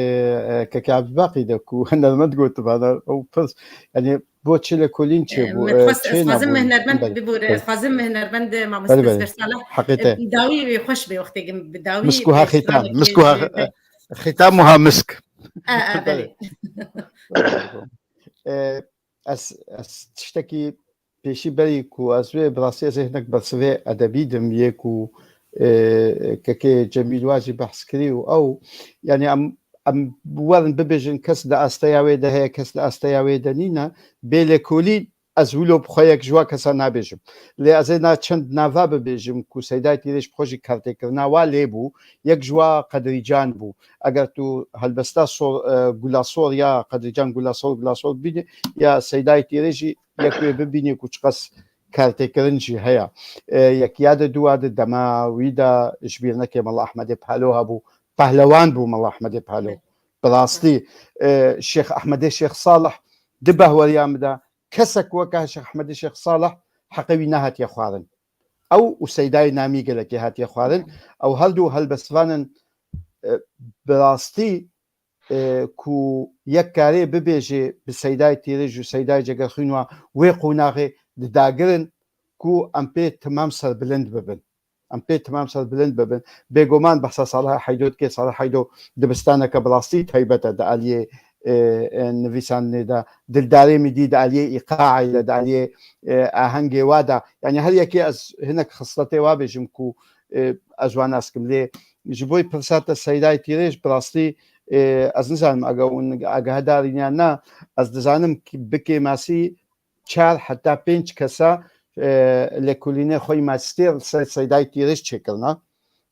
e, Keke Ebdibaqî de ku hunermend gotiba, ew pirs, yanî bo çi lêkolîn çêbû, e, çênabû. Ez dixwazim hunermend bibûre, ez dixwazim hunermend mamoste Zibêr Salih. Heqî te. Bi dawî wê xweş bê wextê gim, bi dawî. Miskuha xîtan, miskuha xîtan muha misk. E, e, belê. E, ez, ez tiştekî pêşî berî ku ez wê bi rastî ez ê hinek bersivê edebî dim yê ku, e, kekê Cemîl Wacî behs kirî û ew, yani em, em werin bibêjin kes di asteya wê de heye, kes di asteya wê de nîne, bê lêkolîn ez wilo bi xwe yek ji wa kesa nabêjim. Lê ez ê na çend nava bibêjim ku Seydayê Tîrêj bi xwe jî kartêkirina wa lê bû, yek ji wa Qedrîcan bû. Eger tu helbesta sor, e, Gulasor ya Qedrîcan Gulasor, Gulasor bîne, ya Seydayê Tîrêj jî yek wê bibînî ku çiqas kartêkirin jî heye. E, yekiya de dûa de dema wî de ji bîr neke Mela Ehmedê Palo hebû. Pehlewan bû Mela Ehmedê Palo. Bi rastî, e, Şêx Ehmedê Şêx Salih di behweriya min de kesek weke Şêx Ehmedê Şêx Salih heqê wî nehatiye xwarin. Ew û Seydayê Namî gelekê hatiye xwarin. Ew her du helbestvanin, e, bi rastî, e, ku yek karê bibêje bi Seydayê Tîrêj û Seydayê Cegerxwîn wa wê qonaxê didagirin ku em pê timam serbilind bibin. Em pê timam serbilind bibin. Bêguman behsa Salih Heydo dike. Salih Heydo dibistaneke bi rastî taybet e di aliyê, e, e, nivîsandinê de. Dildarê Mîdî di aliyê îqaê de, di aliyê, e, ahengê wa de. Yani her yekê ez hinek xisletê wa bêjim ku, e, ez wan nas kim. Lê ji bo pirsa te Seydayê Tîrêj bi rastî, e, ez nizanim ege hûn agahedarîn yan na, ez dizanim ki bi kêmasî çar heta pênc kesa, e, lêkolînê xwe yî master li ser Seydayê Tîrêj çêkirina.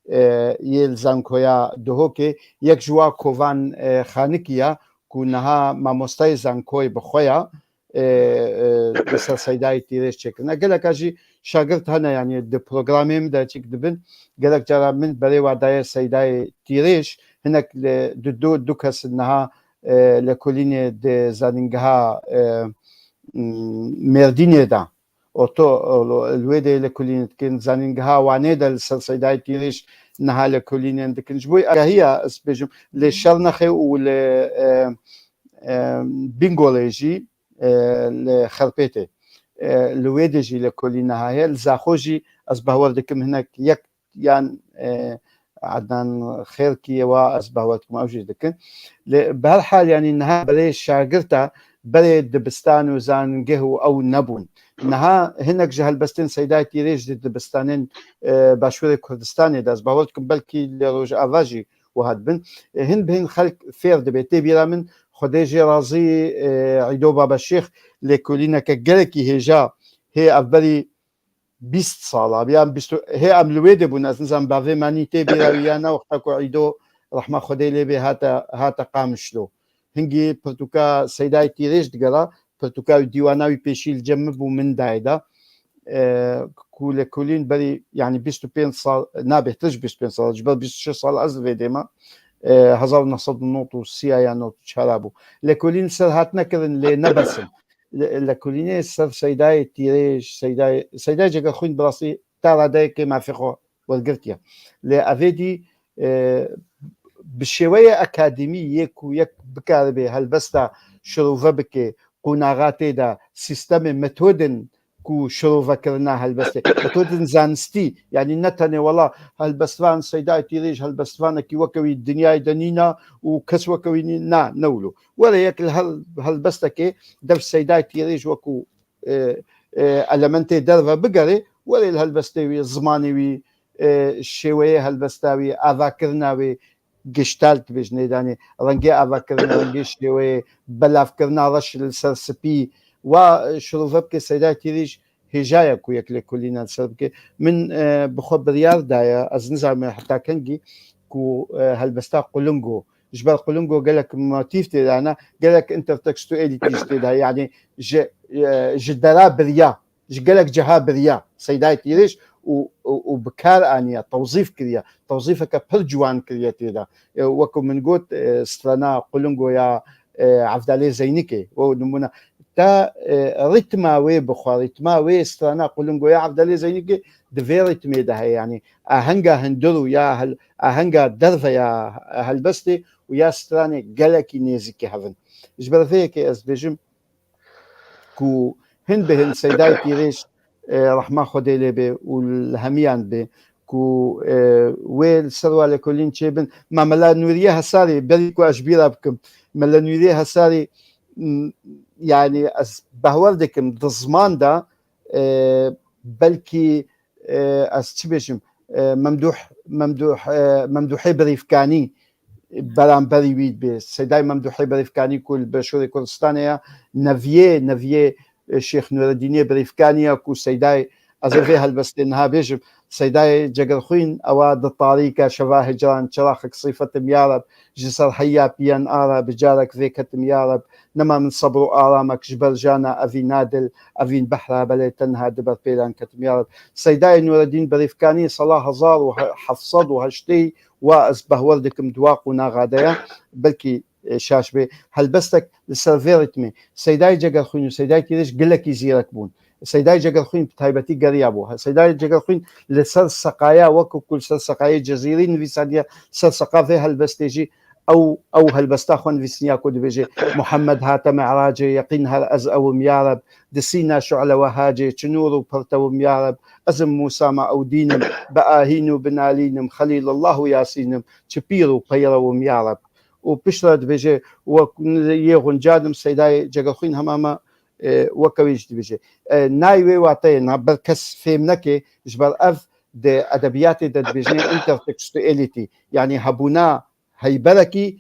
E, yê li zankoya Duhokê, yek ji wa Kovan, e, Xanikî ya, ku niha mamostayê zankoyê bi xwe ya, e, e, li ser Seydayê Tîrêj çêkirine. Geleka jî şagirt hene, yanî di programê min de çêk dibin. Gelek cara min berê wa daye Seydayê Tîrêj, hinek li du, du, du kes niha, e, lêkolînê di zanîngeha, e, m, Mêrdînê de. Orto, li wê de lêkolînê dikin, zanîngeha Wanê de li ser Seydayê Tîrêj niha lêkolînên dikin. Ji bo agahiya ez bêjim, lê Şernexê û li, e, e, Bîngolê jî, e, li Xerpêtê, e, li wê de jî lêkolîn niha heye. Li Zaxo jî ez bawer dikim hinek yek yan, e, Ednan Xêrkî ye wa ez bawer dikim ew jî dikin. Lê bi her hal, yanî niha berê şagirta berê dibistan û zanîngeh û ew nebûn. Niha hinek ji helbestên Seydayê Tîrêj di dibistanên, e, Başûrê Kurdistanê de, ez bawer dikim belkî li Rojava jî wiha dibin. E, hin bi hin xelk fêr dibe. Tê bîra min, Xwedê jê razî, e, Îdo Babaşêx lêkolîneke gelekî hêja hê evberî bîst sala, yan bîst, hê em li wê de bûn, ez nizanim bavê me nî tê bîra wî ya ne, wexta ku Îdo rehma Xwedê lê bê hate, hate Qamişlo. Hingî pirtûka Seydayê Tîrêj digera, pirtûka wî, dîwana wî pêşî li cem min bû, min dayê da. E, ku lêkolîn berî, yanî bîst û pênc sal, na bêhtir ji bîst û pênc sal, ji ber bîst û şeş sal ez li vê dê me. E, hezar û neh sed û nod û sê ya nod û çar bû. Lêkolîn ser hatine kirin, lê ne bes in. Le-, lêkolînê ser Seydayê Tîrêj, Seydayê, Seydayê Cegerxwîn bi rastî ta radeyekê mafê xwe wergirtiye. Lê evê dî, e, bi şêweyê akademî yê ku yek bikaribe helbesta şirove bike, qonaxa tê de, sîstemê, metodên ku şirovekirina helbestê, metodên zanistî, yanî ne tenê wela helbestvan Seydayê Tîrêj helbestvanekî weke wî dinyayê de nîna û kes weke wî nî-, na, ne wilo. Were yek li her helbestekê dev Seydayê Tîrêj wekû, e, e, elementê derve bigere, were li helbestê wî, zimanê wî, e, şêweyê helbesta wî, avakirina wî, gestalt dibêjin, nêdanê, rengê avakirina, rengê şêweyê, belavkirina reş li ser spî, wa, e, şirove bike. Seydayê Tîrêj hêja ye ku yek lêkolîna li ser bike. Min, e, bi xwe biryar daye, ez nizanim heta kengî ku, e, helbesta Qulingo, ji ber Qulingo gelek motîf tê de hene, gelek intertekstualîtî jî tê de, yanî ji, e, ji dera biriya, ji gelek ciha biriya Seydayê Tîrêj û, û, û bi kar aniye, tewzîf kiriye, tewzîfeke pir ciwan kiriye tê de. E, wekî min got, e, strana Qulingo ya, e, Evdalê Zeynikê, o nimûne. Te, e, rîtma wê bi xwe, rîtma wê strana Qulingo ya Evdalê Zeynikê di vê rîtmê de heye, yanî ahenga hundir û ya hel-, ahenga derve ya helbestê û ya stranê gelekî nêzîkî hev in. Ji ber vê yekê ez dibêjim ku hin bi hin Seydayê Tîrêj, e, rehma Xwedê lê bê û li hemiyan bê ku, e, wê li ser wa lêkolîn çêbin. Ma Mela Nûriyê Hesarî, berî ku ez ji bîra bikim, Mela Nûriyê Hesarî, m, yanî ez bawer dikim di ziman de, e, belkî, e, ez çi bêjim, e, Memdûh, Memdûh, e, Memdûhê Birîfkanî beramberî wî dibe. Seydayê Memdûhê Birîfkanî ku li Başûrê Kurdistanê ye, neviyê, neviyê, e, Şêx Nûreddînê Birîfkanî ye ku Seydayê, ez ê vê helbestê niha bêjim, Seydayê Cegerxwîn ewa di tarîka şeva hicran çiraxek sîfetim ya Reb, ji ser heya piyan ara bi carek vêketim ya Reb, nema min sebr û aramek ji ber jana evîna dil, evîn behra belê tenha di ber pêlan ketim ya Reb. Seydayê Nûreddîn Berîfkanî sala hezar û heft sed û heştê wa ez behwer dikim di wa qonaxa de ya, belkî, e, şaş bê. Helbestek li ser vê ritmê. Seydayê Cegerxwîn û Seydayê Tîrêj gelekî zîrek bûn. Seydayê Cegerxwîn bi taybetî geriya bû. Seydayê Cegerxwîn li ser seqaya, wekî ku li ser seqayê Cezîrî nivîsandiye, ser seqa vê helbestê jî ew, ew helbesta xwe nivîsiniya ku dibêje: Muhammed hate me'racê, yeqîn her ez ew im ya Reb, di sîna şu'le we hacê, çi nûr û pirtew im ya Reb, ez im Mûsa me ew dîn im, bi ahîn û bi nalîn im, Xelîlullah û Yasîn im, çi pîr û peyrew im ya Reb. Û piştre dibêje: Wek yê xuncan im, Seydayê Cegerxwîn hema me, e, weke wî jî dibêje. E, nayê wê wateyê, na ber kes fêm neke, ji ber ev di edebiyatê de dibêjinê intertextuality, yanî hebûna heyberekî,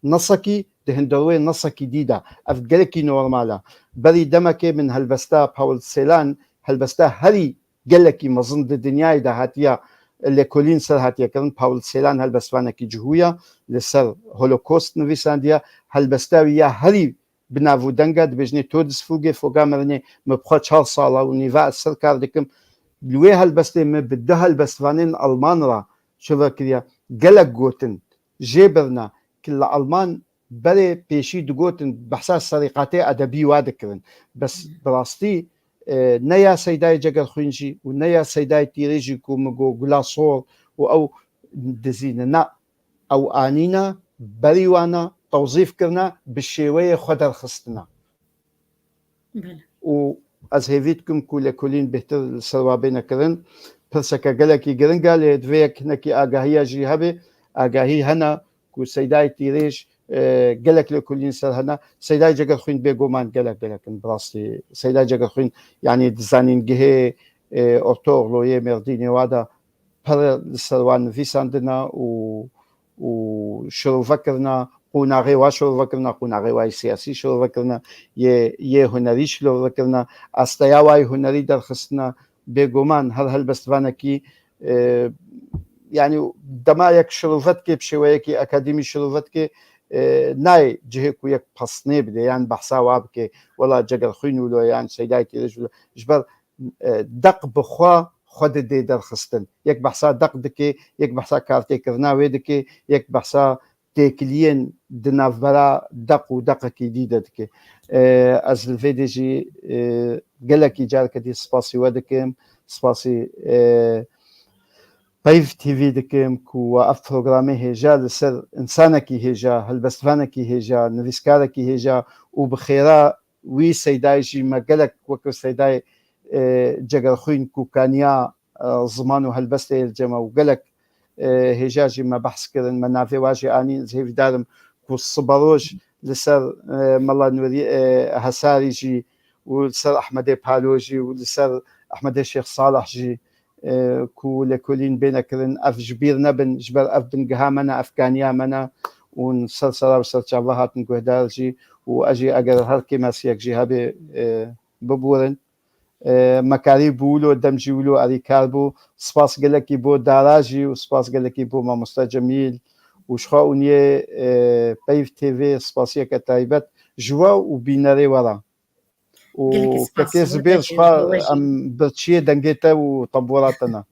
nesekî di hundirwê nesekî dî de. Ev gelekî normal e. Berî demekê min helbesta Paul Celan, helbesta herî gelekî mezin di dinyayê de hatiye lêkolîn ser hatiye kirin. Paul Celan helbestvanekî cihû ye, li ser Holocaust nivîsandiye. Helbesta wî ya herî bi nav û deng e, dibêjinê Todesfuge, Foga Mirinê, min bi xwe çar sal e û nîve ez ser kar dikim. Li wê helbestê min bi du helbestvanên Alman re şive kiriye. Gelek gotin jê birine ki li Alman berê pêşî digotin, behsa serîqatê edebî wa dikirin. Bes bi rastî, e, ne ya Seydayê Cegerxwîn jî û ne ya Seydayê Tîrê jî ku min got Gula Sor û ew dizîne. Na, ew anîne, berî wan e, tewzîf kirine, bi şêweyê xwe derxistine. Belê. Û ez hêvî dikim ku lêkolîn bêhtir li ser wa bêne kirin. Pirseke gelekî giring e, lê divê yek hinekî agahiya jî hebe. Agahî hene ku Seydayê Tîrêj, e, gelek lêkolîn ser hene. Seydayê Cegerxwîn bêguman gelek gelek in bi rastî. Seydayê Cegerxwîn, yanî di zanîngehê, e, Ortaoğlu yê Mêrdînê wa de pir li ser wan nivîsandine û, û şirove kirine, qonaxê wa şirove kirine, qonaxê wa yê siyasî şirove kirine, yê, yê hunerî şirove kirine, asteya wa yê hunerî derxistine. Bêguman her helbestvanekî, e, yanî dema yek şirove dike, bi şêweyekî akademî şirove dike, e, nayê cihê ku yek pesnê bide, yan behsa wa bike, wela Cegerxwîn wilo, yan Seydayê Tîrêj wilo. Ji ber, e, deq bi xwe xwe didê derxistin. Yek behsa deq dike, yek behsa kartêkirina wê dike, yek behsa têkiliyên di navbera deq û deqekî dî de dike. E, ez li vê dê jî, e, gelekî careke dî spasî we dikim, spasî, e, Peyv T V dikim ku we ev programê hêja li ser însanekî hêja, helbestvanekî hêja, nivîskarekî hêja û bi xêra wî Seydayê jî me gelek wekî Seydayê, e, Cegerxwîn ku kaniya, e, ziman û helbestê yê li cem e û gelek, e, hêja jî me behs kirin, me navê wa jî anîn. Ez hêvîdar im ku siberoj li ser, e, Mela Nûrî, e, Hesarî jî û li ser Ehmedê Palo jî û li ser Ehmedê Şêx Salih jî, e, ku lêkolîn bêne kirin, ev ji bîr nebin, ji ber ev bingeha me ne, ev kaniya me ne û ser sera û ser çava hatin guhdar jî û ez jî eger her kêmasiyek jî hebe, e, biborin. E, me karî bû wilo, dem jî wilo erîkar bû. Spas gelekî bo Dara jî û spas gelekî bo Mamoste Cemîl û ji xwe û niyê, e, Peyv T V spasiyeke taybet ji we û bînerê we re. Û Gelekî spas kekê ji bo Zibêr te, ji xwe ji bo we jî. Em birçiyê dengê te û tembûra te ne.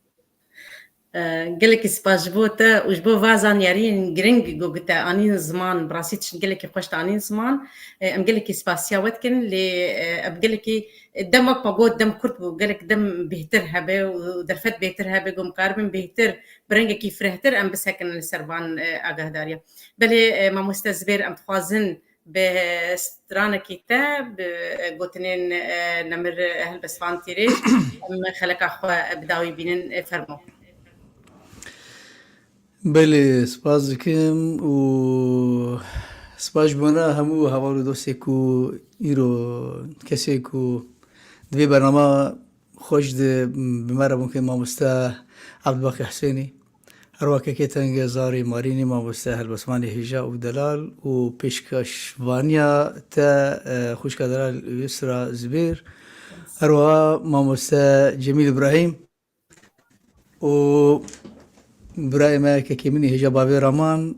E, gelekî spas ji bo te û ji bo va zanyariyên giring ku te anîn ziman, bi rastî tişt gelekî xweş te anîn ziman. E, em gelekî spasiya we dikin, lê, e, em gelekî, e, dem wek me got, dem kurt bû, gelek dem bêhtir hebe û derfet bêhtir hebe, ku em karibin bêhtir, bi rengekî firehtir em bisekinin li ser van, e, agahdariya. Belê, e, mamoste Zibêr, em dixwazin bi stranekî te, bi gotinên, e, nemir, e, helbestvan Tîrêj, em xeleka xwe bi dawî bînin, e, fermo. Belê, spas dikim û spas ji bona hemû heval û dostê ku îro kesê ku di vê bernama xweş di bi me re bûnkê mamoste Ebdulbaqî Husênî. Her weke kê tenge zarê Marînî, mamoste helbestvanê hêja û delal û pêşkeşvaniya te, e, xwişka delal Yusra Zibêr. Her wiha mamoste Cemîl Îbrahîm û birayê me kekê min ê hêja bavê Raman,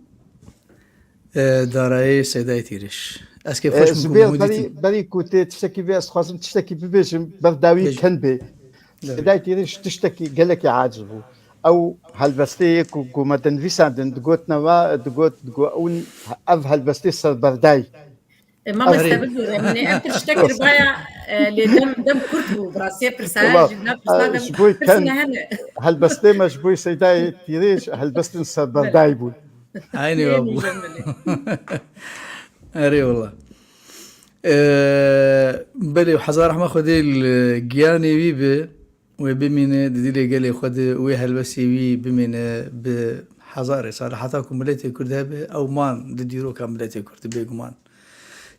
e, darayê Seydayê Tîrêj. Ez kê E, xweş bûm ku Zubêr, min wî dîtî. Berî, berî ku tê tiştekî vê ez dixwazim tiştekî bibêjim, berdawî Bêje. Ken bê. Dewê. Seydayê Tîrêj tiştekî gelekî aciz bû. Ew helbestê yê ku, ku me dinivîsandin, digotina we, digot, digot, ew, ev helbestê serberdayî. E, mamoste Erê. Bibûre, min ê ev tiştek kiribaya, e, lê dem, dem kurt bû, bi rastiyê pirsa Wala, ji vina pirsa e, dem ji bo pirsî ken nehene. Helbestê me ji bo Seydayê Tîrêj, helbestin serberdayî bûn. Eynî wa bû. Erê wala. E, belê, heza rehma Xwedê li giyanê wî be. Wê bimîne di dilê gelê xwe de, wê helbestê wî bimîne bi hezarê sal. Heta ku miletê Kurd hebe, ew man di dîroka miletê Kurd de bêguman.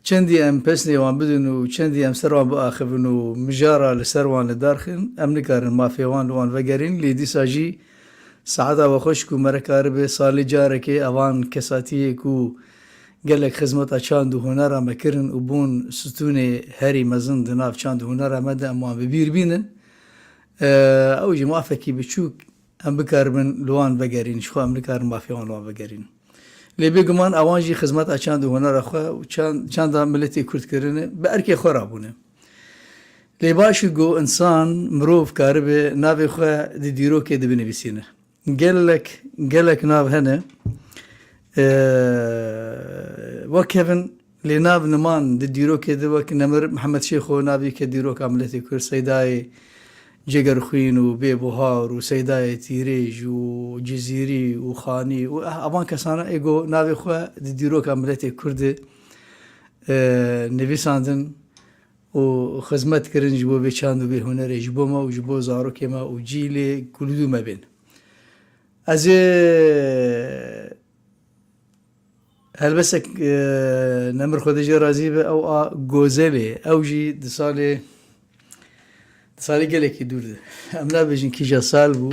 Çendî em pesnê wan bidin û çendî em ser wan biaxivin û mijara li ser wan li dar xin, em nikarin mafê wan li wan vegerîn, lê dîsa jî saeta we xweş ku me re karibe salê carekê evan kesatiyê ku gelek xizmeta çand û hunera me kirin û bûn stûnê herî mezin di nav çand û hunera me de, em wan bi bîr bînin. E, ew jî mafekî biçûk em bikaribin li wan vegerîn, ji xwe em nikarin mafê wan li wan vegerîn. Lê bêguman ewan jî xizmeta çand û hunera xwe û çand, çanda miletê Kurd kirine, bi erkê xwe rabûne. Lê baş e ku însan, mirov karibe navê xwe di dîrokê de binivîsîne. Gelek, gelek nav hene. Ee, wek kevin lê nav niman di dîrokê de wek Nemir Mihemed Şêxo navê ke dîroka miletê Kurd, Seydayê Cegerxwîn û Bêbuhar û Seydayê Tîrêj û Cizîrî û Xanî û eh, evan kesana ê go navê xwe di dîroka miletê Kurd de, e, nivîsandin û xizmet kirin ji bo vê çand û vê hunerê, ji bo me û ji bo zarokê me û cîlê ku li dû me bên. Ez ê helbestek, e, Nemir Xwedê jê razî be, ew a Gozelê, ew jî di salê, di salê gelekî dûr de. Em nabêjin kîja sal bû.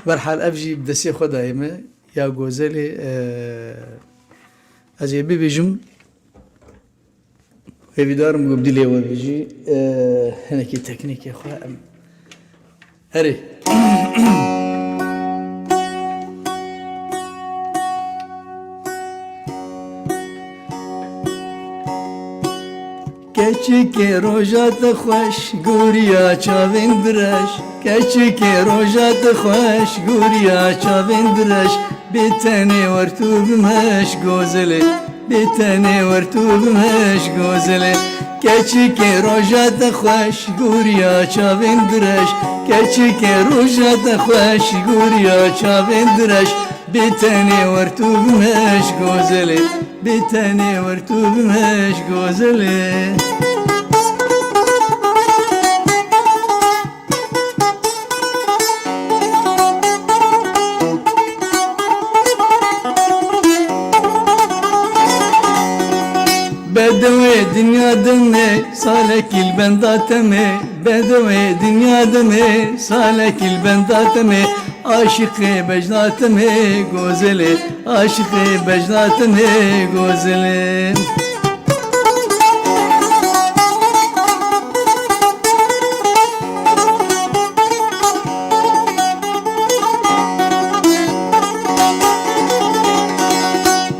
Berhal ev jî bi destê xwe dayê me, ya Gozelê, e, ez ê bibêjim. Hêvîdar im ku bi dilê we bijî, e, hinekî teknîkê xwe em. Herê. Keçikê roja te xweş, goriya çavên dirêj. Keçikê roja te xweş, goriya çavên dirêj. Bê tenê wer tu bimeş, Gozelê. Bê tenê wer tu bimeş, Gozelê. Keçikê roja te xweş, goriya çavên dirêj. Keçikê roja te xweş, goriya çavên dirêj. Bê tenê wer tu bimeş, Gozelê. Bê tenê wer tu bimeş, Gozelê. Bedewê dinya demê, salekî li benda temê. Bedewê dinya demê, salekî li benda temê. Aşiqê bejna temê, Gozelê. Aşiqê bejna temê, Gozelê.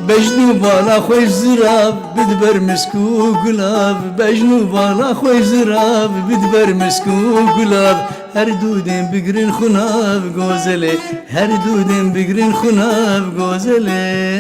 Bejn û bala xweş zirav, bi di ber misk û gulav. Bejn û bala xweş zirav, bi di ber misk û gulav. Her du dêm bigirin xunav, Gozelê. Her du dêm bigirin xunav, Gozelê.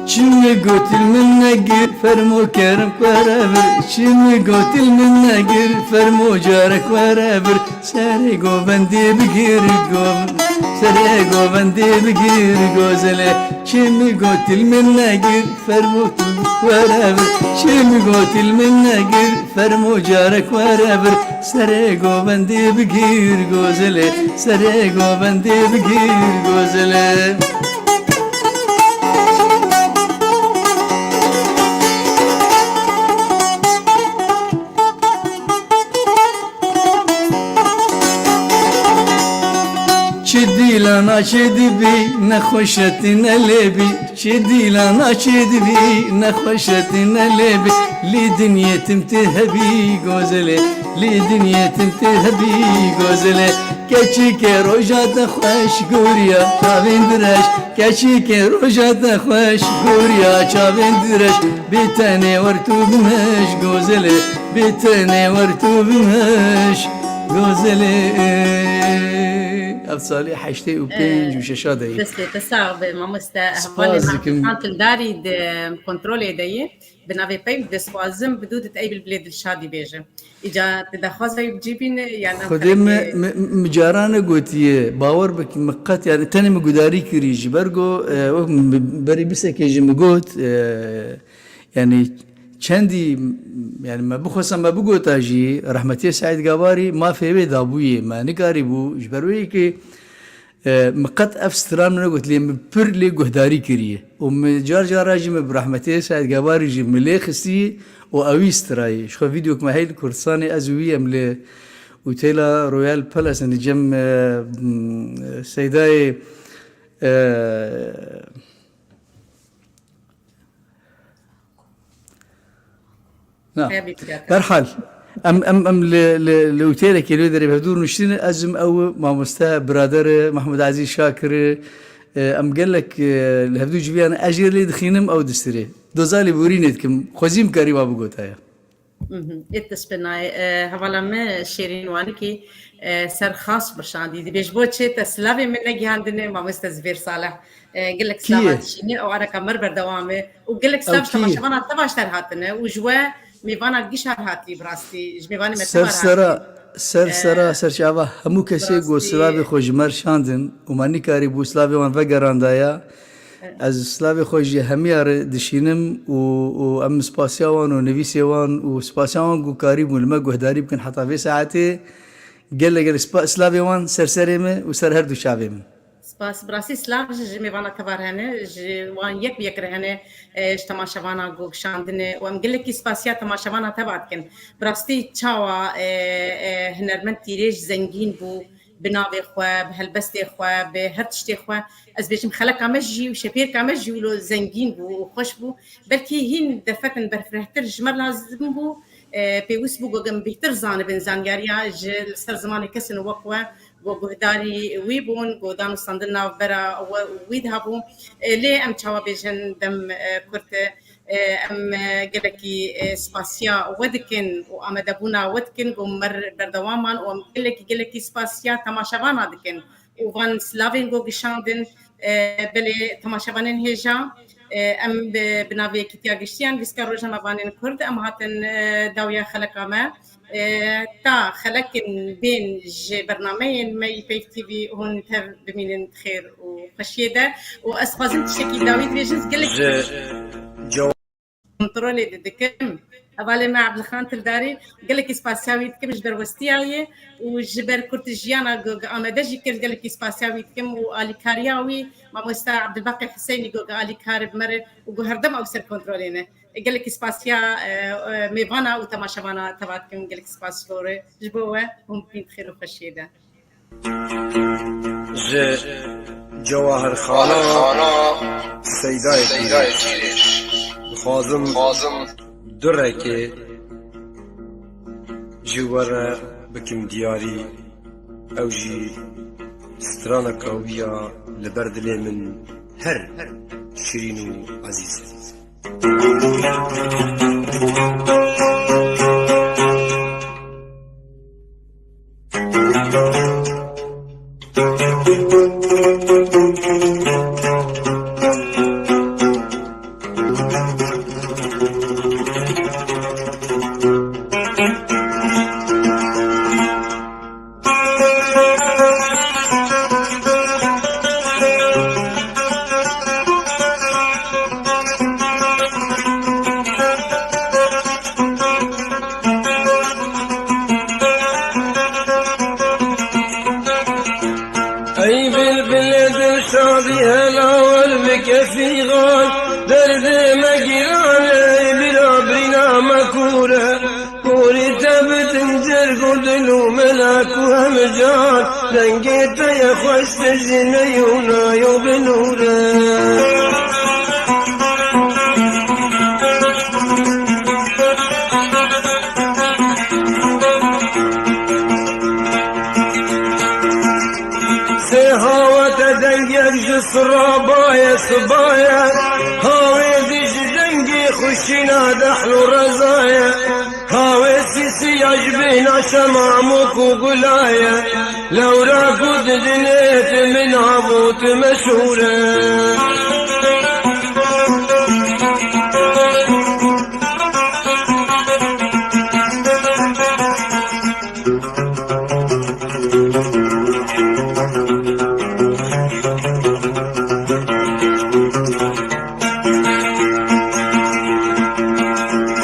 Çi min gotin min negir, fermo kerem were vir. Çi min gotin min negir, fermo carek were vir. Serê govendê bigir, gov-, serê govendê bigir, Gozelê. Çi min gotin min negir, fermo tu were vir. Çi min gotin min negir, fermo carek were vir. Serê govendê bigir gozelê, serê govendê bigir gozelê. Çi dîlana çi dibî, nexweşetî ne lê bî. Çi dîlana çi dibî, nexweşetî ne lê bî. Lê dinyê tim tê hebî gozelê, lê dinyê tim tê hebî gozelê. Keçikê roja te xweş goriya çavên dirêj, keçikê roja te xweş goriya çavên dirêj. Bê tenê wer tu bimeş gozelê, bê tenê wer tu bimeş gozelê. Ev salê heştê û pênc û şeşa de ye. Destê te sax be, mamoste. Spas dikim. Hevalê me Hasan Tildarî di kontrolê de ye. Bi navê peyv dixwazim bi dû dit ey bilbilê Dilşadî bêje. Îca tu dexwaza wî bi cî bîne, yan em Xwedê me, xelekê me, me cara negotiye. Bawer bik, me qet, yani, tenê me gudarî kirî ji ber ku, e, wek min bi-, berî birsekê jî min got, e, yani, çendî, yani, me bixwesta me bigota jî, rehmetiyê Seîd Gabarî mafê wê dabûyê, me nikarîbû, ji ber wê yekê, E, min qet ev stran min negot, lê min pir lê guhdarî kiriye. Û min car cara jî min bi rehmetê Seîd Gabarî jî min lê xistî û ewî strayê. Ji xwe vîdeok me heyl Kurdistanê ez û wî em li Otela Royal Palace, yani cem, e, m, Seydayê, e, Na. Berhal, em, em, em li, li, li otelekê li wê derê bi hevdû rûniştîne, ez im ew mamoste birader Mehmûd Ezîz Şakir, e, em gelek, e, li hevdû civiyan ez jê lê dixînim ew distirê. Doza lêborînê dikim, xwezî em karî wa bigotaya. Mhm. Ê tişt bi nayê. E, hevala me Şêrîn Wanikî, e, ser xas bi şandî. Dibê ji bo çi te silavê min negihandine, mamoste Zivêr Salih. E, gelek Kî slava ye? Dişîne û areka me re berdewam e. Û gelek Ew slav ji kî ye? Temaşevana te baş derhatine û ji we mêvana gişa re hatî bi rastî. Ji mêvanê me te Ser baş sera, hatî. Ser E, sera, ser çava hemû kesê bi ku rastî. Silavê xwe ji me re şandin û me nikarîbû silavê wan vegerandaya. E. Ez silavê xwe ji hemiya re dişînim û, û em spasiya wan û nivîsê wan û spasiya wan ku karîbûn li me guhdarî bikin heta vê saetê. Gelek gelek spa-, silavê wan ser serê me û ser her du çavê min. Spas. Bi rastî silav ji, ji mêvana te ve re hene, ji wan yek bi yek re hene, e, ji temaşevana ku kişandine û em gelekî spasiya temaşevana te ve dikin. Bi rastî çawa, e, e, hunermend Tîrêj zengîn bû, bi navê xwe, bi helbestê xwe, bi her tiştê xwe. Ez bêjim xeleka me jî û şepêrka me jî wilo zengîn bû û xweş bû. Belkî hîn derfetin berfirehtir ji me lazim bû, e, pêwîst bû ku em bêhtir zanibin zanyariya ji li ser zimanê kesên wek we, ku guhdarî wî bûn, ku danûstandin navbera we û wî de hebû. E, lê em çawa bêjin dem, e, kurt e, e, em, e, gelekî, e, spasiya we dikin û amadebûna we dikin, ku me re berdewam man û em gelekî, gelekî spasiya temaşevana dikin û van silavên ku gişandin, e, belê temaşevanên hêja, e, em bi, bi navê Yekîtiya Giştî yan Lîstika Rojnamevanên Kurd em hatin, e, dawiya xeleka me. E, ta xelekên bên ji bernameyên me yî Peyv T V hûn tev bimînin xêr û xweşiyê de. Û ez xwazim tiştekî dawî dibêjim, gelek Ji cew- kontrolê de dikim. Hevalê me Ebdilxan Tildarî, gelekî spasiya wî dikim ji ber westiya wî û ji ber kurtijiyana ku, ku amade jî kir, gelekî spasiya wî dikim û alîkariya wî, mamoste Ebdilbaqî Huseynî ku, ku alîkar bi me re û ku herdem ew ser kontrolê ne. Gelekî spasiya, e, e, mêvana û temaşevana te ve dikim, gelekî spas ji bo re, ji bo we hûn bimîn di xêr û xweşiyê de. Ji Cewahirxana Seydayê Tîrêj dixwazim du rekê ji we re bikim diyarî, ew jî straneka wî ya li ber dilê min her şirîn û ezîz e. Melek û hemcan, dengê te ye xweş, te jî ne yo nayo binûre. Sê hawa te deng yek ji sirabaye, sibaye. Hawê dî ji dengê xuşîna dehl û rezaye. Hawê sîsiya ji bêhna şemamok û gulaye. Lewra ku didinê tu min havû tu meşhûre.